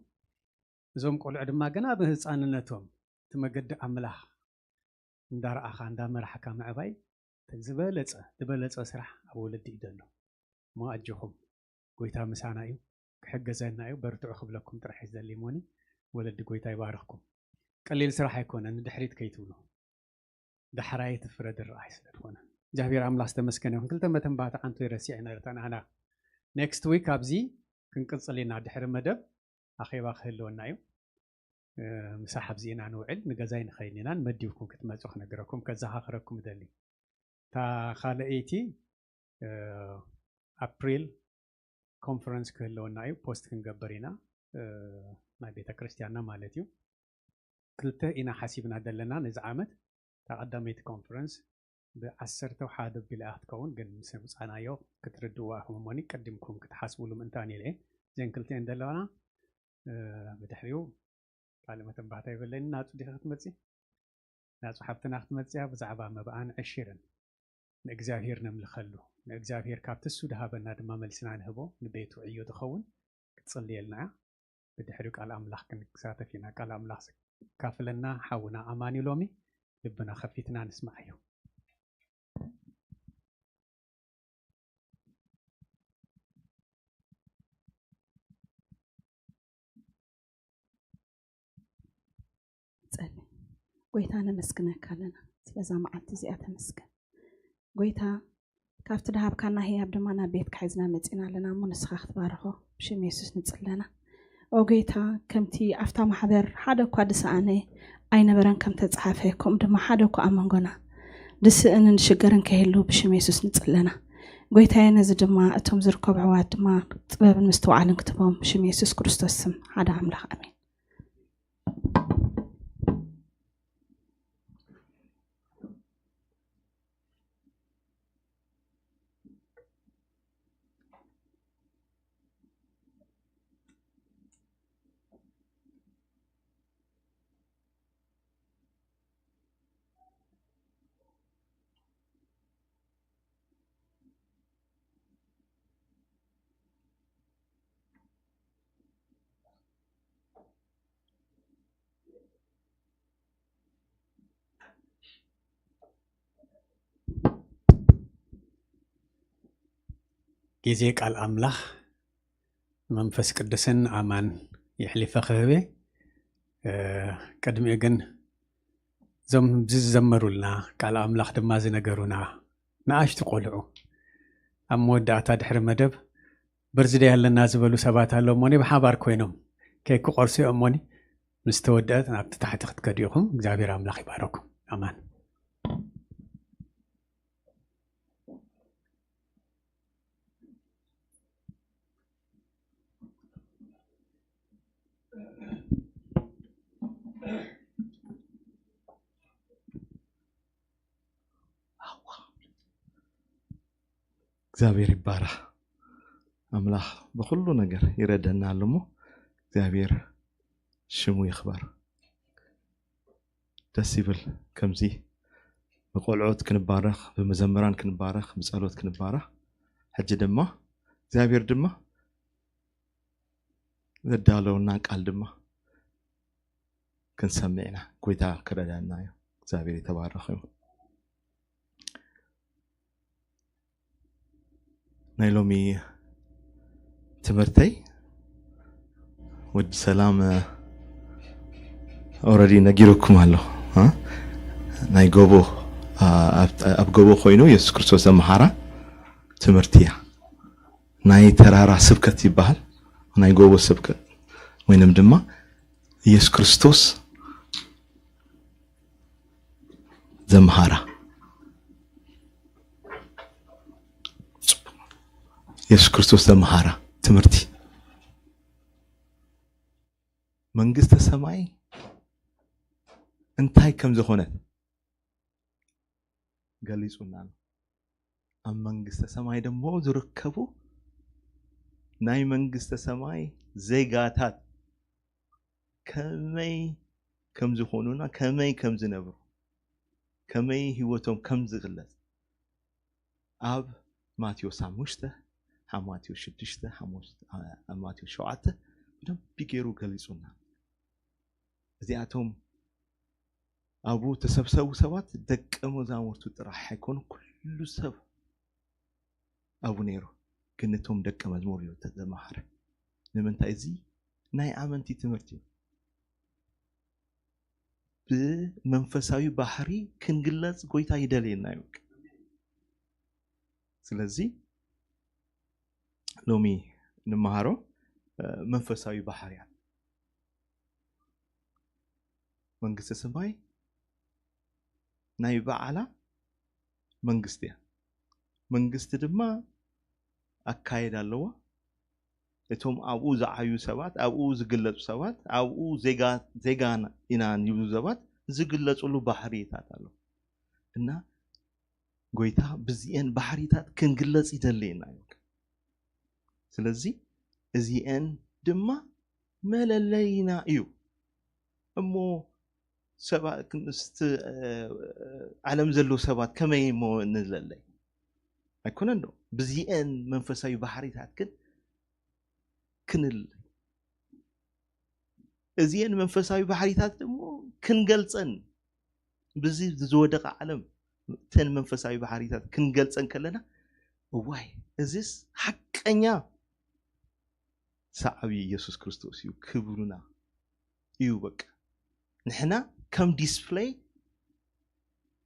እዞም ቆልዑ ድማ ገና ብህፃንነቶም እቲ መገዲ ኣምላኽ እንዳረኣኻ እንዳመራሕካ ምዕባይ ዝበለፀ ዝበለፀ ስራሕ ኣብ ወለዲ እዩ ዘሎ እሞ ኣጆኹም ጎይታ ምሳና እዩ ክሕገዘና እዩ በርትዑ ክብለኩም ጥራሕ እዩ ዘሊሞኒ ወለዲ ጎይታ ይባርኽኩም ቀሊል ስራሕ ኣይኮነ ንድሕሪት ከይትብሉ ዳሕራይ እቲ ፍረ ዝረኣይ ስለ ዝኾነ እግዚኣብሔር ኣምላኽ ዝተመስገነ ይኹን ክልተ መተንባታ ዓንቶ ይረሲዐ ነርተን ኣና next week ኣብዚ ክንቅጽል ኢና። ድሕሪ መደብ ኣኼባ ክህልወና እዩ። ምሳሕ ኣብዚ ኢና ንውዕል። ንገዛይ ንኸይን ኢና። መዲብኩም ክትመጹ ክነግረኩም፣ ከዘኻኽረኩም እደሊ። እታ ካልኣይቲ ኣፕሪል ኮንፈረንስ ክህልወና እዩ። ፖስት ክንገብር ኢና፣ ናይ ቤተ ክርስቲያንና ማለት እዩ። ክልተ ኢና ሓሲብና ዘለና ነዚ ዓመት። እታ ቀዳመይቲ ኮንፈረንስ ብዓሰርተ ሓደ ኣቢላ ክትከውን፣ ግን ምስ ውፃናዮ ክትርድእዋ ኢኹም እሞኒ፣ ቀዲምኩም ክትሓስብሉ ምእንታን ኢለ እየ። እዘን ክልተኤን ዘለዋና። ብድሕሪኡ ካልእ መተንባህታ የብለይን። ናፁ ዲኺ ክትመፂ? ናፁ ሓብትና ክትመፅያ ብዛዕባ መብኣን ዕሽርን ንእግዚኣብሔር ነምልኸሉ፣ ንእግዚኣብሔር ካብቲ እሱ ድሃበና ድማ መልስና ንህቦ፣ ንቤቱ ዕዮ ዝኸውን ክትጽልየልና እያ። ብድሕሪኡ ቃል ኣምላኽ ክንሳተፍ ኢና። ቃል ኣምላኽ ዝካፍለና ሓውና ኣማኒ ሎሚ ልብና ከፊትና ንስማዕ እዩ። ጸሊ ጎይታ ነመስግነካ ኣለና ስለዛ መዓልቲ እዚኣ ተመስገን ጎይታ ካብቲ ድሃብካና ህያብ ድማ ናብ ቤትካ ሒዝና መጺና ኣለና እሞ ንስኻ ክትባርኾ ብሽም የሱስ ንጽለና ኦ ጎይታ ከምቲ ኣብታ ማሕበር ሓደ እኳ ድሰኣነ ኣይነበረን ከም ተጻሓፈ ከምኡ ድማ ሓደ እኳ ኣብ መንጎና ድስእንን ሽግርን ከይህሉ ብሽም የሱስ ንጽለና ጎይታየ ነዚ ድማ እቶም ዝርከቡ ኣሕዋት ድማ ጥበብን ምስትውዓልን ክትቦም ብሽም የሱስ ክርስቶስ ስም ሓደ ኣምላኽ ኣሜን ግዜ ቃል ኣምላኽ መንፈስ ቅዱስን ኣማን የሕሊፈ ክህብ እየ። ቅድሚኡ ግን እዞም ዝዘመሩልና ቃል ኣምላኽ ድማ ዝነገሩና ንኣሽቱ ቆልዑ ኣብ መወዳእታ ድሕሪ መደብ በርዝደይ ኣለና ዝበሉ ሰባት ኣሎ እሞኒ ብሓባር ኮይኖም ኬክ ክቆርሱ እዮም እሞኒ ምስ ተወደአ ናብቲ ታሕቲ ክትከዱ ኢኹም እግዚኣብሔር ኣምላኽ ይባረኩም ኣማን እግዚኣብሔር ይባረኽ ኣምላኽ ብኩሉ ነገር ይረደና ኣሎ እሞ እግዚኣብሔር ሽሙ ይኽበር ደስ ይብል ከምዚ ብቆልዑት ክንባረኽ ብመዘምራን ክንባረኽ ብፀሎት ክንባረኽ ሕጂ ድማ እግዚኣብሔር ድማ ዘዳለውና ቃል ድማ ክንሰምዕ ኢና ጎይታ ክረዳና እዩ እግዚኣብሔር የተባረኽ እዩ ናይ ሎሚ ትምህርተይ ወዲ ሰላም already ነጊሩኩም ኣሎ ናይ ጎቦ ኣብ ጎቦ ኮይኑ የሱስ ክርስቶስ ዘመሓራ ትምህርቲ እያ ናይ ተራራ ስብከት ይበሃል ናይ ጎቦ ስብከት ወይንም ድማ ኢየሱስ ክርስቶስ ዘምሃራ ኢየሱስ ክርስቶስ ዘምሃራ ትምህርቲ መንግስተ ሰማይ እንታይ ከም ዝኾነት ገሊጹና ነው። ኣብ መንግስተ ሰማይ ደሞ ዝርከቡ ናይ መንግስተ ሰማይ ዜጋታት ከመይ ከም ዝኾኑና ከመይ ከም ዝነብሩ ከመይ ህይወቶም ከም ዝግለጽ ኣብ ማቴዎስ ሓሙሽተ ማቴዎስ ሽዱሽተ ማቴዎስ ሸውዓተ ብደንቢ ገይሩ ገሊጹና። እዚኣቶም ኣብኡ ተሰብሰቡ ሰባት ደቀ መዛሙርቱ ጥራሕ ኣይኮኑ ኩሉ ሰብ ኣብኡ ነይሩ ግን እቶም ደቀ መዝሙር እዩ ተዘማሃረ ንምንታይ እዚ ናይ ኣመንቲ ትምህርቲ እዩ ብመንፈሳዊ ባህሪ ክንግለጽ ጎይታ ይደልየና እዩ ስለዚ ሎሚ ንመሃሮ መንፈሳዊ ባህርያት። መንግስተ ሰማይ ናይ በዓላ መንግስቲ እያ። መንግስቲ ድማ ኣካየዳ ኣለዋ። እቶም ኣብኡ ዝዓዩ ሰባት፣ ኣብኡ ዝግለጹ ሰባት፣ ኣብኡ ዜጋ ዜጋ ኢና ይብሉ ሰባት ዝግለጹሉ ባህሪታት ኣሎ። እና ጎይታ ብዚኤን ባህሪታት ክንግለጽ ይደልየና እዩ። ስለዚ እዚኤን ድማ መለለይና እዩ። እሞ ሰባት ምስቲ ዓለም ዘለዉ ሰባት ከመይ እሞ ንለለይ? ኣይኮነን ዶ? ብዚኤን መንፈሳዊ ባህሪታት ግን ክንለይ። እዚኤን መንፈሳዊ ባህሪታት ደግሞ ክንገልጸን፣ ብዚ ዝወደቐ ዓለም እተን መንፈሳዊ ባህሪታት ክንገልጸን ከለና፣ እዋይ፣ እዚስ ሓቀኛ ሰዓቢ ኢየሱስ ክርስቶስ እዩ፣ ክብሩና እዩ። በቃ ንሕና ከም ዲስፕለይ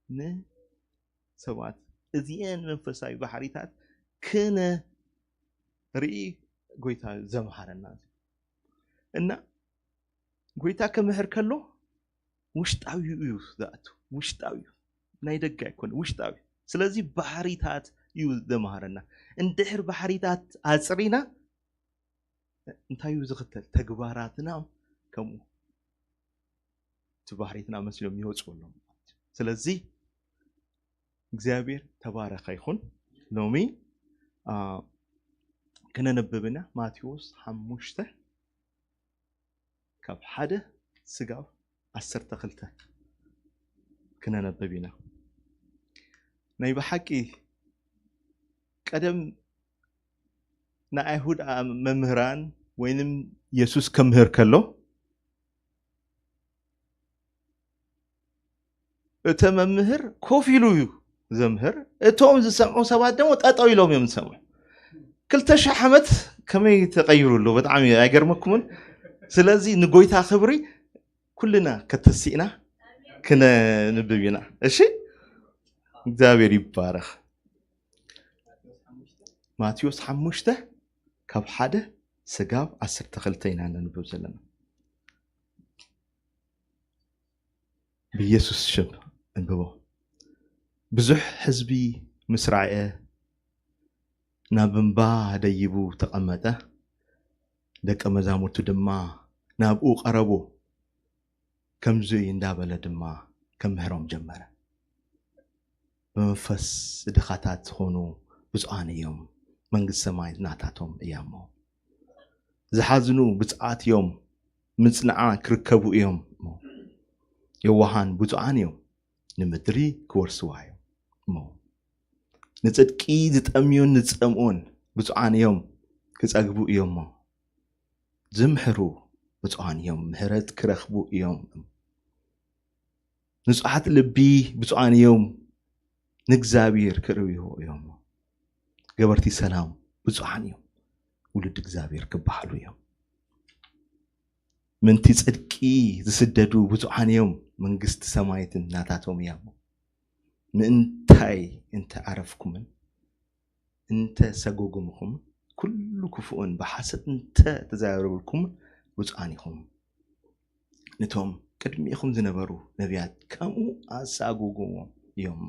ንሰባት እዚኤን መንፈሳዊ ባህሪታት ክነርኢ ጎይታ ዘምሃረና እዩ። እና ጎይታ ክምህር ከሎ ውሽጣዊ እዩ ዝኣቱ፣ ውሽጣዊ እዩ፣ ናይ ደገ ኣይኮነ፣ ውሽጣዊ። ስለዚ ባህሪታት እዩ ዘምሃረና። እንድሕር ባህሪታት ኣጽሪና እንታይ እዩ ዝኽተል? ተግባራትና ከምኡ እቲ ባህሪትና መስሎም ይወፁ ኣለዉ። ስለዚ እግዚኣብሔር ተባረኸ ይኹን። ሎሚ አ፣ ክነነብብ ኢና። ማቴዎስ ሓሙሽተ ካብ ሓደ ስጋብ ዓሰርተ ክልተ ክነነብብ ኢና። ናይ ብሓቂ ቀደም ንኣይሁድ ኣ- መምህራን ወይንም የሱስ ከምህር ከሎ እተ መምህር ኮፍ ኢሉ እዩ ዘምህር። እቶም ዝሰምዑ ሰባት ደግሞ ጠጠው ኢሎም እዮም ዝሰምዑ። ክልተ ሺሕ ዓመት ከመይ ተቐይሩ ኣሎ? በጣም እዩ ኣይገርመኩምን? ስለዚ ንጎይታ ክብሪ ኩልና ከተሲእና ክነንብብ ኢና። እሺ፣ እግዚኣብሔር ይባረኽ። ማቴዎስ ሓሙሽተ ካብ ሓደ ስጋብ ዓሰርተ ክልተ ኢና ነንብብ ዘለና። ብኢየሱስ ሽም እንብቦ። ብዙሕ ህዝቢ ምስ ረኣየ ናብ እምባ ደይቡ ተቐመጠ። ደቀ መዛሙርቱ ድማ ናብኡ ቀረቡ። ከምዚ እንዳበለ ድማ ከምህሮም ጀመረ። ብመንፈስ ድኻታት ዝኾኑ ብፁዓን እዮም፣ መንግስቲ ሰማይ ናታቶም እያ እሞ። ዝሓዝኑ ብፅዓት እዮም፣ ምፅንዓ ክርከቡ እዮም እሞ። የዋሃን ብፁዓን እዮም፣ ንምድሪ ክወርስዋ እዮም እሞ። ንፅድቂ ዝጠምዩን ዝፀምኡን ብፁዓን እዮም፣ ክፀግቡ እዮም እሞ። ዝምሕሩ ብፁዓን እዮም፣ ምሕረት ክረኽቡ እዮም። ንጹሓት ልቢ ብፁዓን እዮም፣ ንእግዚኣብሔር ክርእይዎ እዮም። ገበርቲ ሰላም ብፁዓን እዮም፣ ውሉድ እግዚኣብሔር ክበሃሉ እዮም። ምንቲ ጽድቂ ዝስደዱ ብፁዓን እዮም፣ መንግስቲ ሰማይትን ናታቶም እያ። ምእንታይ እንተ ዓረፍኩምን እንተ ሰጎጎምኹም፣ ኩሉ ክፉእን ብሓሰት እንተ ተዛረብልኩም ብፁዓን ኢኹም። ነቶም ቅድሚኹም ዝነበሩ ነቢያት ከምኡ ኣሳጎጎምዎም እዮም።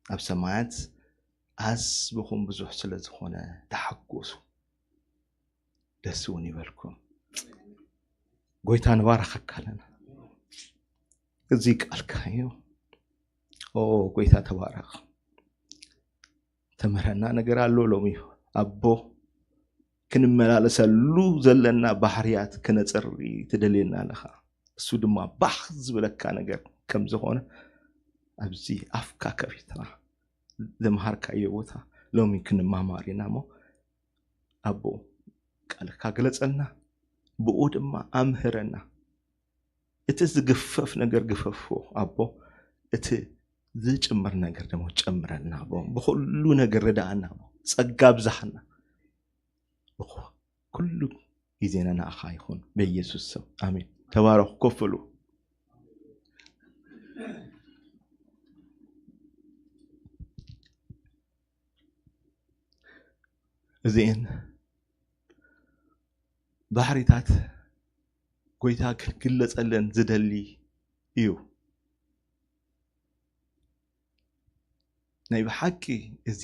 ኣብ ሰማያት ኣስብኹም ብዙሕ ስለ ዝኾነ ተሓጎሱ፣ ደስ እውን ይበልኩም። ጎይታ ንባረኸካ ኣለና። እዚ ቃልካ እዩ። ኦ ጎይታ ተባረኽ። ተምህረና ነገር ኣሎ ሎሚ ኣቦ። ክንመላለሰሉ ዘለና ባህርያት ክነጽሪ ትደልየና ኣለኻ። እሱ ድማ ባህ ዝበለካ ነገር ከም ዝኾነ ኣብዚ ኣፍካ ከፊትና ዘምሃርካዮ ቦታ ሎሚ ክንማማር ኢና እሞ ኣቦ ቃልካ ግለጸልና፣ ብኡ ድማ ኣምህረና። እቲ ዝግፈፍ ነገር ግፈፎ ኣቦ፣ እቲ ዝጭመር ነገር ደግሞ ጨምረልና ኣቦ። ብኹሉ ነገር ርዳኣና ኣቦ። ጸጋ ኣብዛሓና። ብኹ- ኩሉ ግዜና ንኣኻ ይኹን በኢየሱስ ስም ኣሜን። ተባረኹ። ኮፍ በሉ። እዚኤን ባህሪታት ጎይታ ክግለጸለን ዝደሊ እዩ። ናይ ብሓቂ እዚ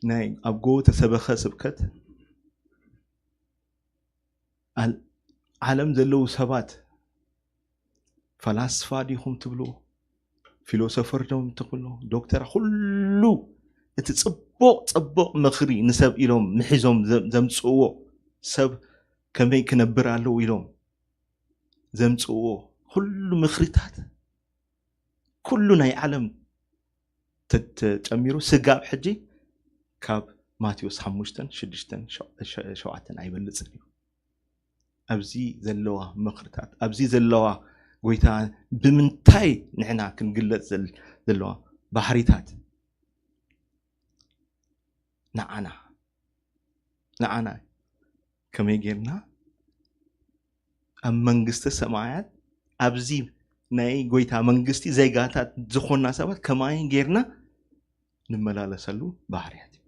ናይ ኣብ ጎቦ ተሰበኸ ስብከት፣ ዓለም ዘለዉ ሰባት፣ ፈላስፋ ዲኹም ትብልዎ፣ ፊሎሶፈር ዶም ትብልዎ፣ ዶክተር፣ ኩሉ እቲ ጽቡቕ ጽቡቕ ምኽሪ ንሰብ ኢሎም ምሒዞም ዘምጽእዎ፣ ሰብ ከመይ ክነብር ኣለዎ ኢሎም ዘምጽእዎ ኩሉ ምኽሪታት፣ ኩሉ ናይ ዓለም ተጨሚሩ ስጋብ ሕጂ ካብ ማቴዎስ ሓሙሽተን ሽዱሽተን ሸውዓተን ኣይበልጽን እዩ። ኣብዚ ዘለዋ ምኽርታት፣ ኣብዚ ዘለዋ ጎይታ ብምንታይ ንሕና ክንግለጽ ዘለዋ ባህሪታት ንዓና ንዓና ከመይ ጌርና ኣብ መንግስተ ሰማያት ኣብዚ ናይ ጎይታ መንግስቲ ዜጋታት ዝኾንና ሰባት ከማይ ጌርና ንመላለሰሉ ባህርያት እዩ።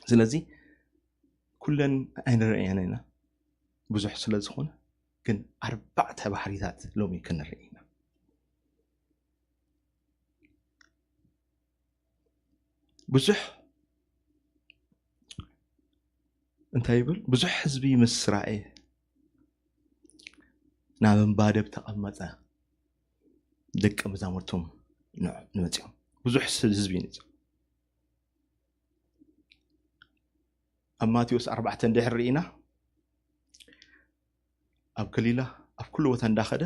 ስለዚ ኩለን ኣይንረእየን ኢና ብዙሕ ስለ ዝኾነ፣ ግን ኣርባዕተ ባህሪታት ሎሚ ክንርኢ ኢና። ብዙሕ እንታይ ይብል? ብዙሕ ህዝቢ ምስ ራእየ ናብ እምባ ደብ ተቐመጠ ደቂ መዛሙርቶም ንመፅኦም። ብዙሕ ህዝቢ ይነፅኦም። ኣብ ማቴዎስ ኣርባዕተ እንድሕር ርኢና፣ ኣብ ገሊላ ኣብ ኩሉ ቦታ እንዳኸደ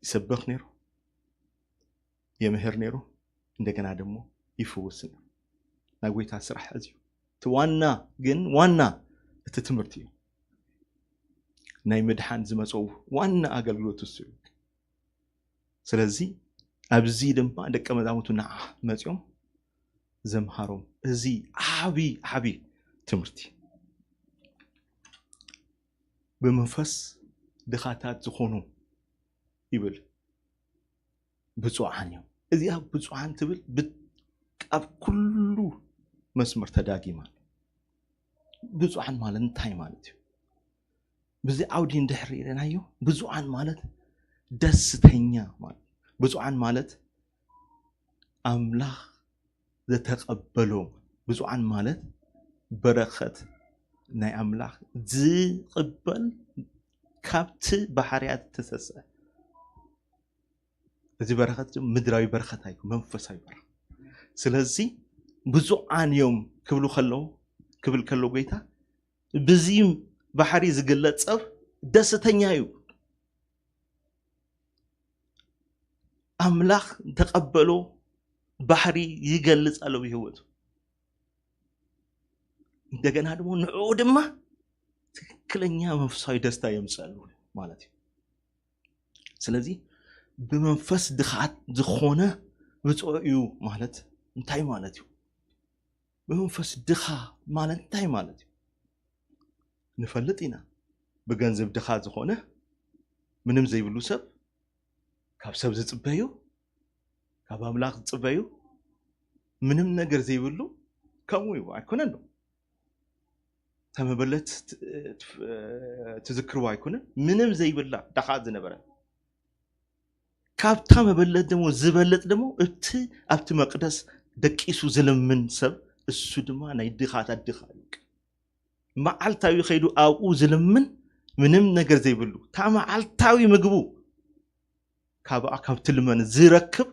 ይሰብኽ ነይሩ፣ የምህር ነይሩ፣ እንደገና ደሞ ይፍውስ ነይሩ። ናይ ጎይታ ስራሕ እዚ እዩ። እቲ ዋና ግን ዋና እቲ ትምህርቲ እዩ። ናይ ምድሓን ዝመፀው ዋና ኣገልግሎት እሱ እዩ። ስለዚ ኣብዚ ድማ ደቀ መዛሙርቱ ንዓ መፂኦም ዘምሃሮም። እዚ ዓቢ ዓቢ ትምህርቲ። ብመንፈስ ድኻታት ዝኾኑ ይብል ብፁዓን እዮም። እዚኣ ብፁዓን ትብል ብ-፣ ኣብ ኩሉ መስመር ተዳጊማ። ብፁዓን ማለት እንታይ ማለት እዩ? ብዚ ዓውዲ እንድሕር ርኢናዮ፣ ብፁዓን ማለት ደስተኛ ማለት፣ ብፁዓን ማለት ኣምላኽ ዘተቐበሎ፣ ብፁዓን ማለት በረኸት ናይ ኣምላኽ ዝቕበል፣ ካብቲ ባህርያት ዝተሰስአ። እዚ በረኸት ምድራዊ በረኸት ኣይኮን፣ መንፈሳዊ በረኸት። ስለዚ ብፁዓን እዮም ክብሉ ከለዉ፣ ክብል ከሎ ጎይታ፣ ብዚ ባህሪ ዝግለጽ ሰብ ደስተኛ እዩ። ኣምላኽ ተቐበሎ ባህሪ ይገልጽ ኣሎ ብህይወቱ። እንደገና ድማ ንዕኡ ድማ ትክክለኛ መንፈሳዊ ደስታ የምጽኣሉ ማለት እዩ። ስለዚ ብመንፈስ ድኻት ዝኾነ ብፁዕ እዩ ማለት እንታይ ማለት እዩ? ብመንፈስ ድኻ ማለት እንታይ ማለት እዩ? ንፈልጥ ኢና። ብገንዘብ ድኻ ዝኾነ ምንም ዘይብሉ ሰብ፣ ካብ ሰብ ዝጽበዩ፣ ካብ ኣምላኽ ዝጽበዩ፣ ምንም ነገር ዘይብሉ ከምኡ እዩ። ኣይኮነን ዶ? እታ መበለት ት-፣ ት-፣ ትዝክርዋ ኣይኮነን? ምንም ዘይብላ ድኻ ዝነበረ። ካብታ መበለት ደሞ ዝበልጥ ደሞ እቲ ኣብቲ መቅደስ ደቂሱ ዝልምን ሰብ፣ እሱ ድማ ናይ ድኻታት ድኻ እዩ። መዓልታዊ ከይዱ ኣብኡ ዝልምን ምንም ነገር ዘይብሉ፣ እታ መዓልታዊ ምግቡ ካብኣ ካብ ትልመን ዝረክብ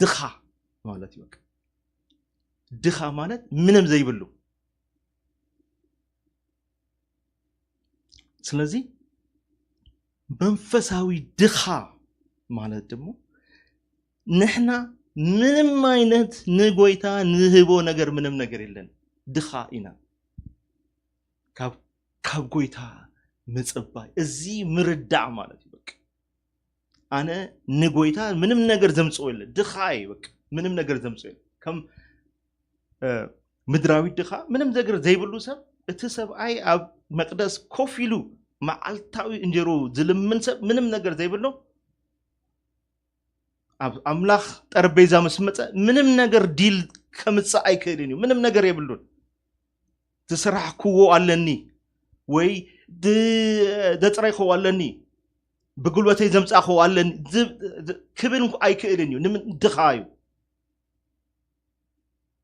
ድኻ ማለት እዩ። በቃ ድኻ ማለት ምንም ዘይብሉ። ስለዚ መንፈሳዊ ድኻ ማለት ደሞ ንሕና ምንም ዓይነት ንጎይታ ንህቦ ነገር ምንም ነገር የለን። ድኻ ኢና። ካብ፣ ካብ ጎይታ ምጽባይ፣ እዚ ምርዳእ ማለት እዩ። በቃ ኣነ ንጎይታ ምንም ነገር ዘምጽኦ የለ፣ ድኻ እየ። በቃ ምንም ነገር ዘምጽኦ የለ። ከም፣ እ፣ ምድራዊ ድኻ ምንም ነገር ዘይብሉ ሰብ፣ እቲ ሰብኣይ ኣብ መቅደስ ኮፍ ኢሉ መዓልታዊ እንጀሮ ዝልምን ሰብ ምንም ነገር ዘይብሉ፣ ኣብ ኣምላኽ ጠረጴዛ ምስ መጸ ምንም ነገር ዲል ከምጽእ ኣይክእልን እዩ። ምንም ነገር የብሉን። ዝሰራሕክዎ ኣለኒ ወይ ድ- ዘጥረይክዎ ኣለኒ፣ ብጉልበተይ ዘምጻእክዎ ኣለኒ ዝብ- ዝ- ክብል እንኳ ኣይክእልን እዩ። ንምን ድኻ እዩ።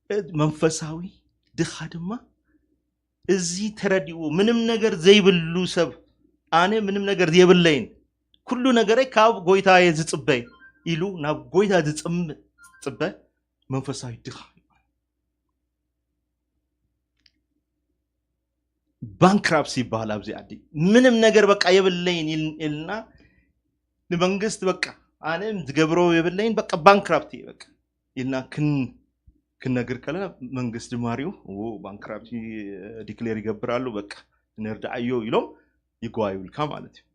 እ- መንፈሳዊ ድኻ ድማ እዚ ተረዲኡ፣ ምንም ነገር ዘይብሉ ሰብ፣ ኣነ ምንም ነገር የብለይን፣ ኩሉ ነገረይ ካብ ጎይታየ ዝጽበ ኢሉ ናብ ጎይታ ዝጽም- ዝጽበ መንፈሳዊ ድኻ። ባንክራፕሲ ይበሃል ኣብዚ ዓዲ። ምንም ነገር በቃ የብለይን ኢል- ኢልና ንመንግስት በቃ ኣነ ዝገብሮ የብለይን፣ በቃ ባንክራፕት እየ በቃ ኢልና ክን ክንነግር ከለና መንግስት ድማ ሪኡ ባንክራፕሲ ዲክሌር ይገብር ኣሎ፣ በቃ ንርዳዓዮ ኢሎም ይጓዩልካ ማለት እዩ።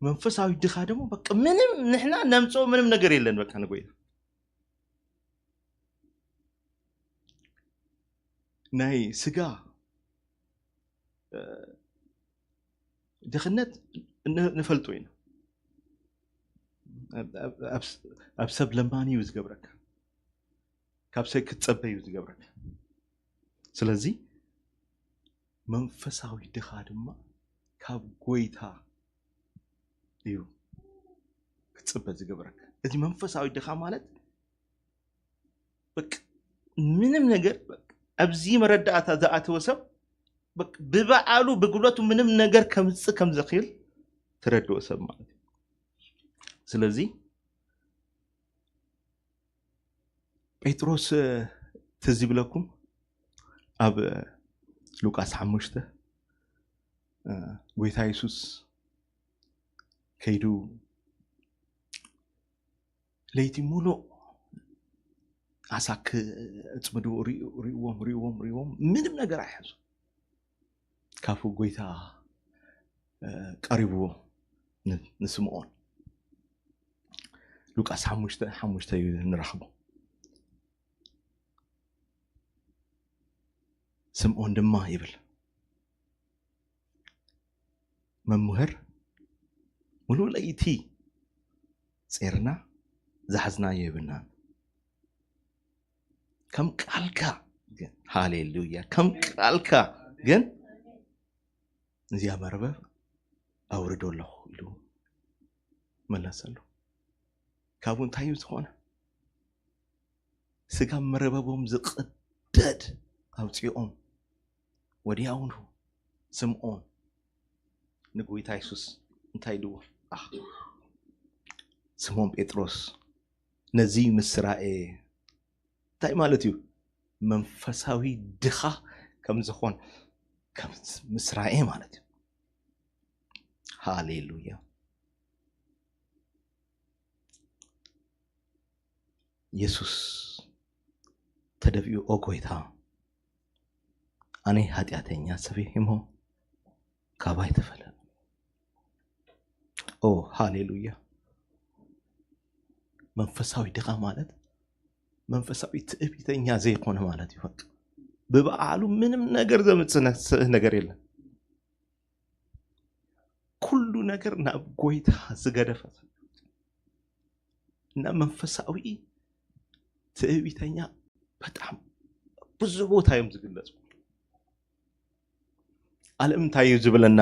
መንፈሳዊ ድኻ ደግሞ በቃ ምንም ንሕና ነምፅኦ ምንም ነገር የለን። በቃ ንጎይታ ናይ ስጋ እ፣ ድኽነት ን- ንፈልጦ ኢና። ኣብ- ኣብ- ኣብ- ኣብ ሰብ ለማኒ እዩ ዝገብረካ፣ ካብ ሰብ ክትጸበ እዩ ዝገብረካ። ስለዚ መንፈሳዊ ድኻ ድማ ካብ ጎይታ እዩ ክትጽበ ዝገብረካ። እዚ መንፈሳዊ ድኻ ማለት በቃ ምንም ነገር በቃ ኣብዚ መረዳእታ ዝኣተወ ሰብ በቃ ብበዓሉ ብጉልበቱ ምንም ነገር ከምጽእ ከም ዘኽእል ተረድኦ ሰብ ማለት እዩ። ስለዚ ጴጥሮስ እ፣ ትዝ ይብለኩም ኣብ እ፣ ሉቃስ ሓሙሽተ እ፣ ጎይታ የሱስ ከይዱ ለይቲ ሙሉእ ዓሳ ክእጽምዱ ሪኡ- ሪእዎም ሪእዎም ሪእዎም ምንም ነገር ኣይሓዙ። ካብኡ ጎይታ እ፣ ቀሪብዎ ን- ንስምዖን ሉቃስ ሓሙሽተ ሓሙሽተ እዩ ንረኽቦ። ስምዖን ድማ ይብል፣ መምህር፣ ሙሉእ ለይቲ ጼርና ዝሓዝናዮ የብልናን፣ ከም ቃልካ ግን፣ ሃሌሉያ፣ ከም ቃልካ ግን እዚኣ መርበብ ኣውርዶ ኣለኹ ኢሉ መለሰሉ። ካብኡ እንታይ እዩ ዝኾነ? ስጋብ መረበቦም ዝቕደድ ኣውፂኦም ወዲያውኑ ስምዖን ንጎይታ የሱስ እንታይ ኢልዎ? ኣህ፣ ስምዖን ጴጥሮስ ነዚ ምስ ረኣየ እንታይ ማለት እዩ? መንፈሳዊ ድኻ ከም ዝኾን ከም ምስ ረኣየ ማለት እዩ። ሃሌሉያ። የሱስ ተደፊኡ፣ ኦ ጎይታ፣ ኣነ ሓጢኣተኛ ሰብ እየ እሞ ካባይ ተፈለጥ። ኦ ሃሌሉያ። መንፈሳዊ ድኻ ማለት መንፈሳዊ ትዕቢተኛ ዘይኮነ ማለት እዩ። በቃ ብበዓሉ ምንም ነገር ዘምጽእ ነገር የለን። ኩሉ ነገር ናብ ጎይታ ዝገደፈ እና መንፈሳዊ ትዕቢተኛ በጣም ብዙ ቦታ እዮም ዝግለጹ። ዓለም እንታይ እዩ ዝብለና?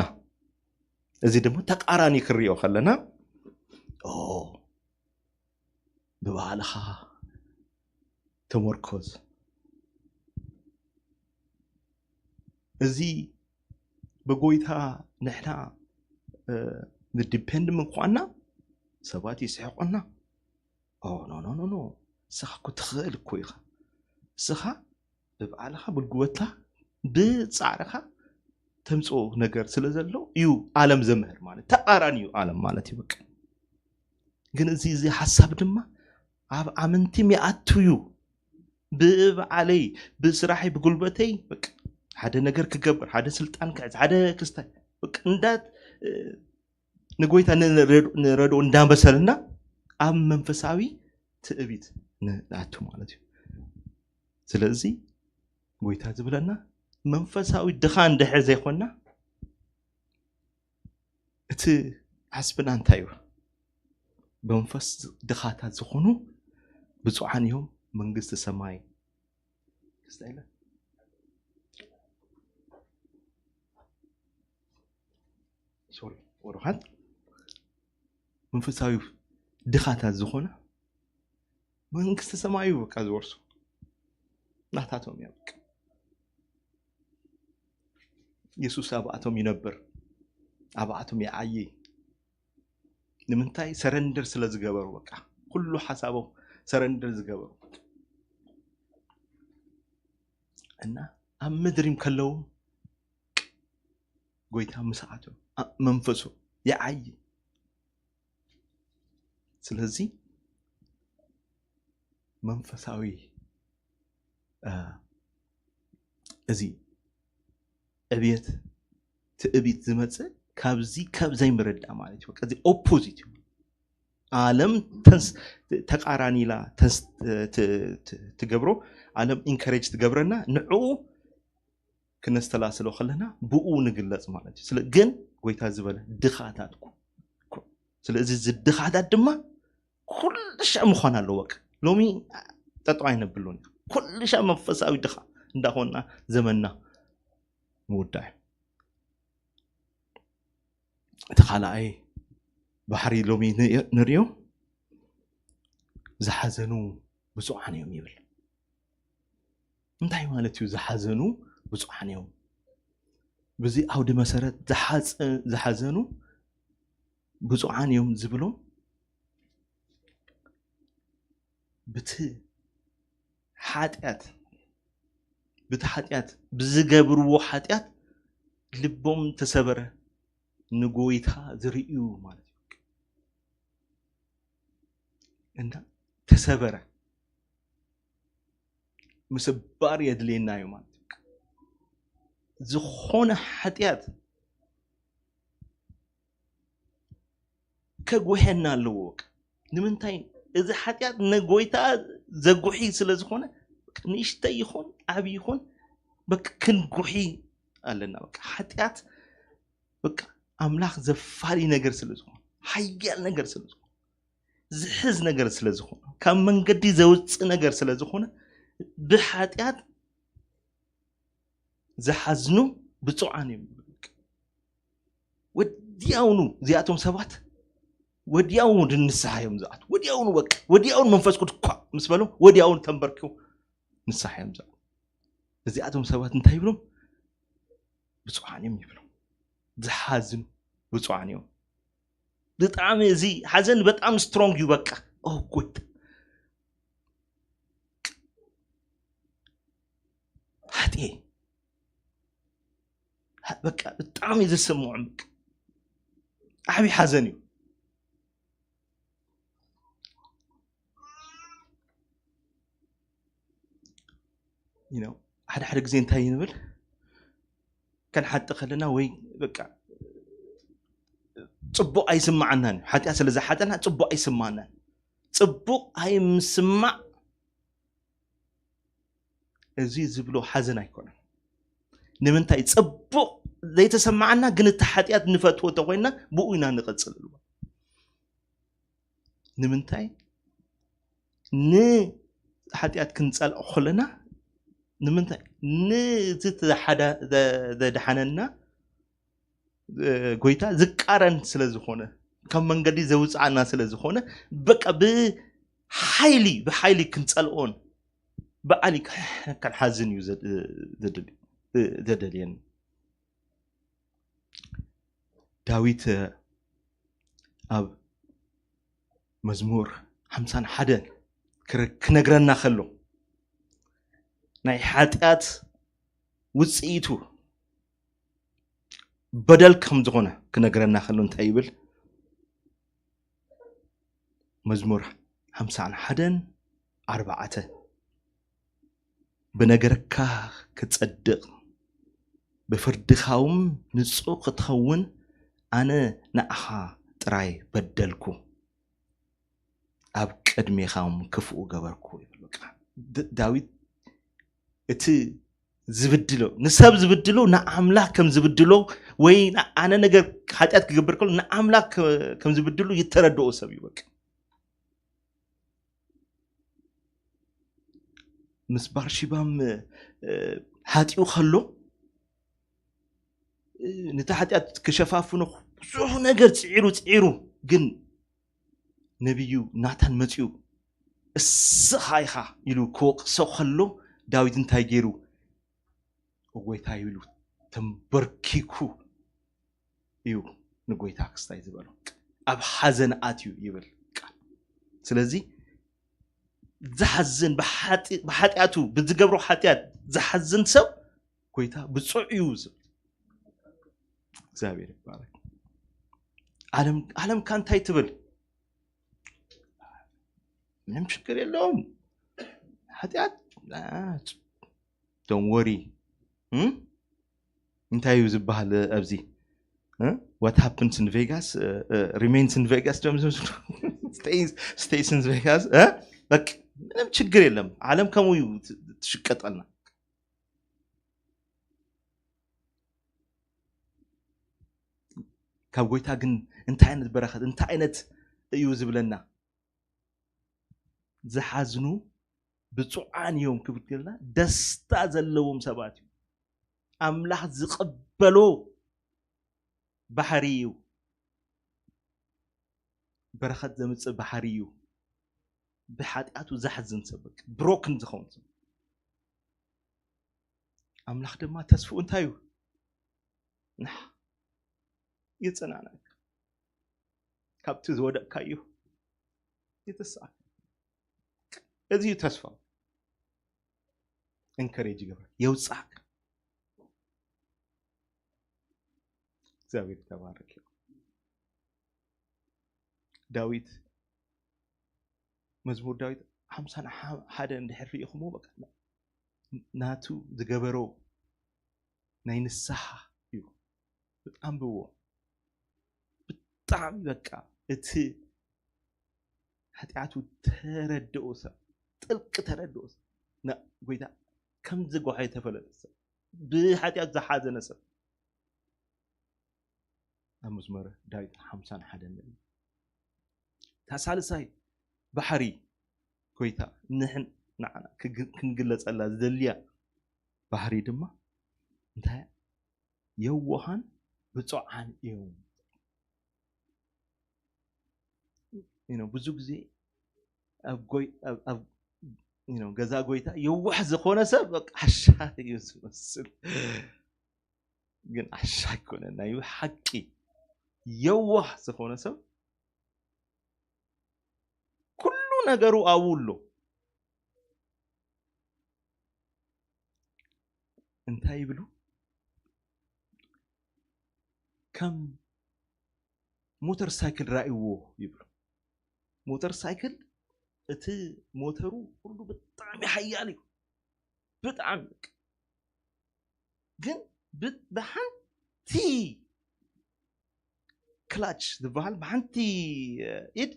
እዚ ድማ ተቃራኒ ክሪኦ ከለና፣ ኦ፣ ብባዕልኻ ተመርኮዝ። እዚ ብጎይታ ንሕና፣ እ፣ ንዲፔንድ ምኳንና ሰባት ይስሕቁና። ኦ፣ ኖ፣ ኖ፣ ኖ፣ ኖ። ንስኻ እኮ ትኽእል እኮ ኢኻ። ንስኻ ብባዕልኻ፣ ብጉልበትካ፣ ብጻዕርኻ ተምጽኦ ነገር ስለ ዘሎ እዩ ዓለም ዘምህር ማለት። ተቃራኒ እዩ ዓለም ማለት እዩ በቃ። ግን እዚ፣ እዚ ሓሳብ ድማ ኣብ ኣመንቲም ይኣቱ እዩ። ብባዕለይ፣ ብስራሐይ፣ ብጉልበተይ በቃ ሓደ ነገር ክገብር፣ ሓደ ስልጣን ክሕዝ፣ ሓደ ክስታይ በቃ እንዳ፣ እ፣ ንጎይታ ንረድ-፣ ንረድኦ እንዳመሰልና ኣብ መንፈሳዊ ትዕቢት ንኣቱ ማለት እዩ። ስለዚ ጎይታ ዝብለና መንፈሳዊ ድኻ እንድሕር ዘይኮንና እቲ ዓስብና እንታይ እዩ? ብመንፈስ ድኻታት ዝኾኑ ብፁዓን እዮም መንግስቲ ሰማይ። ክስታይ ኢለ። ሶሪ፣ ወሩኻት መንፈሳዊ ድኻታት ዝኾነ መንግስቲ ሰማዩ በቃ ዝወርሱ ናታቶም እዮም። በቃ የሱስ ኣብኣቶም ይነብር፣ ኣብኣቶም ይዓዪ። ንምንታይ? ሰረንደር ስለ ዝገበሩ፣ በቃ ኩሉ ሓሳቦም ሰረንደር ዝገበሩ። እና ኣብ ምድሪም ከለዉ ጎይታ ምስኣቶም ኣብ መንፈሱ ይዓዪ። ስለዚ መንፈሳዊ፣ እ፣ እዚ ዕብየት፣ ትዕቢት ዝመጽእ ካብዚ፣ ካብ ዘይምርዳእ ማለት እዩ። በቃ እዚ ኦፖዚት እዩ። ዓለም ተንስ-፣ ተቃራኒ ኢላ ተንስ-፣ ት-፣ ት-፣ ትገብሮ፣ ዓለም ኢንከሬጅ ትገብረና፣ ንዕኡ ክነስተላስሎ ከለና ብኡ ንግለጽ ማለት እዩ። ስለ ግን ጎይታ ዝበለ ድኻታት ኩ-፣ ኩ-፣ ስለዚ እዚ ድኻታት ድማ ኩሉ ሻዕ ምዃን ኣለዎ። በቃ ሎሚ ጠጠው ኣይነብሉን ኢና። ኩሉ ሻዕ መንፈሳዊ ድኻ እንዳኾንና ዘመንና ምውዳእ እዩ። እቲ ካልኣይ ባሕሪ ሎሚ ን-፣ ንሪኦ፣ ዝሓዘኑ ብፁዓን እዮም ይብል። እንታይ ማለት እዩ ዝሓዘኑ ብፁዓን እዮም? በዚ ዓውዲ መሰረት ዝሓዘ-፣ ዝሓዘኑ ብፁዓን እዮም ዝብሎም ብቲ ሓጢኣት፣ ብቲ ሓጢኣት፣ ብዝገብርዎ ሓጢኣት ልቦም ተሰበረ፣ ንጎይታ ዝርእዩ ማለት እዩ። እና ተሰበረ፣ ምስባር የድልየና እዩ ማለት እዩ። ዝኾነ ሓጢኣት ከጉሕየና ኣለዎ። በቃ ንምንታይ? እዚ ሓጢኣት ንጎይታ ዘጉሒ ስለ ዝኾነ፣ በቃ ንእሽተይ ይኹን ዓብዪ ይኹን፣ በቃ ክንጉሒ ኣለና። በቃ ሓጢኣት በቃ ኣምላኽ ዘፋሪ ነገር ስለ ዝኾነ፣ ሓያል ነገር ስለ ዝኾነ፣ ዝሕዝ ነገር ስለ ዝኾነ፣ ካብ መንገዲ ዘውፅእ ነገር ስለ ዝኾነ፣ ብሓጢኣት ዝሓዝኑ ብፁዓን እዮም። ወዲያውኑ እዚኣቶም ሰባት ወዲያውኑ ንስሓ እዮም ዝኣትዉ። ወዲያውኑ በቃ፣ ወዲያውኑ መንፈስ ቅዱስ ኳ ምስ በሎም፣ ወዲያውኑ ተንበርኪኹ ንስሓ እዮም ዝኣትዉ። እዚኣቶም ሰባት እንታይ ይብሎም? ብፁዓን እዮም ይብሎም። ዝሓዝኑ ብፁዓን እዮም። ብጣዕሚ እዚ ሓዘን በጣም ስትሮንግ እዩ። በቃ፣ ኦ ጎይታ፣ ሓጥኤ፣ በቃ ብጣዕሚ እዩ ዝስምዖም። በቃ ዓብዪ ሓዘን እዩ። You know፣ ሓደ ሓደ ግዜ እንታይ ንብል? ከንሓጢ ከለና ወይ በቃ ጽቡቕ ኣይስምዓናን እዩ። ሓጢኣት ስለ ዝሓጠና ጽቡቕ ኣይስምዓናን። ጽቡቕ ኣይምስማዕ እዚ ዝብሎ ሓዘን ኣይኮነን። ንምንታይ? ጽቡቕ ዘይተሰምዓና ግን እቲ ሓጢኣት ንፈትዎ እንተኾይንና ብኡ ኢና ንቐጽለሉ። ንምንታይ? ንሓጢኣት ክንጸልኦ ከለና ንምንታይ? ነቲ ዝሓዳ-፣ ዘ-፣ ዘድሓነና፣ እ፣ ጎይታ ዝቃረን ስለ ዝኾነ፣ ካብ መንገዲ ዘውፅኣና ስለ ዝኾነ፣ በቃ ብሓይሊ፣ ብሓይሊ ክንጸልኦን ብዓሊ ክንሓዝን እዩ ዘድ-፣ ዘድል-፣ እ፣ ዘደልየን። ዳዊት ኣብ መዝሙር ሓምሳን ሓደን ክረ-፣ ክነግረና ከሎ ናይ ሓጢኣት ውፅኢቱ በደል ከም ዝኾነ ክነግረና ከሎ እንታይ ይብል? መዝሙር ሓምሳን ሓደን ኣርባዕተ፣ ብነገርካ ክጸድቕ፣ ብፍርድኻውን ንጹህ ክትኸውን፣ ኣነ ንዓኻ ጥራይ በደልኩ፣ ኣብ ቅድሜኻውን ክፉእ ገበርኩ ይብል። በቃ፣ ድ-፣ ዳዊት እቲ ዝብድሎ፣ ንሰብ ዝብድሎ ንኣምላኽ ከም ዝብድሎ፣ ወይ ን-፣ ኣነ ነገር ሓጢኣት ክገብር ከሎ ንኣምላኽ ከ-፣ ከም ዝብድሎ ይተረድኦ ሰብ እዩ። በቃ፣ ምስ ባርሺባም፣ እ፣ ሓጢኡ ከሎ፣ እ፣ ነቲ ሓጢኣት ክሸፋፍኖ ብዙሕ ነገር ጽዒሩ ጽዒሩ፣ ግን ነቢዩ ናታን መጺኡ፣ "እስኻ ኢኻ" ኢሉ ክወቕሶ ከሎ፣ ዳዊት እንታይ ገይሩ? "ኦ ጎይታ" ኢሉ ተንበርኪኩ እዩ ንጎይታ ክስታይ ዝበሎ። "ኣብ ሓዘን ኣትዩ" ይብል ቃል። ስለዚ ዝሓዝን፣ ብሓጢ-፣ ብሓጢኣቱ ብዝገብሮ ሓጢኣት ዝሓዝን ሰብ ጎይታ ብፁዕ እዩ ዝብል። እግዚኣብሔር ይባረክ። ዓለም፣ ዓለም ከ እንታይ ትብል? ምንም ችግር የለውም። ሓጢኣት፣ don't worry። እም? እንታይ እዩ ዝበሃል ኣብዚ? እ? What happens in Vegas, እ፣ እ፣ remains in Vegas፣ ዶም ዝብሉ። Stays, stays in Vegas፣ እ? በቃ ምንም ችግር የለም። ዓለም ከምኡ እዩ ት-፣ ትሽቀጠልና። ካብ ጎይታ ግን እንታይ ዓይነት በረኸት፣ እንታይ ዓይነት እዩ ዝብለና? ዝሓዝኑ ብፁዓን እዮም ክብል ከለና፣ ደስታ ዘለዎም ሰባት እዩ። ኣምላኽ ዝቕበሎ ባሕሪ እዩ። በረኸት ዘምጽእ ባሕሪ እዩ። ብሓጢኣቱ ዝሓዝን ሰብ፣ በቃ ብሮክን ዝኸውን ሰብ። ኣምላኽ ድማ ተስፍኡ እንታይ እዩ? ንዓ የጸናንዓካ። ካብቲ ዝወደቅካዮ የተስኣካ። እዚ እዩ ተስፋ። ኤንከሬጅ ይገብረካ፣ የውጽኣካ። እግዚኣብሔር ተባረክ። ዳዊት፣ መዝሙር ዳዊት ሓምሳን ሓደ እንድሕር ርኢኹሞ፣ በቃ ናቱ ዝገበሮ ናይ ንስሓ እዩ። በጣም ብዎ ብጣዕሚ በቃ እቲ ሓጢኣቱ ተረድኦ ሰብ፣ ጥልቂ ተረድኦ ሰብ፣ ና-፣ ጎይታ ከም ዝጓሓ የተፈለጠ ሰብ፣ ብሓጢኣት ዝሓዘነ ሰብ። ኣብ መዝሙረ ዳዊት ሓምሳን ሓደን ንርኢ። እታ ሳልሳይ ባሕሪ ጎይታ ንሕን ንዓና ክግ-፣ ክንግለጸላ ዝደልያ ባህሪ ድማ እንታይ? የዋሃን ብፁዓን እዮም። You know፣ ብዙ ግዜ ኣብ ጎይ-፣ ኣብ፣ ኣብ፣ you know፣ ገዛ ጎይታ የዋህ ዝኾነ ሰብ በቃ ዓሻ እዩ ዝመስል። ግን ዓሻ ኣይኮነን። ናይ ሓቂ የዋህ ዝኾነ ሰብ ኩሉ ነገሩ ኣብኡ ኣሎ። እንታይ ይብሉ? ከም ሞተር ሳይክል ራእይዎ ይብሉ። ሞተር ሳይክል እቲ ሞተሩ ኩሉ ብጣዕሚ ሓያል እዩ። ብጣዕሚ በቃ። ግን ብ-፣ ብሓንቲ ክላች ዝበሃል፣ ብሓንቲ፣ እ፣ ኢድ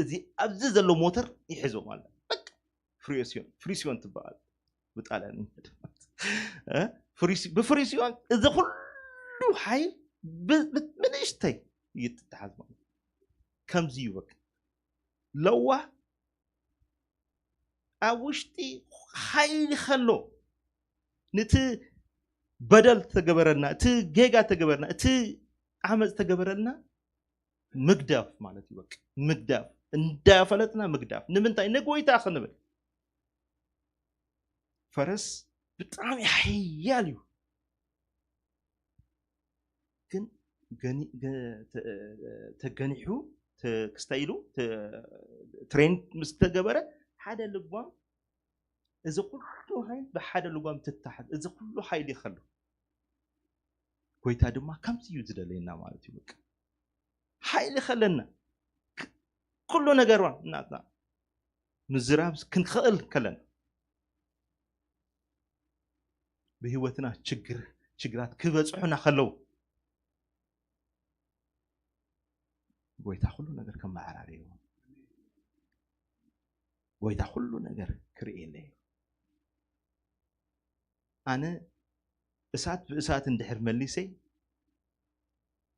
እዚ ኣብዚ ዘሎ ሞተር ይሕዞ ማለት ነው። በቃ ፍሪሲዮን፣ ፍሪሲዮን ትበሃል ብጣልያን። እ? ፍሪሲ-፣ ብፍሪሲዮን እዚ ኩሉ ሓይል ብ-፣ ብ-፣ ብንእሽተይ ይትሓዝ ማለት ነው። ከምዚ እዩ በቃ። ለዋህ ኣብ ውሽጢ ሓይሊ ከሎ፣ ነቲ በደል ተገበረልና፣ እቲ ጌጋ ተገበረልና፣ እቲ ዓመፅ ተገበረልና ምግዳፍ ማለት እዩ። በቃ ምግዳፍ፣ እንዳፈለጥና ምግዳፍ። ንምንታይ? ንጎይታ ክንብል። ፈረስ ብጣዕሚ ሓያል እዩ። ግን ገኒ-፣ ገ-፣ ተ-፣ ተገኒሑ፣ ተ-፣ ክስታይ ኢሉ፣ ተ-፣ ትሬን ምስ ተገበረ፣ ሓደ ልጓም፣ እዚ ኩሉ ሓይል ብሓደ ልጓም ትተሓዝ፣ እዚ ኩሉ ሓይሊ ከሎ፣ ጎይታ ድማ ከምዚ እዩ ዝደለየና ማለት እዩ። በቃ ሓይሊ ከለና፣ ክ-፣ ኩሉ ነገርና ናትና ምዝራብ ክንኽእል ከለና፣ ብህይወትና ችግር፣ ችግራት ክበጽሑና ከለዉ፣ ጎይታ ኩሉ ነገር ከመዓራርዮ፣ ጎይታ ኩሉ ነገር ክርእየለይ። ኣነ እሳት ብእሳት እንድሕር መሊሰይ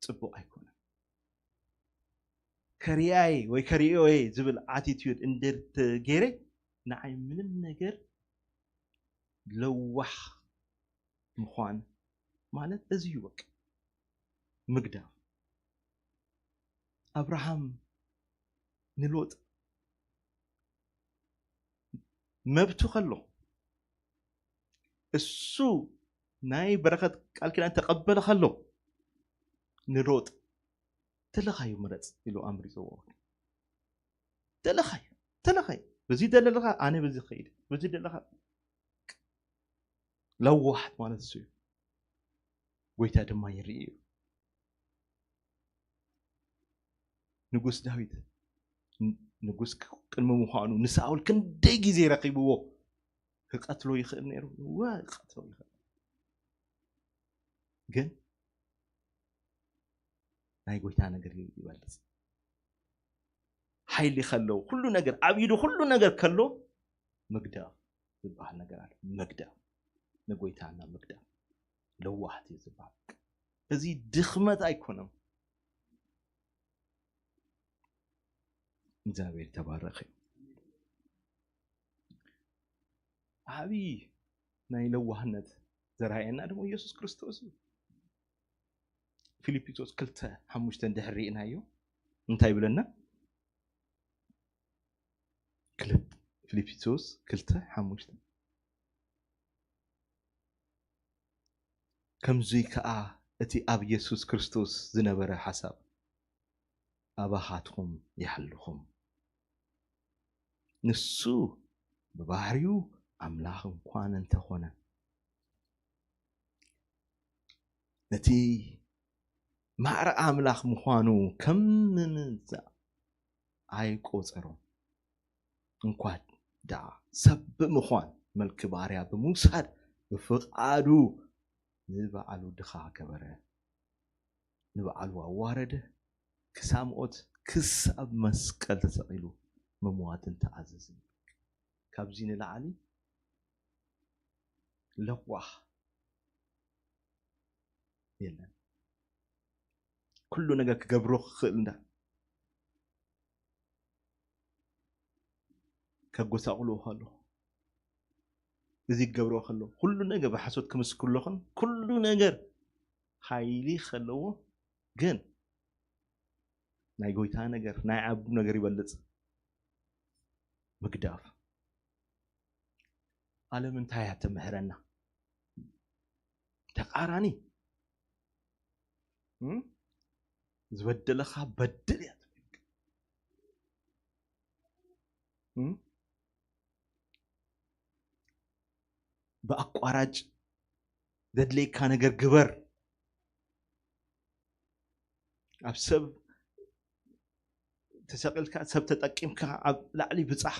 ጽቡቕ ኣይኮነን። ከሪኣይ ወይ ከሪኦየ ዝብል ኣቲቲዩድ እንድር ተገይረ፣ ንዓይ ምንም ነገር ለዋህ ምዃን ማለት እዚ እዩ። በቃ ምግዳፍ። ኣብርሃም ንሎጥ መብቱ ከሎ፣ እሱ ናይ በረኸት ቃል ኪዳን ተቐበለ ከሎ፣ ንሎጥ፣ "ደለኻዮ ምረጽ" ኢሉ ኣምሪጽዎ። "ደለኻዮ፣ ደለኻዮ፣ በዚ ደለኻ ኣነ በዚ ኸይድ፣ በዚ ደለኻ"። ለዋሃት ማለት እሱ እዩ። ጎይታ ድማ ይርኢ እዩ። ንጉስ ዳዊት ን-፣ ንጉስ ክ-፣ ቅድሚ ምዃኑ ንሳኦል ክንደይ ግዜ ረኺብዎ። ክቐትሎ ይኽእል ነይሩ። እወ፣ ክቐትሎ ይኽእል። ግን ናይ ጎይታ ነገር ይበልጽ። ሓይሊ ከሎ፣ ኩሉ ነገር ኣብ ኢዱ፣ ኩሉ ነገር ከሎ፣ ምግዳፍ ዝበሃል ነገር ኣሎ። ምግዳፍ፣ ንጎይታና ምግዳፍ፣ ለዋህቲ ዝበሃል፣ እዚ ድኽመት ኣይኮነም። እግዚኣብሔር ተባረኸ። ዓብዪ ናይ ለዋህነት ዘርኣየና ደግሞ ኢየሱስ ክርስቶስ እዩ። ፊልጵስዩስ ክልተ ሓሙሽተ እንድሕር ርኢናዮ እንታይ ይብለና? ክልተ፣ ፊልጵስዩስ ክልተ ሓሙሽተ፣ "ከምዙይ ከኣ እቲ ኣብ ኢየሱስ ክርስቶስ ዝነበረ ሓሳብ ኣባኻትኩም ይሃልኹም። ንሱ ብባህሪኡ ኣምላኽ እንኳን እንተኾነ፣ ነቲ ማዕረ ኣምላኽ ምዃኑ ከም ምምዛእ ኣይቆጸሮን። እንኳ ደኣ ሰብ ብምዃን፣ መልኪ ባርያ ብምውሳድ፣ ብፍቓዱ ንባዕሉ ድኻ ገበረ፣ ንባዕሉ ኣዋረደ፣ ክሳብ ሞት፣ ክሳብ መስቀል ተሰቒሉ ምምዋትን ተኣዘዘ." ካብዚ ንላዕሊ ለዋህ የለን። ኩሉ ነገር ክገብሮ ክኽእል እንዳ ከጎሳቑልዎ ከሎ፣ እዚ ክገብሮ ከሎ፣ ኩሉ ነገር ብሓሶት ክምስክር ኣለኹን፣ ኩሉ ነገር ሓይሊ ከለዎ፣ ግን ናይ ጎይታ ነገር፣ ናይ ዓቡ ነገር ይበልጽ። ምግዳፍ። ዓለም እንታይ እያ ተምህረና? ተቃራኒ። እም? ዝበደለኻ በድል እያ ትብል። እም? ብኣቋራጭ ዘድለየካ ነገር ግበር። ኣብ ሰብ ተሰቂልካ፣ ሰብ ተጠቂምካ፣ ኣብ ላዕሊ ብጻሕ፣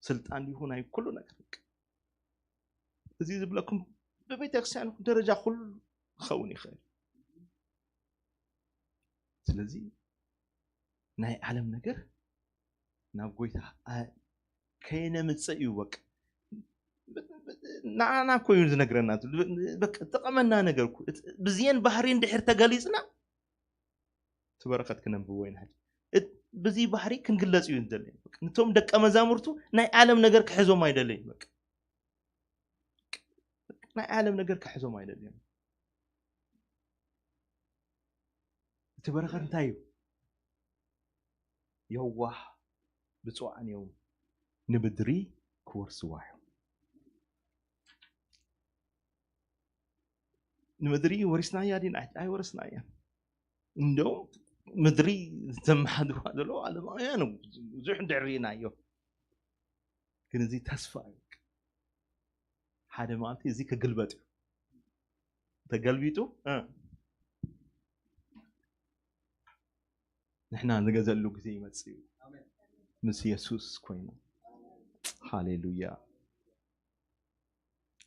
ስልጣን ይኹን ናይ ኩሉ ነገር። እዚ ዝብለኩም ብቤተክርስትያን ደረጃ ኩሉ ክኸውን ይኽእል። ስለዚ ናይ ዓለም ነገር ናብ ጎይታ ኣ-፣ ከየነምጽእ እዩ። በቃ ንዓና እኮ እዩ ዝነግረና። በቃ ዝጠቐመና ነገር እኮ። እቲ ብዝየን ባህሪ እንድሕር ተገሊጽና፣ እቲ በረኸት ክነንብቦ ኢና። ሕጂ እት-፣ ብዚ ባህሪ ክንግለጽ እዩ ዝደለየ። በቃ ነቶም ደቀ መዛሙርቱ ናይ ዓለም ነገር ክሕዞም ኣይደለይን። በቃ ናይ ዓለም ነገር ክሕዞም ኣይደለይን። እቲ በረኸት እንታይ እዩ? የዋህ ብፁዓን እዮም፣ ንምድሪ ክወርስዋ እዮም። ንምድሪ ወሪስናያ ዲና? ኣይወረስናያ። እንደውም ምድሪ ዘመሓድሩዋ ዘለዉ ዓለማውያን ብዙሕ እንድሕር ርኢናዮ። ግን እዚ ተስፋ እዩ። ሓደ መዓልቲ እዚ ክግልበጥ እዩ። ተገልቢጡ፣ እ፣ ንሕና ንገዘሉ ግዜ ይመጽእ እዩ። ምስ የሱስ ኮይና። ሃሌሉያ።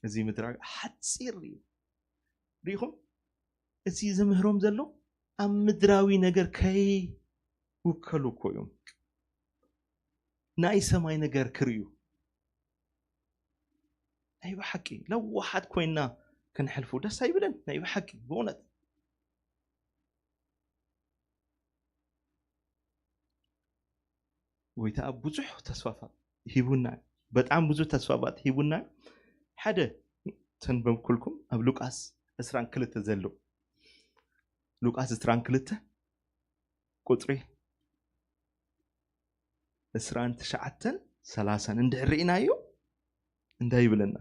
እዚ ምድራዊ ሓጺር እዩ። ሪኢኹም? እዚ ዝምህሮም ዘሎ ኣብ ምድራዊ ነገር ከይውከሉ እኮ እዮም። ናይ ሰማይ ነገር ክርእዩ። ናይ ብሓቂ ለዋሓት ኮይና ክንሕልፎ ደስ ኣይብለን። ናይ ብሓቂ ብእውነት። ጎይታ ኣብ ብዙሕ ተስፋፋት ሂቡና፣ በጣም ብዙሕ ተስፋፋት ሂቡና። ሓደ ተንበብኩልኩም ኣብ ሉቃስ ዕስራን ክልተ ዘሎ፣ ሉቃስ ዕስራን ክልተ ቁጽሪ ዕስራን ትሽዓተን ሰላሳን እንድሕር ርኢናዮ እንታይ ይብለና?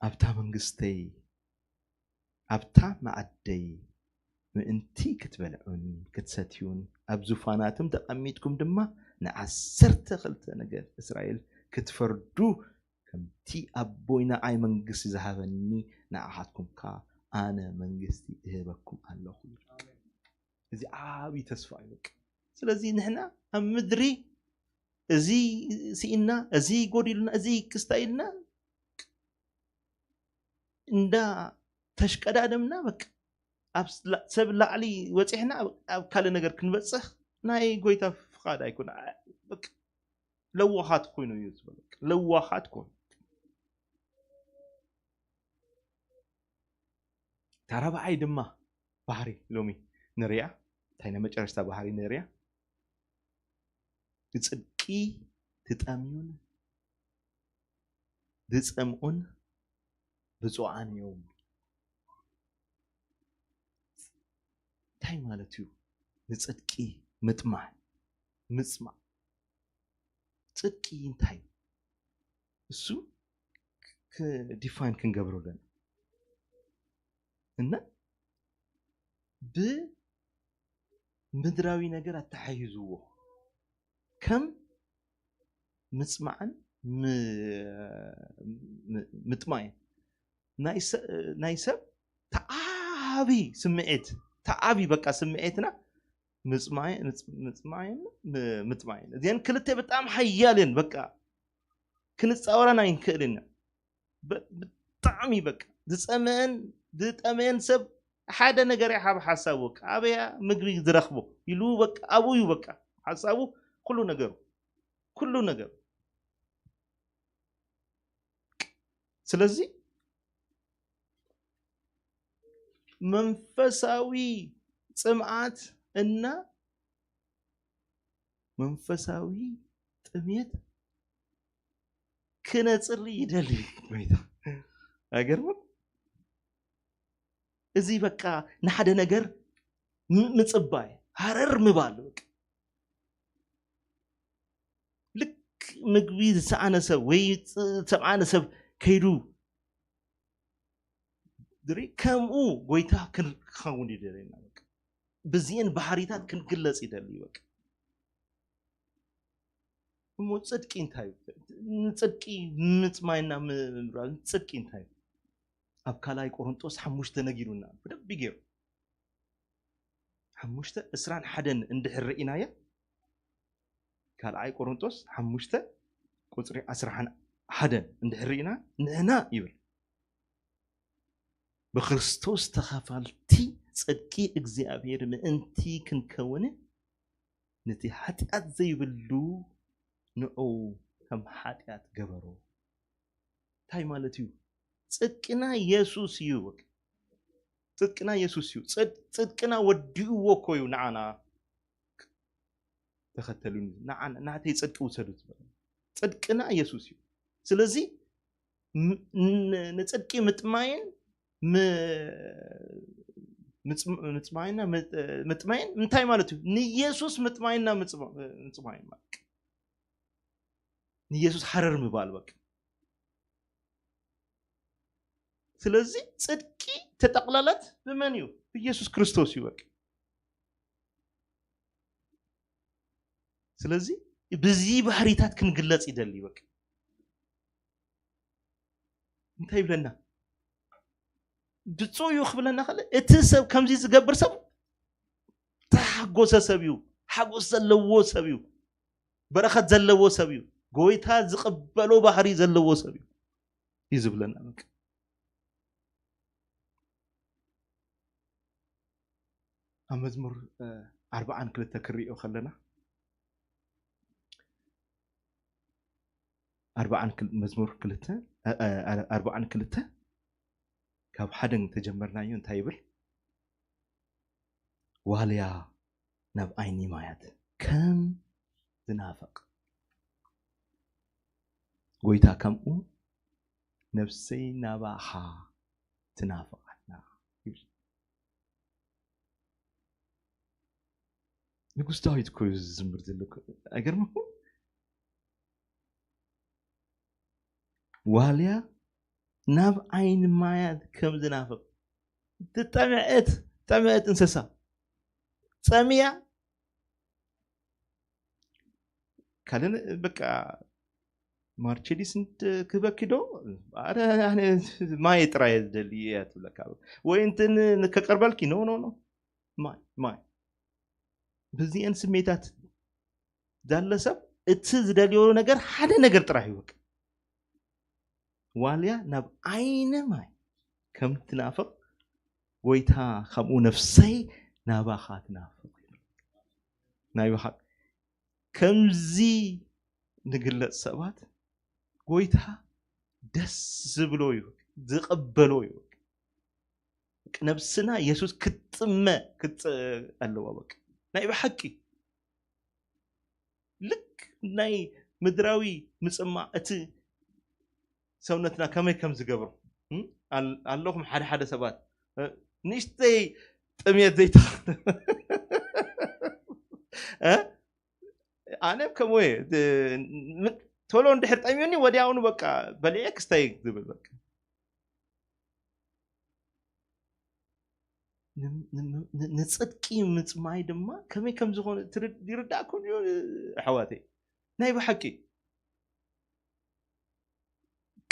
ኣብታ መንግስተይ ኣብታ መኣደይ ምእንቲ ክትበልዑን ክትሰትዩን ኣብ ዙፋናትም ተቐሚጥኩም ድማ ንዓሰርተ ክልተ ነገድ እስራኤል ክትፈርዱ ከምቲ ኣቦይ ንዓይ መንግስቲ ዝሃበኒ ንዓኻትኩም ከኣ ኣነ መንግስቲ እህበኩም ኣለኹ። እዚ ዓብዪ ተስፋ እዩ። በቃ ስለዚ ንሕና ኣብ ምድሪ እዚ ስኢና፣ እዚ ጎዲሉና፣ እዚ ክስታ ኢልና እንዳ ተሽቀዳደምና በቃ ኣብ ላ- ሰብ ላዕሊ ወፂሕና ኣብ ካልእ ነገር ክንበፅሕ ናይ ጎይታ ፍቓድ ኣይኮነ። በቃ ለዋኻት ኮይኑ እዩ ዝበሎ። ለዋኻት ኮይኑ እታ ራብዓይ ድማ ባህሪ ሎሚ ንሪኣ እንታይ ናይ መጨረሽታ ባህሪ ንሪኣ ብፅድቂ ትጠምዩን ዝፀምኡን ብፁዓን እዮም። እንታይ ማለት እዩ ንፅድቂ ምጥማዕ? ምፅማዕ ፅድቂ እንታይ እዩ? እሱ ዲፋይን ክንገብሮ ኣለና እና ብምድራዊ ነገር ኣተሓሂዝዎ ከም ምፅማዕን ምጥማይን ናይ ሰብ ተዓቢ ስምዒት ተዓቢ በቃ ስምዒትና ምፅማይን ምጥማይን እዚአን ክልተ በጣም ሓያልን በቃ ክንፃወረን ኣይንክእልን ብጣዕሚ በቃ ዝፀመአን ዝጠመየን ሰብ ሓደ ነገር ይሓብ ሓሳቡ በቃ ኣበያ ምግቢ ዝረኽቦ ኢሉ በቃ ኣብኡ እዩ በቃ ሓሳቡ ኩሉ ነገሩ ኩሉ ነገሩ ስለዚ መንፈሳዊ ፅምኣት እና መንፈሳዊ ጥሜት ክነፅሪ ይደሊ ጎይታ። ኣይገርምም? እዚ በቃ ንሓደ ነገር ምፅባይ ሃረር ምባል በቃ ልክ ምግቢ ዝሰኣነ ሰብ ወይ ዝሰምዓነ ሰብ ከይዱ ድሪ ከምኡ ጎይታ ክኸውን ይደለና በቃ ብዚአን ባህሪታት ክንግለጽ ይደሊ በቃ እሞ ጽድቂ እንታይ እዩ? ንጽድቂ ምጽማይና ምብራር ጽድቂ እንታይ እዩ? ኣብ ካልኣይ ቆሮንጦስ ሓሙሽተ ነጊሩና ብደንቢ ገይሩ ሓሙሽተ ዕስራን ሓደን እንድሕር ርኢናያ ካልኣይ ቆሮንጦስ ሓሙሽተ ቁፅሪ ዓስራ ሓደን እንድሕር ርኢና ንሕና ይብል ብክርስቶስ ተኻፋልቲ ጽድቂ እግዚኣብሔር ምእንቲ ክንከውን ነቲ ሓጢኣት ዘይብሉ ንዑ ከም ሓጢኣት ገበሮ። እንታይ ማለት እዩ? ጽድቅና የሱስ እዩ። በቃ ጽድቅና የሱስ እዩ። ጽድ- ጽድቅና ወዲእዎ እኮ እዩ ንዓና ተኸተሉኒ፣ ንዓና ናተይ ጽድቂ ውሰዱ ዝበለ ጽድቅና የሱስ እዩ። ስለዚ ም- ን- ንጽድቂ ምጥማይን ም- ምጽ- ምጽማይና ምጥ- ምጥማይን እንታይ ማለት እዩ? ንየሱስ ምጥማይና ምጽማ- ምጽማይን ማለት ንየሱስ ሃረር ምባል በቃ ስለዚ ጽድቂ ተጠቕለለት ብመን እዩ? ብኢየሱስ ክርስቶስ እዩ በቃ ስለዚ ብዚ ባህሪታት ክንግለጽ ይደሊ በቃ እንታይ ይብለና ብፁዕ እዩ ክብለና ከለ እቲ ሰብ ከምዚ ዝገብር ሰብ ተሓጎሰ ሰብ እዩ ሓጎስ ዘለዎ ሰብ እዩ በረኸት ዘለዎ ሰብ እዩ ጎይታ ዝቕበሎ ባህሪ ዘለዎ ሰብ እዩ እዩ ዝብለና በቃ ኣብ መዝሙር ኣርባዓን ክልተ ክሪኦ ከለና ኣርባዓን ክል- መዝሙር ክልተ እ- እ- ኣርባዓን ክልተ ካብ ሓደን ተጀመርናዮ እንታይ ይብል ዋልያ ናብ ዓይኒ ማያት ከም ዝናፈቕ ጎይታ ከምኡ ነፍሰይ ናባኻ ትናፍቓና ይብል። ንጉስ ዳዊት እኮ እዩ ዝዝምር ዘሎ እኮ። ኣይገርመኩም? ዋልያ ናብ ዓይኒ ማያት ከም ዝናፍቕ ትጠምዐት ጠምዐት እንስሳ ጸምያ ካልእ በቃ ማርቸዲስ ክበኪ ዶ? ኣረ ኣነ ማይ ጥራይ ዝደሊ እያ ትብለካ። ወይ እንትን ከቀርበልኪ ኖ ኖ ኖ ማይ ማይ ብዚአን ስሜታት ዛለ ሰብ እቲ ዝደልዮ ነገር ሓደ ነገር ጥራሕ ይወቅ ዋልያ ናብ ዓይነ ማይ ከም ትናፍቕ ጎይታ ከምኡ ነፍሰይ ናባኻ ትናፍቕ ናይ ብሓቅ ከምዚ ንግለጽ ሰባት ጎይታ ደስ ዝብሎ እዩ ዝቕበሎ እዩ ነብስና የሱስ ክትጥመ ክትፅ ኣለዋ በቃ ናይ ብሓቂ ልክ ናይ ምድራዊ ምፅማዕ እቲ ሰውነትና ከመይ ከም ዝገብሮ ኣለኹም ሓደ ሓደ ሰባት ንእሽተይ ጥምየት ዘይተ ኣነ ከምኡ ቶሎ እንድሕር ጠሚዩኒ ወዲያውኑ በቃ በሊዐ ክስታይ ዝብል በቃ ንፅድቂ ምፅማይ ድማ ከመይ ከም ዝኾነ ይርዳእኩም እዩ ኣሕዋተይ ናይ ብሓቂ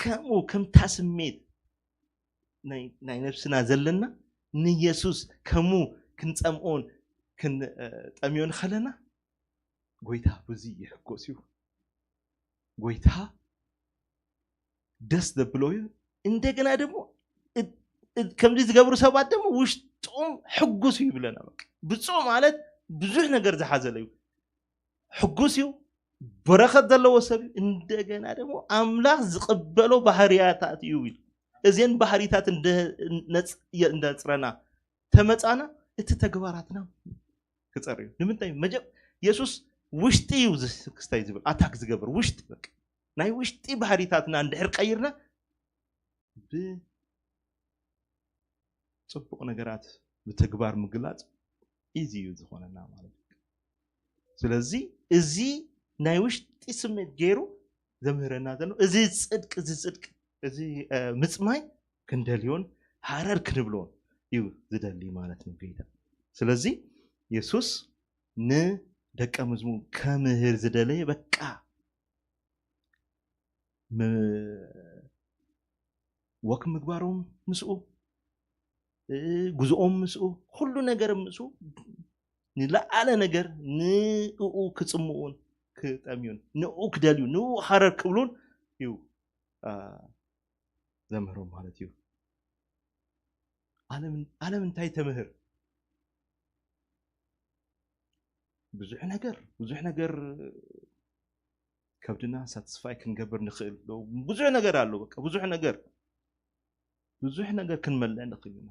ከምኡ ከምታ ስሜት ናይ ነብስና ዘለና ንየሱስ ከሙ ክንፀምኦን ክንጠምዮ ንኸለና ጎይታ ብዙ ይሕጎስ እዩ ጎይታ ደስ ዘብሎ እዩ እንደገና ደግሞ ከምዚ ዝገብሩ ሰባት ደግሞ ውሽጦም ሕጉስ እዩ ይብለና ብፁዕ ማለት ብዙሕ ነገር ዝሓዘለ እዩ ሕጉስ እዩ በረከት ዘለዎ ሰብ እዩ እንደገና ደግሞ ኣምላኽ ዝቕበሎ ባህርያታት እዩ ይብል እዚን ባህሪታት እንዳፅረና ተመፃና እቲ ተግባራትና ክፀር እዩ ንምንታይ መጀ የሱስ ውሽጢ እዩ ክስታይ ዝብል ኣታክ ዝገብር ውሽጢ በቃ ናይ ውሽጢ ባህሪታትና እንድሕር ቀይርና ብፅቡቅ ነገራት ብተግባር ምግላፅ ኢዚ እዩ ዝኾነና ማለት እዩ ስለዚ እዚ ናይ ውሽጢ ስሜት ገይሩ ዘምህረና ዘሎ እዚ ፅድቅ እዚ ፅድቅ እዚ ምፅማይ ክንደልዮን ሃረር ክንብሎን እዩ ዝደሊ ማለት ነው ጌታ ስለዚ የሱስ ንደቀ መዝሙር ከምህር ዝደለየ በቃ ወክ ምግባሮም ምስኡ ጉዞኦም ምስኡ ኩሉ ነገር ምስኡ ንለዓለ ነገር ንእኡ ክፅምኡን ክጠምዩን ንኡ ክደልዩ ንኡ ሃረር ክብሉን እዩ ዘምህሮም ማለት እዩ ዓለም እንታይ ተምህር ብዙሕ ነገር ብዙሕ ነገር ከብድና ሳትስፋይ ክንገብር ንኽእል ብዙሕ ነገር ኣሎ በቃ ብዙሕ ነገር ብዙሕ ነገር ክንመልዕ ንኽእል ኢና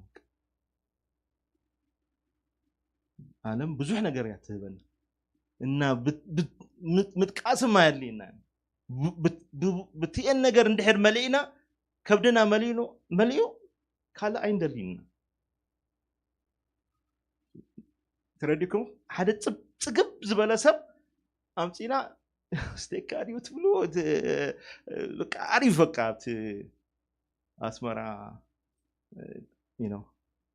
ዓለም ብዙሕ ነገር እያ ትህበና እና ምጥቃስም ኣየድልየና ብትኤን ነገር እንድሕር መሊእና ከብድና መሊኡ መሊኡ ካልእ ኣይንደልይና ተረዲኩም ሓደ ፅግብ ዝበለ ሰብ ኣምፂና ስቴካ ድዩ ትብሉ በቃ ኣሪፍ በቃ ኣብቲ ኣስመራ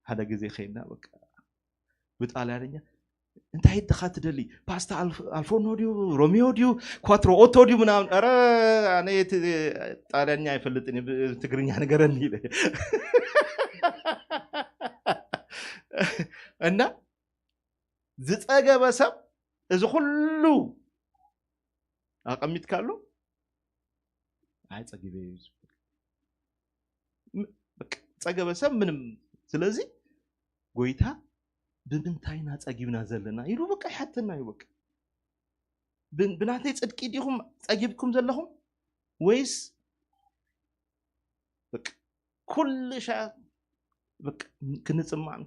ሓደ ግዜ ከይድና በቃ ብጣልያንኛ እንታይ ድኻ ትደሊ ፓስታ ኣልፎኖ ድዩ ሮሚዮ ድዩ ኳትሮ ኦቶ ድዩ ምናምን ረ ኣነ ጣልያንኛ ኣይፈልጥን ትግርኛ ነገረኒ ኢለ እና ዝፀገበ ሰብ እዚ ኩሉ ኣቐሚጥካሉ ኣይ ፀጊበ እዩ ዝብል በቃ ፀገበ ሰብ ምንም ስለዚ ጎይታ ብምንታይ ኢና ፀጊብና ዘለና ኢሉ በቃ ይሓተና እዩ በቃ ብናተይ ፅድቂ ዲኹም ፀጊብኩም ዘለኹም ወይስ በቃ ኩሉ ሻ በቃ ክንፅማዕን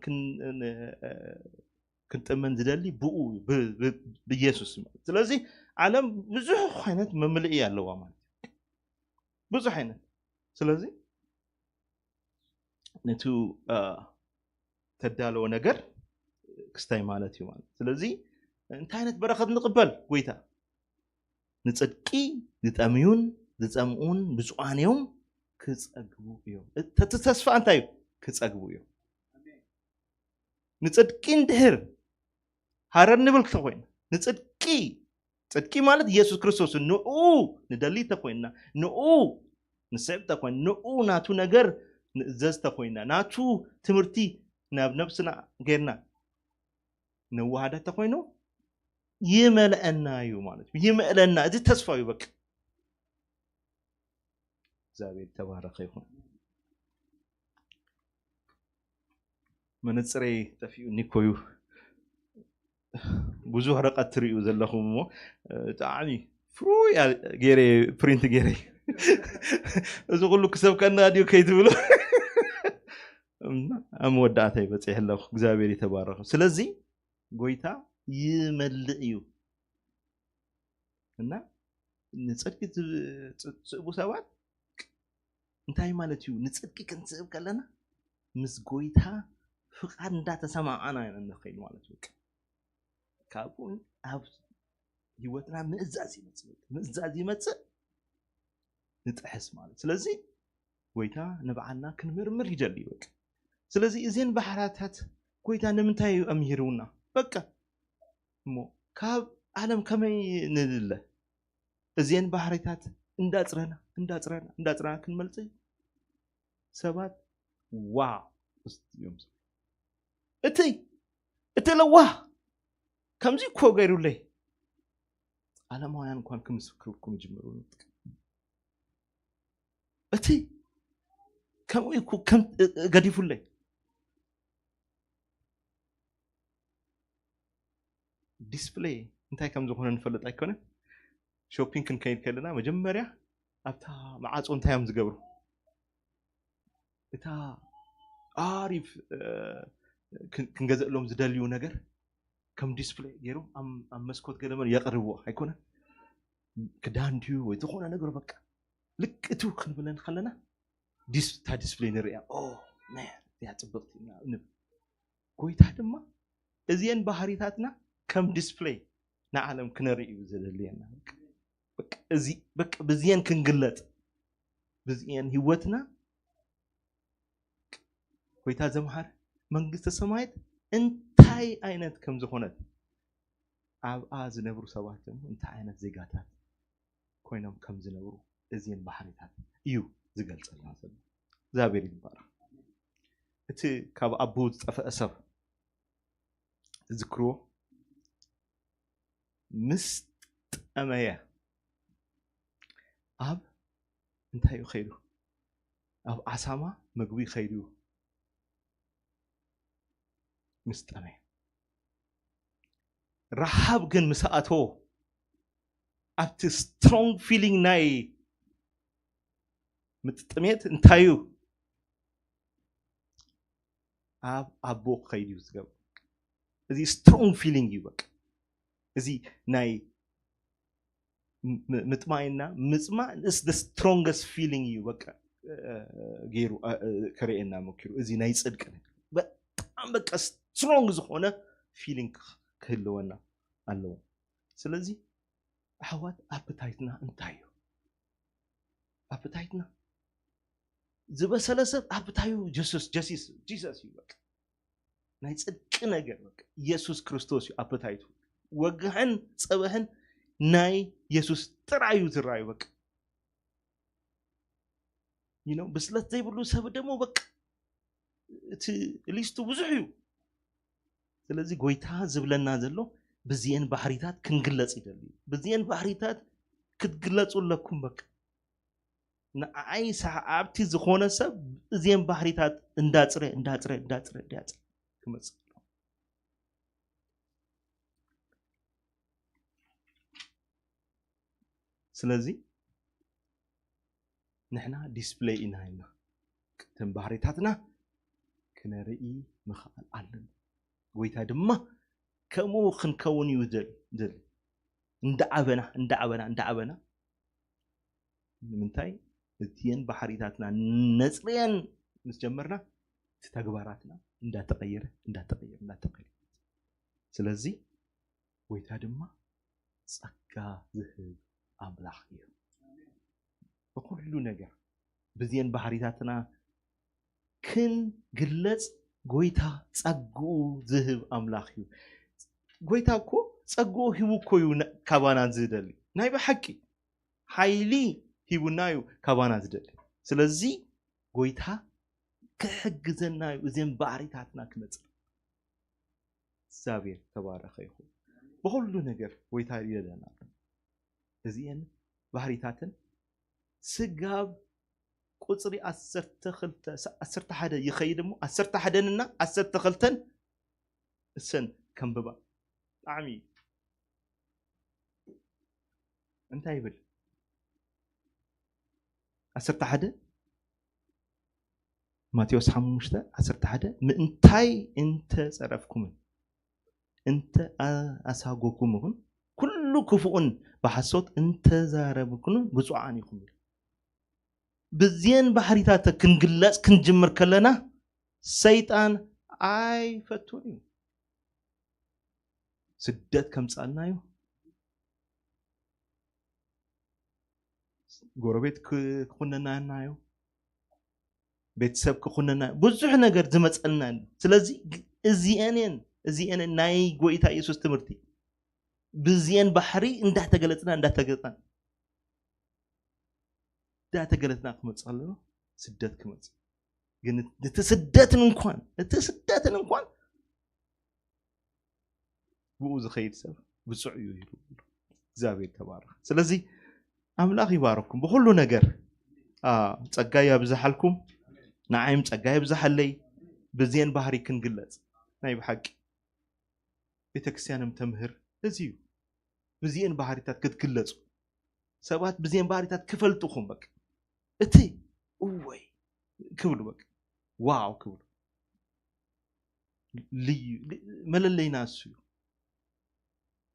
ክንጥመን ዝደሊ ብኡ ብኢየሱስ ማለት ስለዚ ዓለም ብዙሕ ዓይነት መምልኢ ኣለዋ ማለት ብዙሕ ዓይነት ስለዚ ነቲ ተዳለወ ነገር ክስታይ ማለት እዩ ማለት ስለዚ እንታይ ዓይነት በረኸት ንቕበል? ጎይታ፣ ንጽድቂ ዝጠምዩን ዝጸምኡን ብፁዓን እዮም፣ ክጸግቡ እዮም። እቲ ተስፋ እንታይ እዩ? ክጸግቡ እዮም። ንጽድቂ እንድሕር ሃረር ንብል ተኾይና፣ ንጽድቂ፣ ጽድቂ ማለት ኢየሱስ ክርስቶስ፣ ንኡ ንደሊ ተኾይና፣ ንኡ ንስዕብ ተኾይና፣ ንኡ ናቱ ነገር ንእዘዝ ተኾይና፣ ናቱ ትምህርቲ ናብ ነብስና ጌርና ነዋሃደ ተኾይኑ ይመልአና እዩ ማለት እዩ። ይመልአና፣ እዚ ተስፋ እዩ በቃ። እግዚኣብሔር ተባረኸ ይኹን። መነፅረይ ጠፊኡ ኒኮዩ ብዙሕ ርቀት ትርእዩ ዘለኹም እሞ፣ ብጣዕሚ ፍሩይ ገይረ ፕሪንት ገይረ። እዚ ኩሉ ክሰብከና ድዩ ከይትብሉ። እና ኣብ መወዳእታ ይበፅሕ ኣለኹ። እግዚኣብሔር የተባረኸ። ስለዚ ጎይታ ይመልእ እዩ። እና ንጽድቂ ዝ-፣ ዝ-፣ ዝስእቡ ሰባት እንታይ ማለት እዩ? ንጽድቂ ክንስእብ ከለና ምስ ጎይታ ፍቓድ እንዳተሰማማዕና ኢና ንኸይድ ማለት እዩ። ካብኡ ኣብ ህይወትና ምእዛዝ ይመጽእ። ምእዛዝ ይመጽእ፣ ንጥሕስ ማለት። ስለዚ ጎይታ ንባዕልና ክንምርምር ይደሊ እዩ። በቃ ስለዚ እዚን ባህርያታት ጎይታ ንምንታይ እዩ ኣምሂሩና? በቃ እሞ ካብ ዓለም ከመይ ንልለ? እዚን ባህርያታት እንዳጽረና እንዳጽረና እንዳጽረና ክንመልጽ ሰባት ዋው እዮም። እቲ እቲ ለዋህ ከምዚ እኮ ገይሩለይ፣ ዓለማውያን እንኳን ክምስክሩልኩም ይጅምሩ። እቲ ከምኡ እኮ ከም ገዲፉለይ። ዲስፕሌይ እንታይ ከም ዝኾነ ንፈልጥ ኣይኮነን። ሾፒንግ ክንከይድ ከለና መጀመርያ ኣብታ መዓጾ እንታይ እዮም ዝገብሩ? እታ ኣሪፍ፣ እ፣ ክን-፣ ክንገዝእሎም ዝደልዩ ነገር ከም ዲስፕሌይ ገይሮም ኣብ፣ ኣብ መስኮት ገለ መለ የቕርብዎ ኣይኮነን? ክዳን ድዩ ወይ ዝኾነ ነገር በቃ። ልክ እቱ ክንብለን ከለና ዲስ-፣ እታ ዲስፕሌይ ንርእያ። "ኦ ማን፣ እዚኣ ጽብቕቲ" ኢና ንብል። ጎይታ ድማ እዚአን ባህሪታትና ከም ዲስፕሌይ ንዓለም ክነርኢ እዩ ዘደልየና። በቃ እዚ፣ በቃ ብዚአን ክንግለጽ፣ ብዚአን ህይወትና ጎይታ ዘምሃረ መንግስተ ሰማያት እንታይ ዓይነት ከም ዝኾነት፣ ኣብኣ ዝነብሩ ሰባት ደግሞ እንታይ ዓይነት ዜጋታት ኮይኖም ከም ዝነብሩ እዚን ባህሪታት እዩ ዝገልጸልና ዘሎ። እግዚኣብሔር ይባረክ። እቲ ካብ ኣቦኡ ዝጠፍአ ሰብ ትዝክርዎ? ምስ ጠመየ ኣብ እንታይ እዩ ከይዱ? ኣብ ዓሳማ ምግቢ ከይዱ ምስ ጠመየ። ረሃብ ግን ምስ ኣተዎ ኣብቲ ስትሮንግ ፊሊንግ ናይ ምጥጥሜት እንታይ እዩ? ኣብ ኣቦ ክኸይድ እዩ ዝገብር። እዚ ስትሮንግ ፊሊንግ እዩ በቃ። እዚ ናይ ም-፣ ምጥማይና ምጽማእ is the strongest feeling እዩ በቃ፣ እ፣ ገይሩ፣ እ፣ እ፣ ከርእየና መኪሩ። እዚ ናይ ጽድቂ ነገር በጣም በቃ ስትሮንግ ዝኾነ ፊሊንግ ክህ-፣ ክህልወና ኣለዎ። ስለዚ ኣሕዋት ኣፕታይትና እንታይ እዩ? ኣፕታይትና ዝበሰለ ሰብ ኣፕታዩ ጀሱስ፣ ጀሲስ፣ ጂሰስ እዩ በቃ። ናይ ጽድቂ ነገር በቃ። ኢየሱስ ክርስቶስ እዩ ኣፕታይቱ። ወግሕን ጸብሕን ናይ ኢየሱስ ጥራይ እዩ ዝረኣዩ በቃ። You know፣ ብስለት ዘይብሉ ሰብ ደግሞ በቃ እቲ ሊስቱ ብዙሕ እዩ። ስለዚ ጎይታ ዝብለና ዘሎ ብዚአን ባህሪታት ክንግለጽ ይደሊ። ብዚአን ባህሪታት ክትግለጹ ኣለኩም በቃ። ንዓይ ሰዓብቲ ዝኾነ ሰብ እዚአን ባህሪታት እንዳጽረ፣ እንዳጽረ፣ እንዳጽረ፣ እንዳጽረ ክመጽእ። ስለዚ ንሕና ዲስፕሌይ ኢና ኢልና፣ እተን ባህሪታትና ክነርኢ ምኽኣል ኣለና። ጎይታ ድማ ከምኡ ክንከውን እዩ ዝደሊ፣ ዝደሊ። እንዳዓበና፣ እንዳዓበና፣ እንዳዓበና፣ ንምንታይ? እቲየን ባህሪታትና ነጽርየን ምስ ጀመርና፣ እቲ ተግባራትና እንዳተቐየረ፣ እንዳተቐየረ፣ እንዳተቐየረ። ስለዚ ጎይታ ድማ ጸጋ ዝህብ ኣምላኽ እዩ። ብኹሉ ነገር ብዝየን ባህሪታትና ክንግለጽ ጎይታ ጸግኡ ዝህብ ኣምላኽ እዩ። ጎይታ እኮ ጸግኡ ሂቡ እኮ እዩ ነ- ካባና ዝደሊ። ናይ ብሓቂ ሓይሊ ሂቡና እዩ ካባና ዝደሊ። ስለዚ ጎይታ ክሕግዘና እዩ እዚን ባህሪታትና ክነጽር። እግዚኣብሔር ተባረኸ ይኹን። ብኹሉ ነገር ጎይታ ይረዳና። እዚኤን ባህሪታትን ስጋብ ቁፅሪ ዓሰርተ ክልተ፣ ዓሰርተ ሓደ ይኸይድ እሞ ዓሰርተ ሓደንና ዓሰርተ ክልተን እሰን ከንብባ። ብጣዕሚ እንታይ ይብል? ዓሰርተ ሓደ፣ ማቴዎስ ሓሙሽተ ዓሰርተ ሓደ፣ ምእንታይ እንተ ጸረፍኩምን እንተ ኣሳጎጉምኹን ኩሉ ክፉእን ብሓሶት እንተዛረብኩን ብፁዓን ኢኹም ይብል። ብዝየን ባህሪታት ክንግለጽ ክንጅምር ከለና ሰይጣን ኣይፈቱን እዩ። ስደት ከምጻልና እዩ። ጎረቤት ክኹነና እዩ። ቤተሰብ ክኹነና ብዙሕ ነገር ዝመጸልና እዩ። ስለዚ እዚአንን እዚአንን ናይ ጎይታ ኢየሱስ ትምህርቲ ብዚአን ባሕሪ እንዳተገለጽና እንዳተገለጽና እንዳተገለጽና ክመጽእ ከሎ ስደት ክመጽእ ግን እቲ ስደትን እንኳን እቲ ስደትን እንኳን ብኡ ዝኸይድ ሰብ ብፁዕ እዩ ይብሉ። እግዚኣብሔር ተባረኽ። ስለዚ ኣምላኽ ይባረኩም ብኩሉ ነገር። ጸጋ ያብዝሓልኩም፣ ንዓይም ጸጋ ያብዝሓለይ። ብዚአን ባህሪ ክንግለጽ ናይ ብሓቂ ቤተክርስትያንም ተምህር እዚ እዩ። ብዚአን ባህሪታት ክትግለጹ ሰባት ብዚአን ባህሪታት ክፈልጡኹም በቃ እቲ እወይ ክብሉ በቃ ዋው ክብሉ ልዩ መለለይና እሱ እዩ።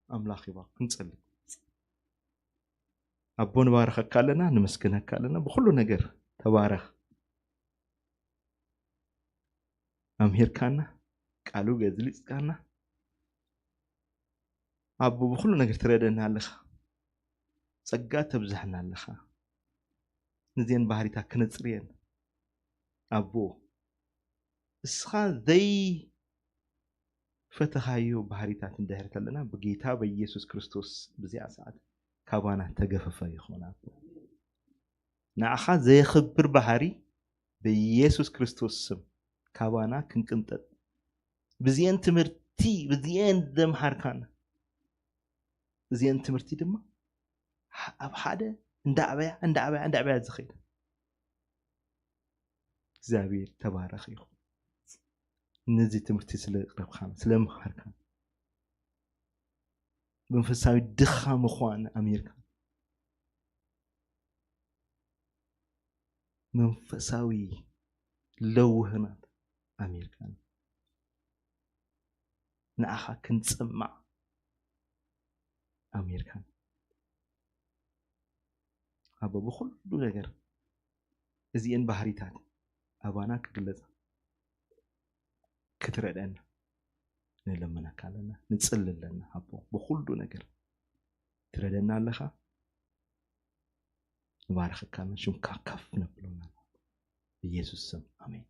ኣምላኽ ይባርክ። ክንጸሊ። ኣቦ ንባረኸካ ኣለና፣ ንመስግነካ ኣለና። ብኹሉ ነገር ተባረኽ። ኣምሂርካና፣ ቃሉ ገዝሊጽካና። ኣቦ ብኹሉ ነገር ትረደና ኣለኻ። ጸጋ ተብዝሕና ኣለኻ። ንዚአን ባህሪታት ክነጽርየን ኣቦ እስኻ ዘይፈተኻዮ ባህሪታት እንድሕር ከለና ብጌታ በኢየሱስ ክርስቶስ ብዚኣ ሰዓት ካባና ተገፈፈ ይኾን ኣቦ። ንዓኻ ዘየኽብር ባህሪ በኢየሱስ ክርስቶስ ስም ካባና ክንቅንጠጥ ብዚአን ትምህርቲ ብዚአን ዘምሃርካና እዚአን ትምህርቲ ድማ ኣብ ሓደ እንዳዕበያ እንዳዕበያ እንዳዕበያ ዝኸይድ እግዚኣብሔር ተባረኽ ይኹን። ነዚ ትምህርቲ ስለ ቅረብካ ስለ ምሃርካ መንፈሳዊ ድኻ ምዃን ኣሜርካ መንፈሳዊ ለውህናት ኣሜርካ ንዓኻ ክንጽማዕ ኣሜርካ ኣቦ ብኹሉ ነገር እዚአን ባህሪታት ኣባና ክግለጻ ክትረደና ንለምነካ ኣለና ንጽል ኣለና ኣቦ ብኹሉ ነገር ትረደና ኣለኻ ንባረኸካ ሽምካ ከፍ ነብለና ብኢየሱስ ስም ኣሜን።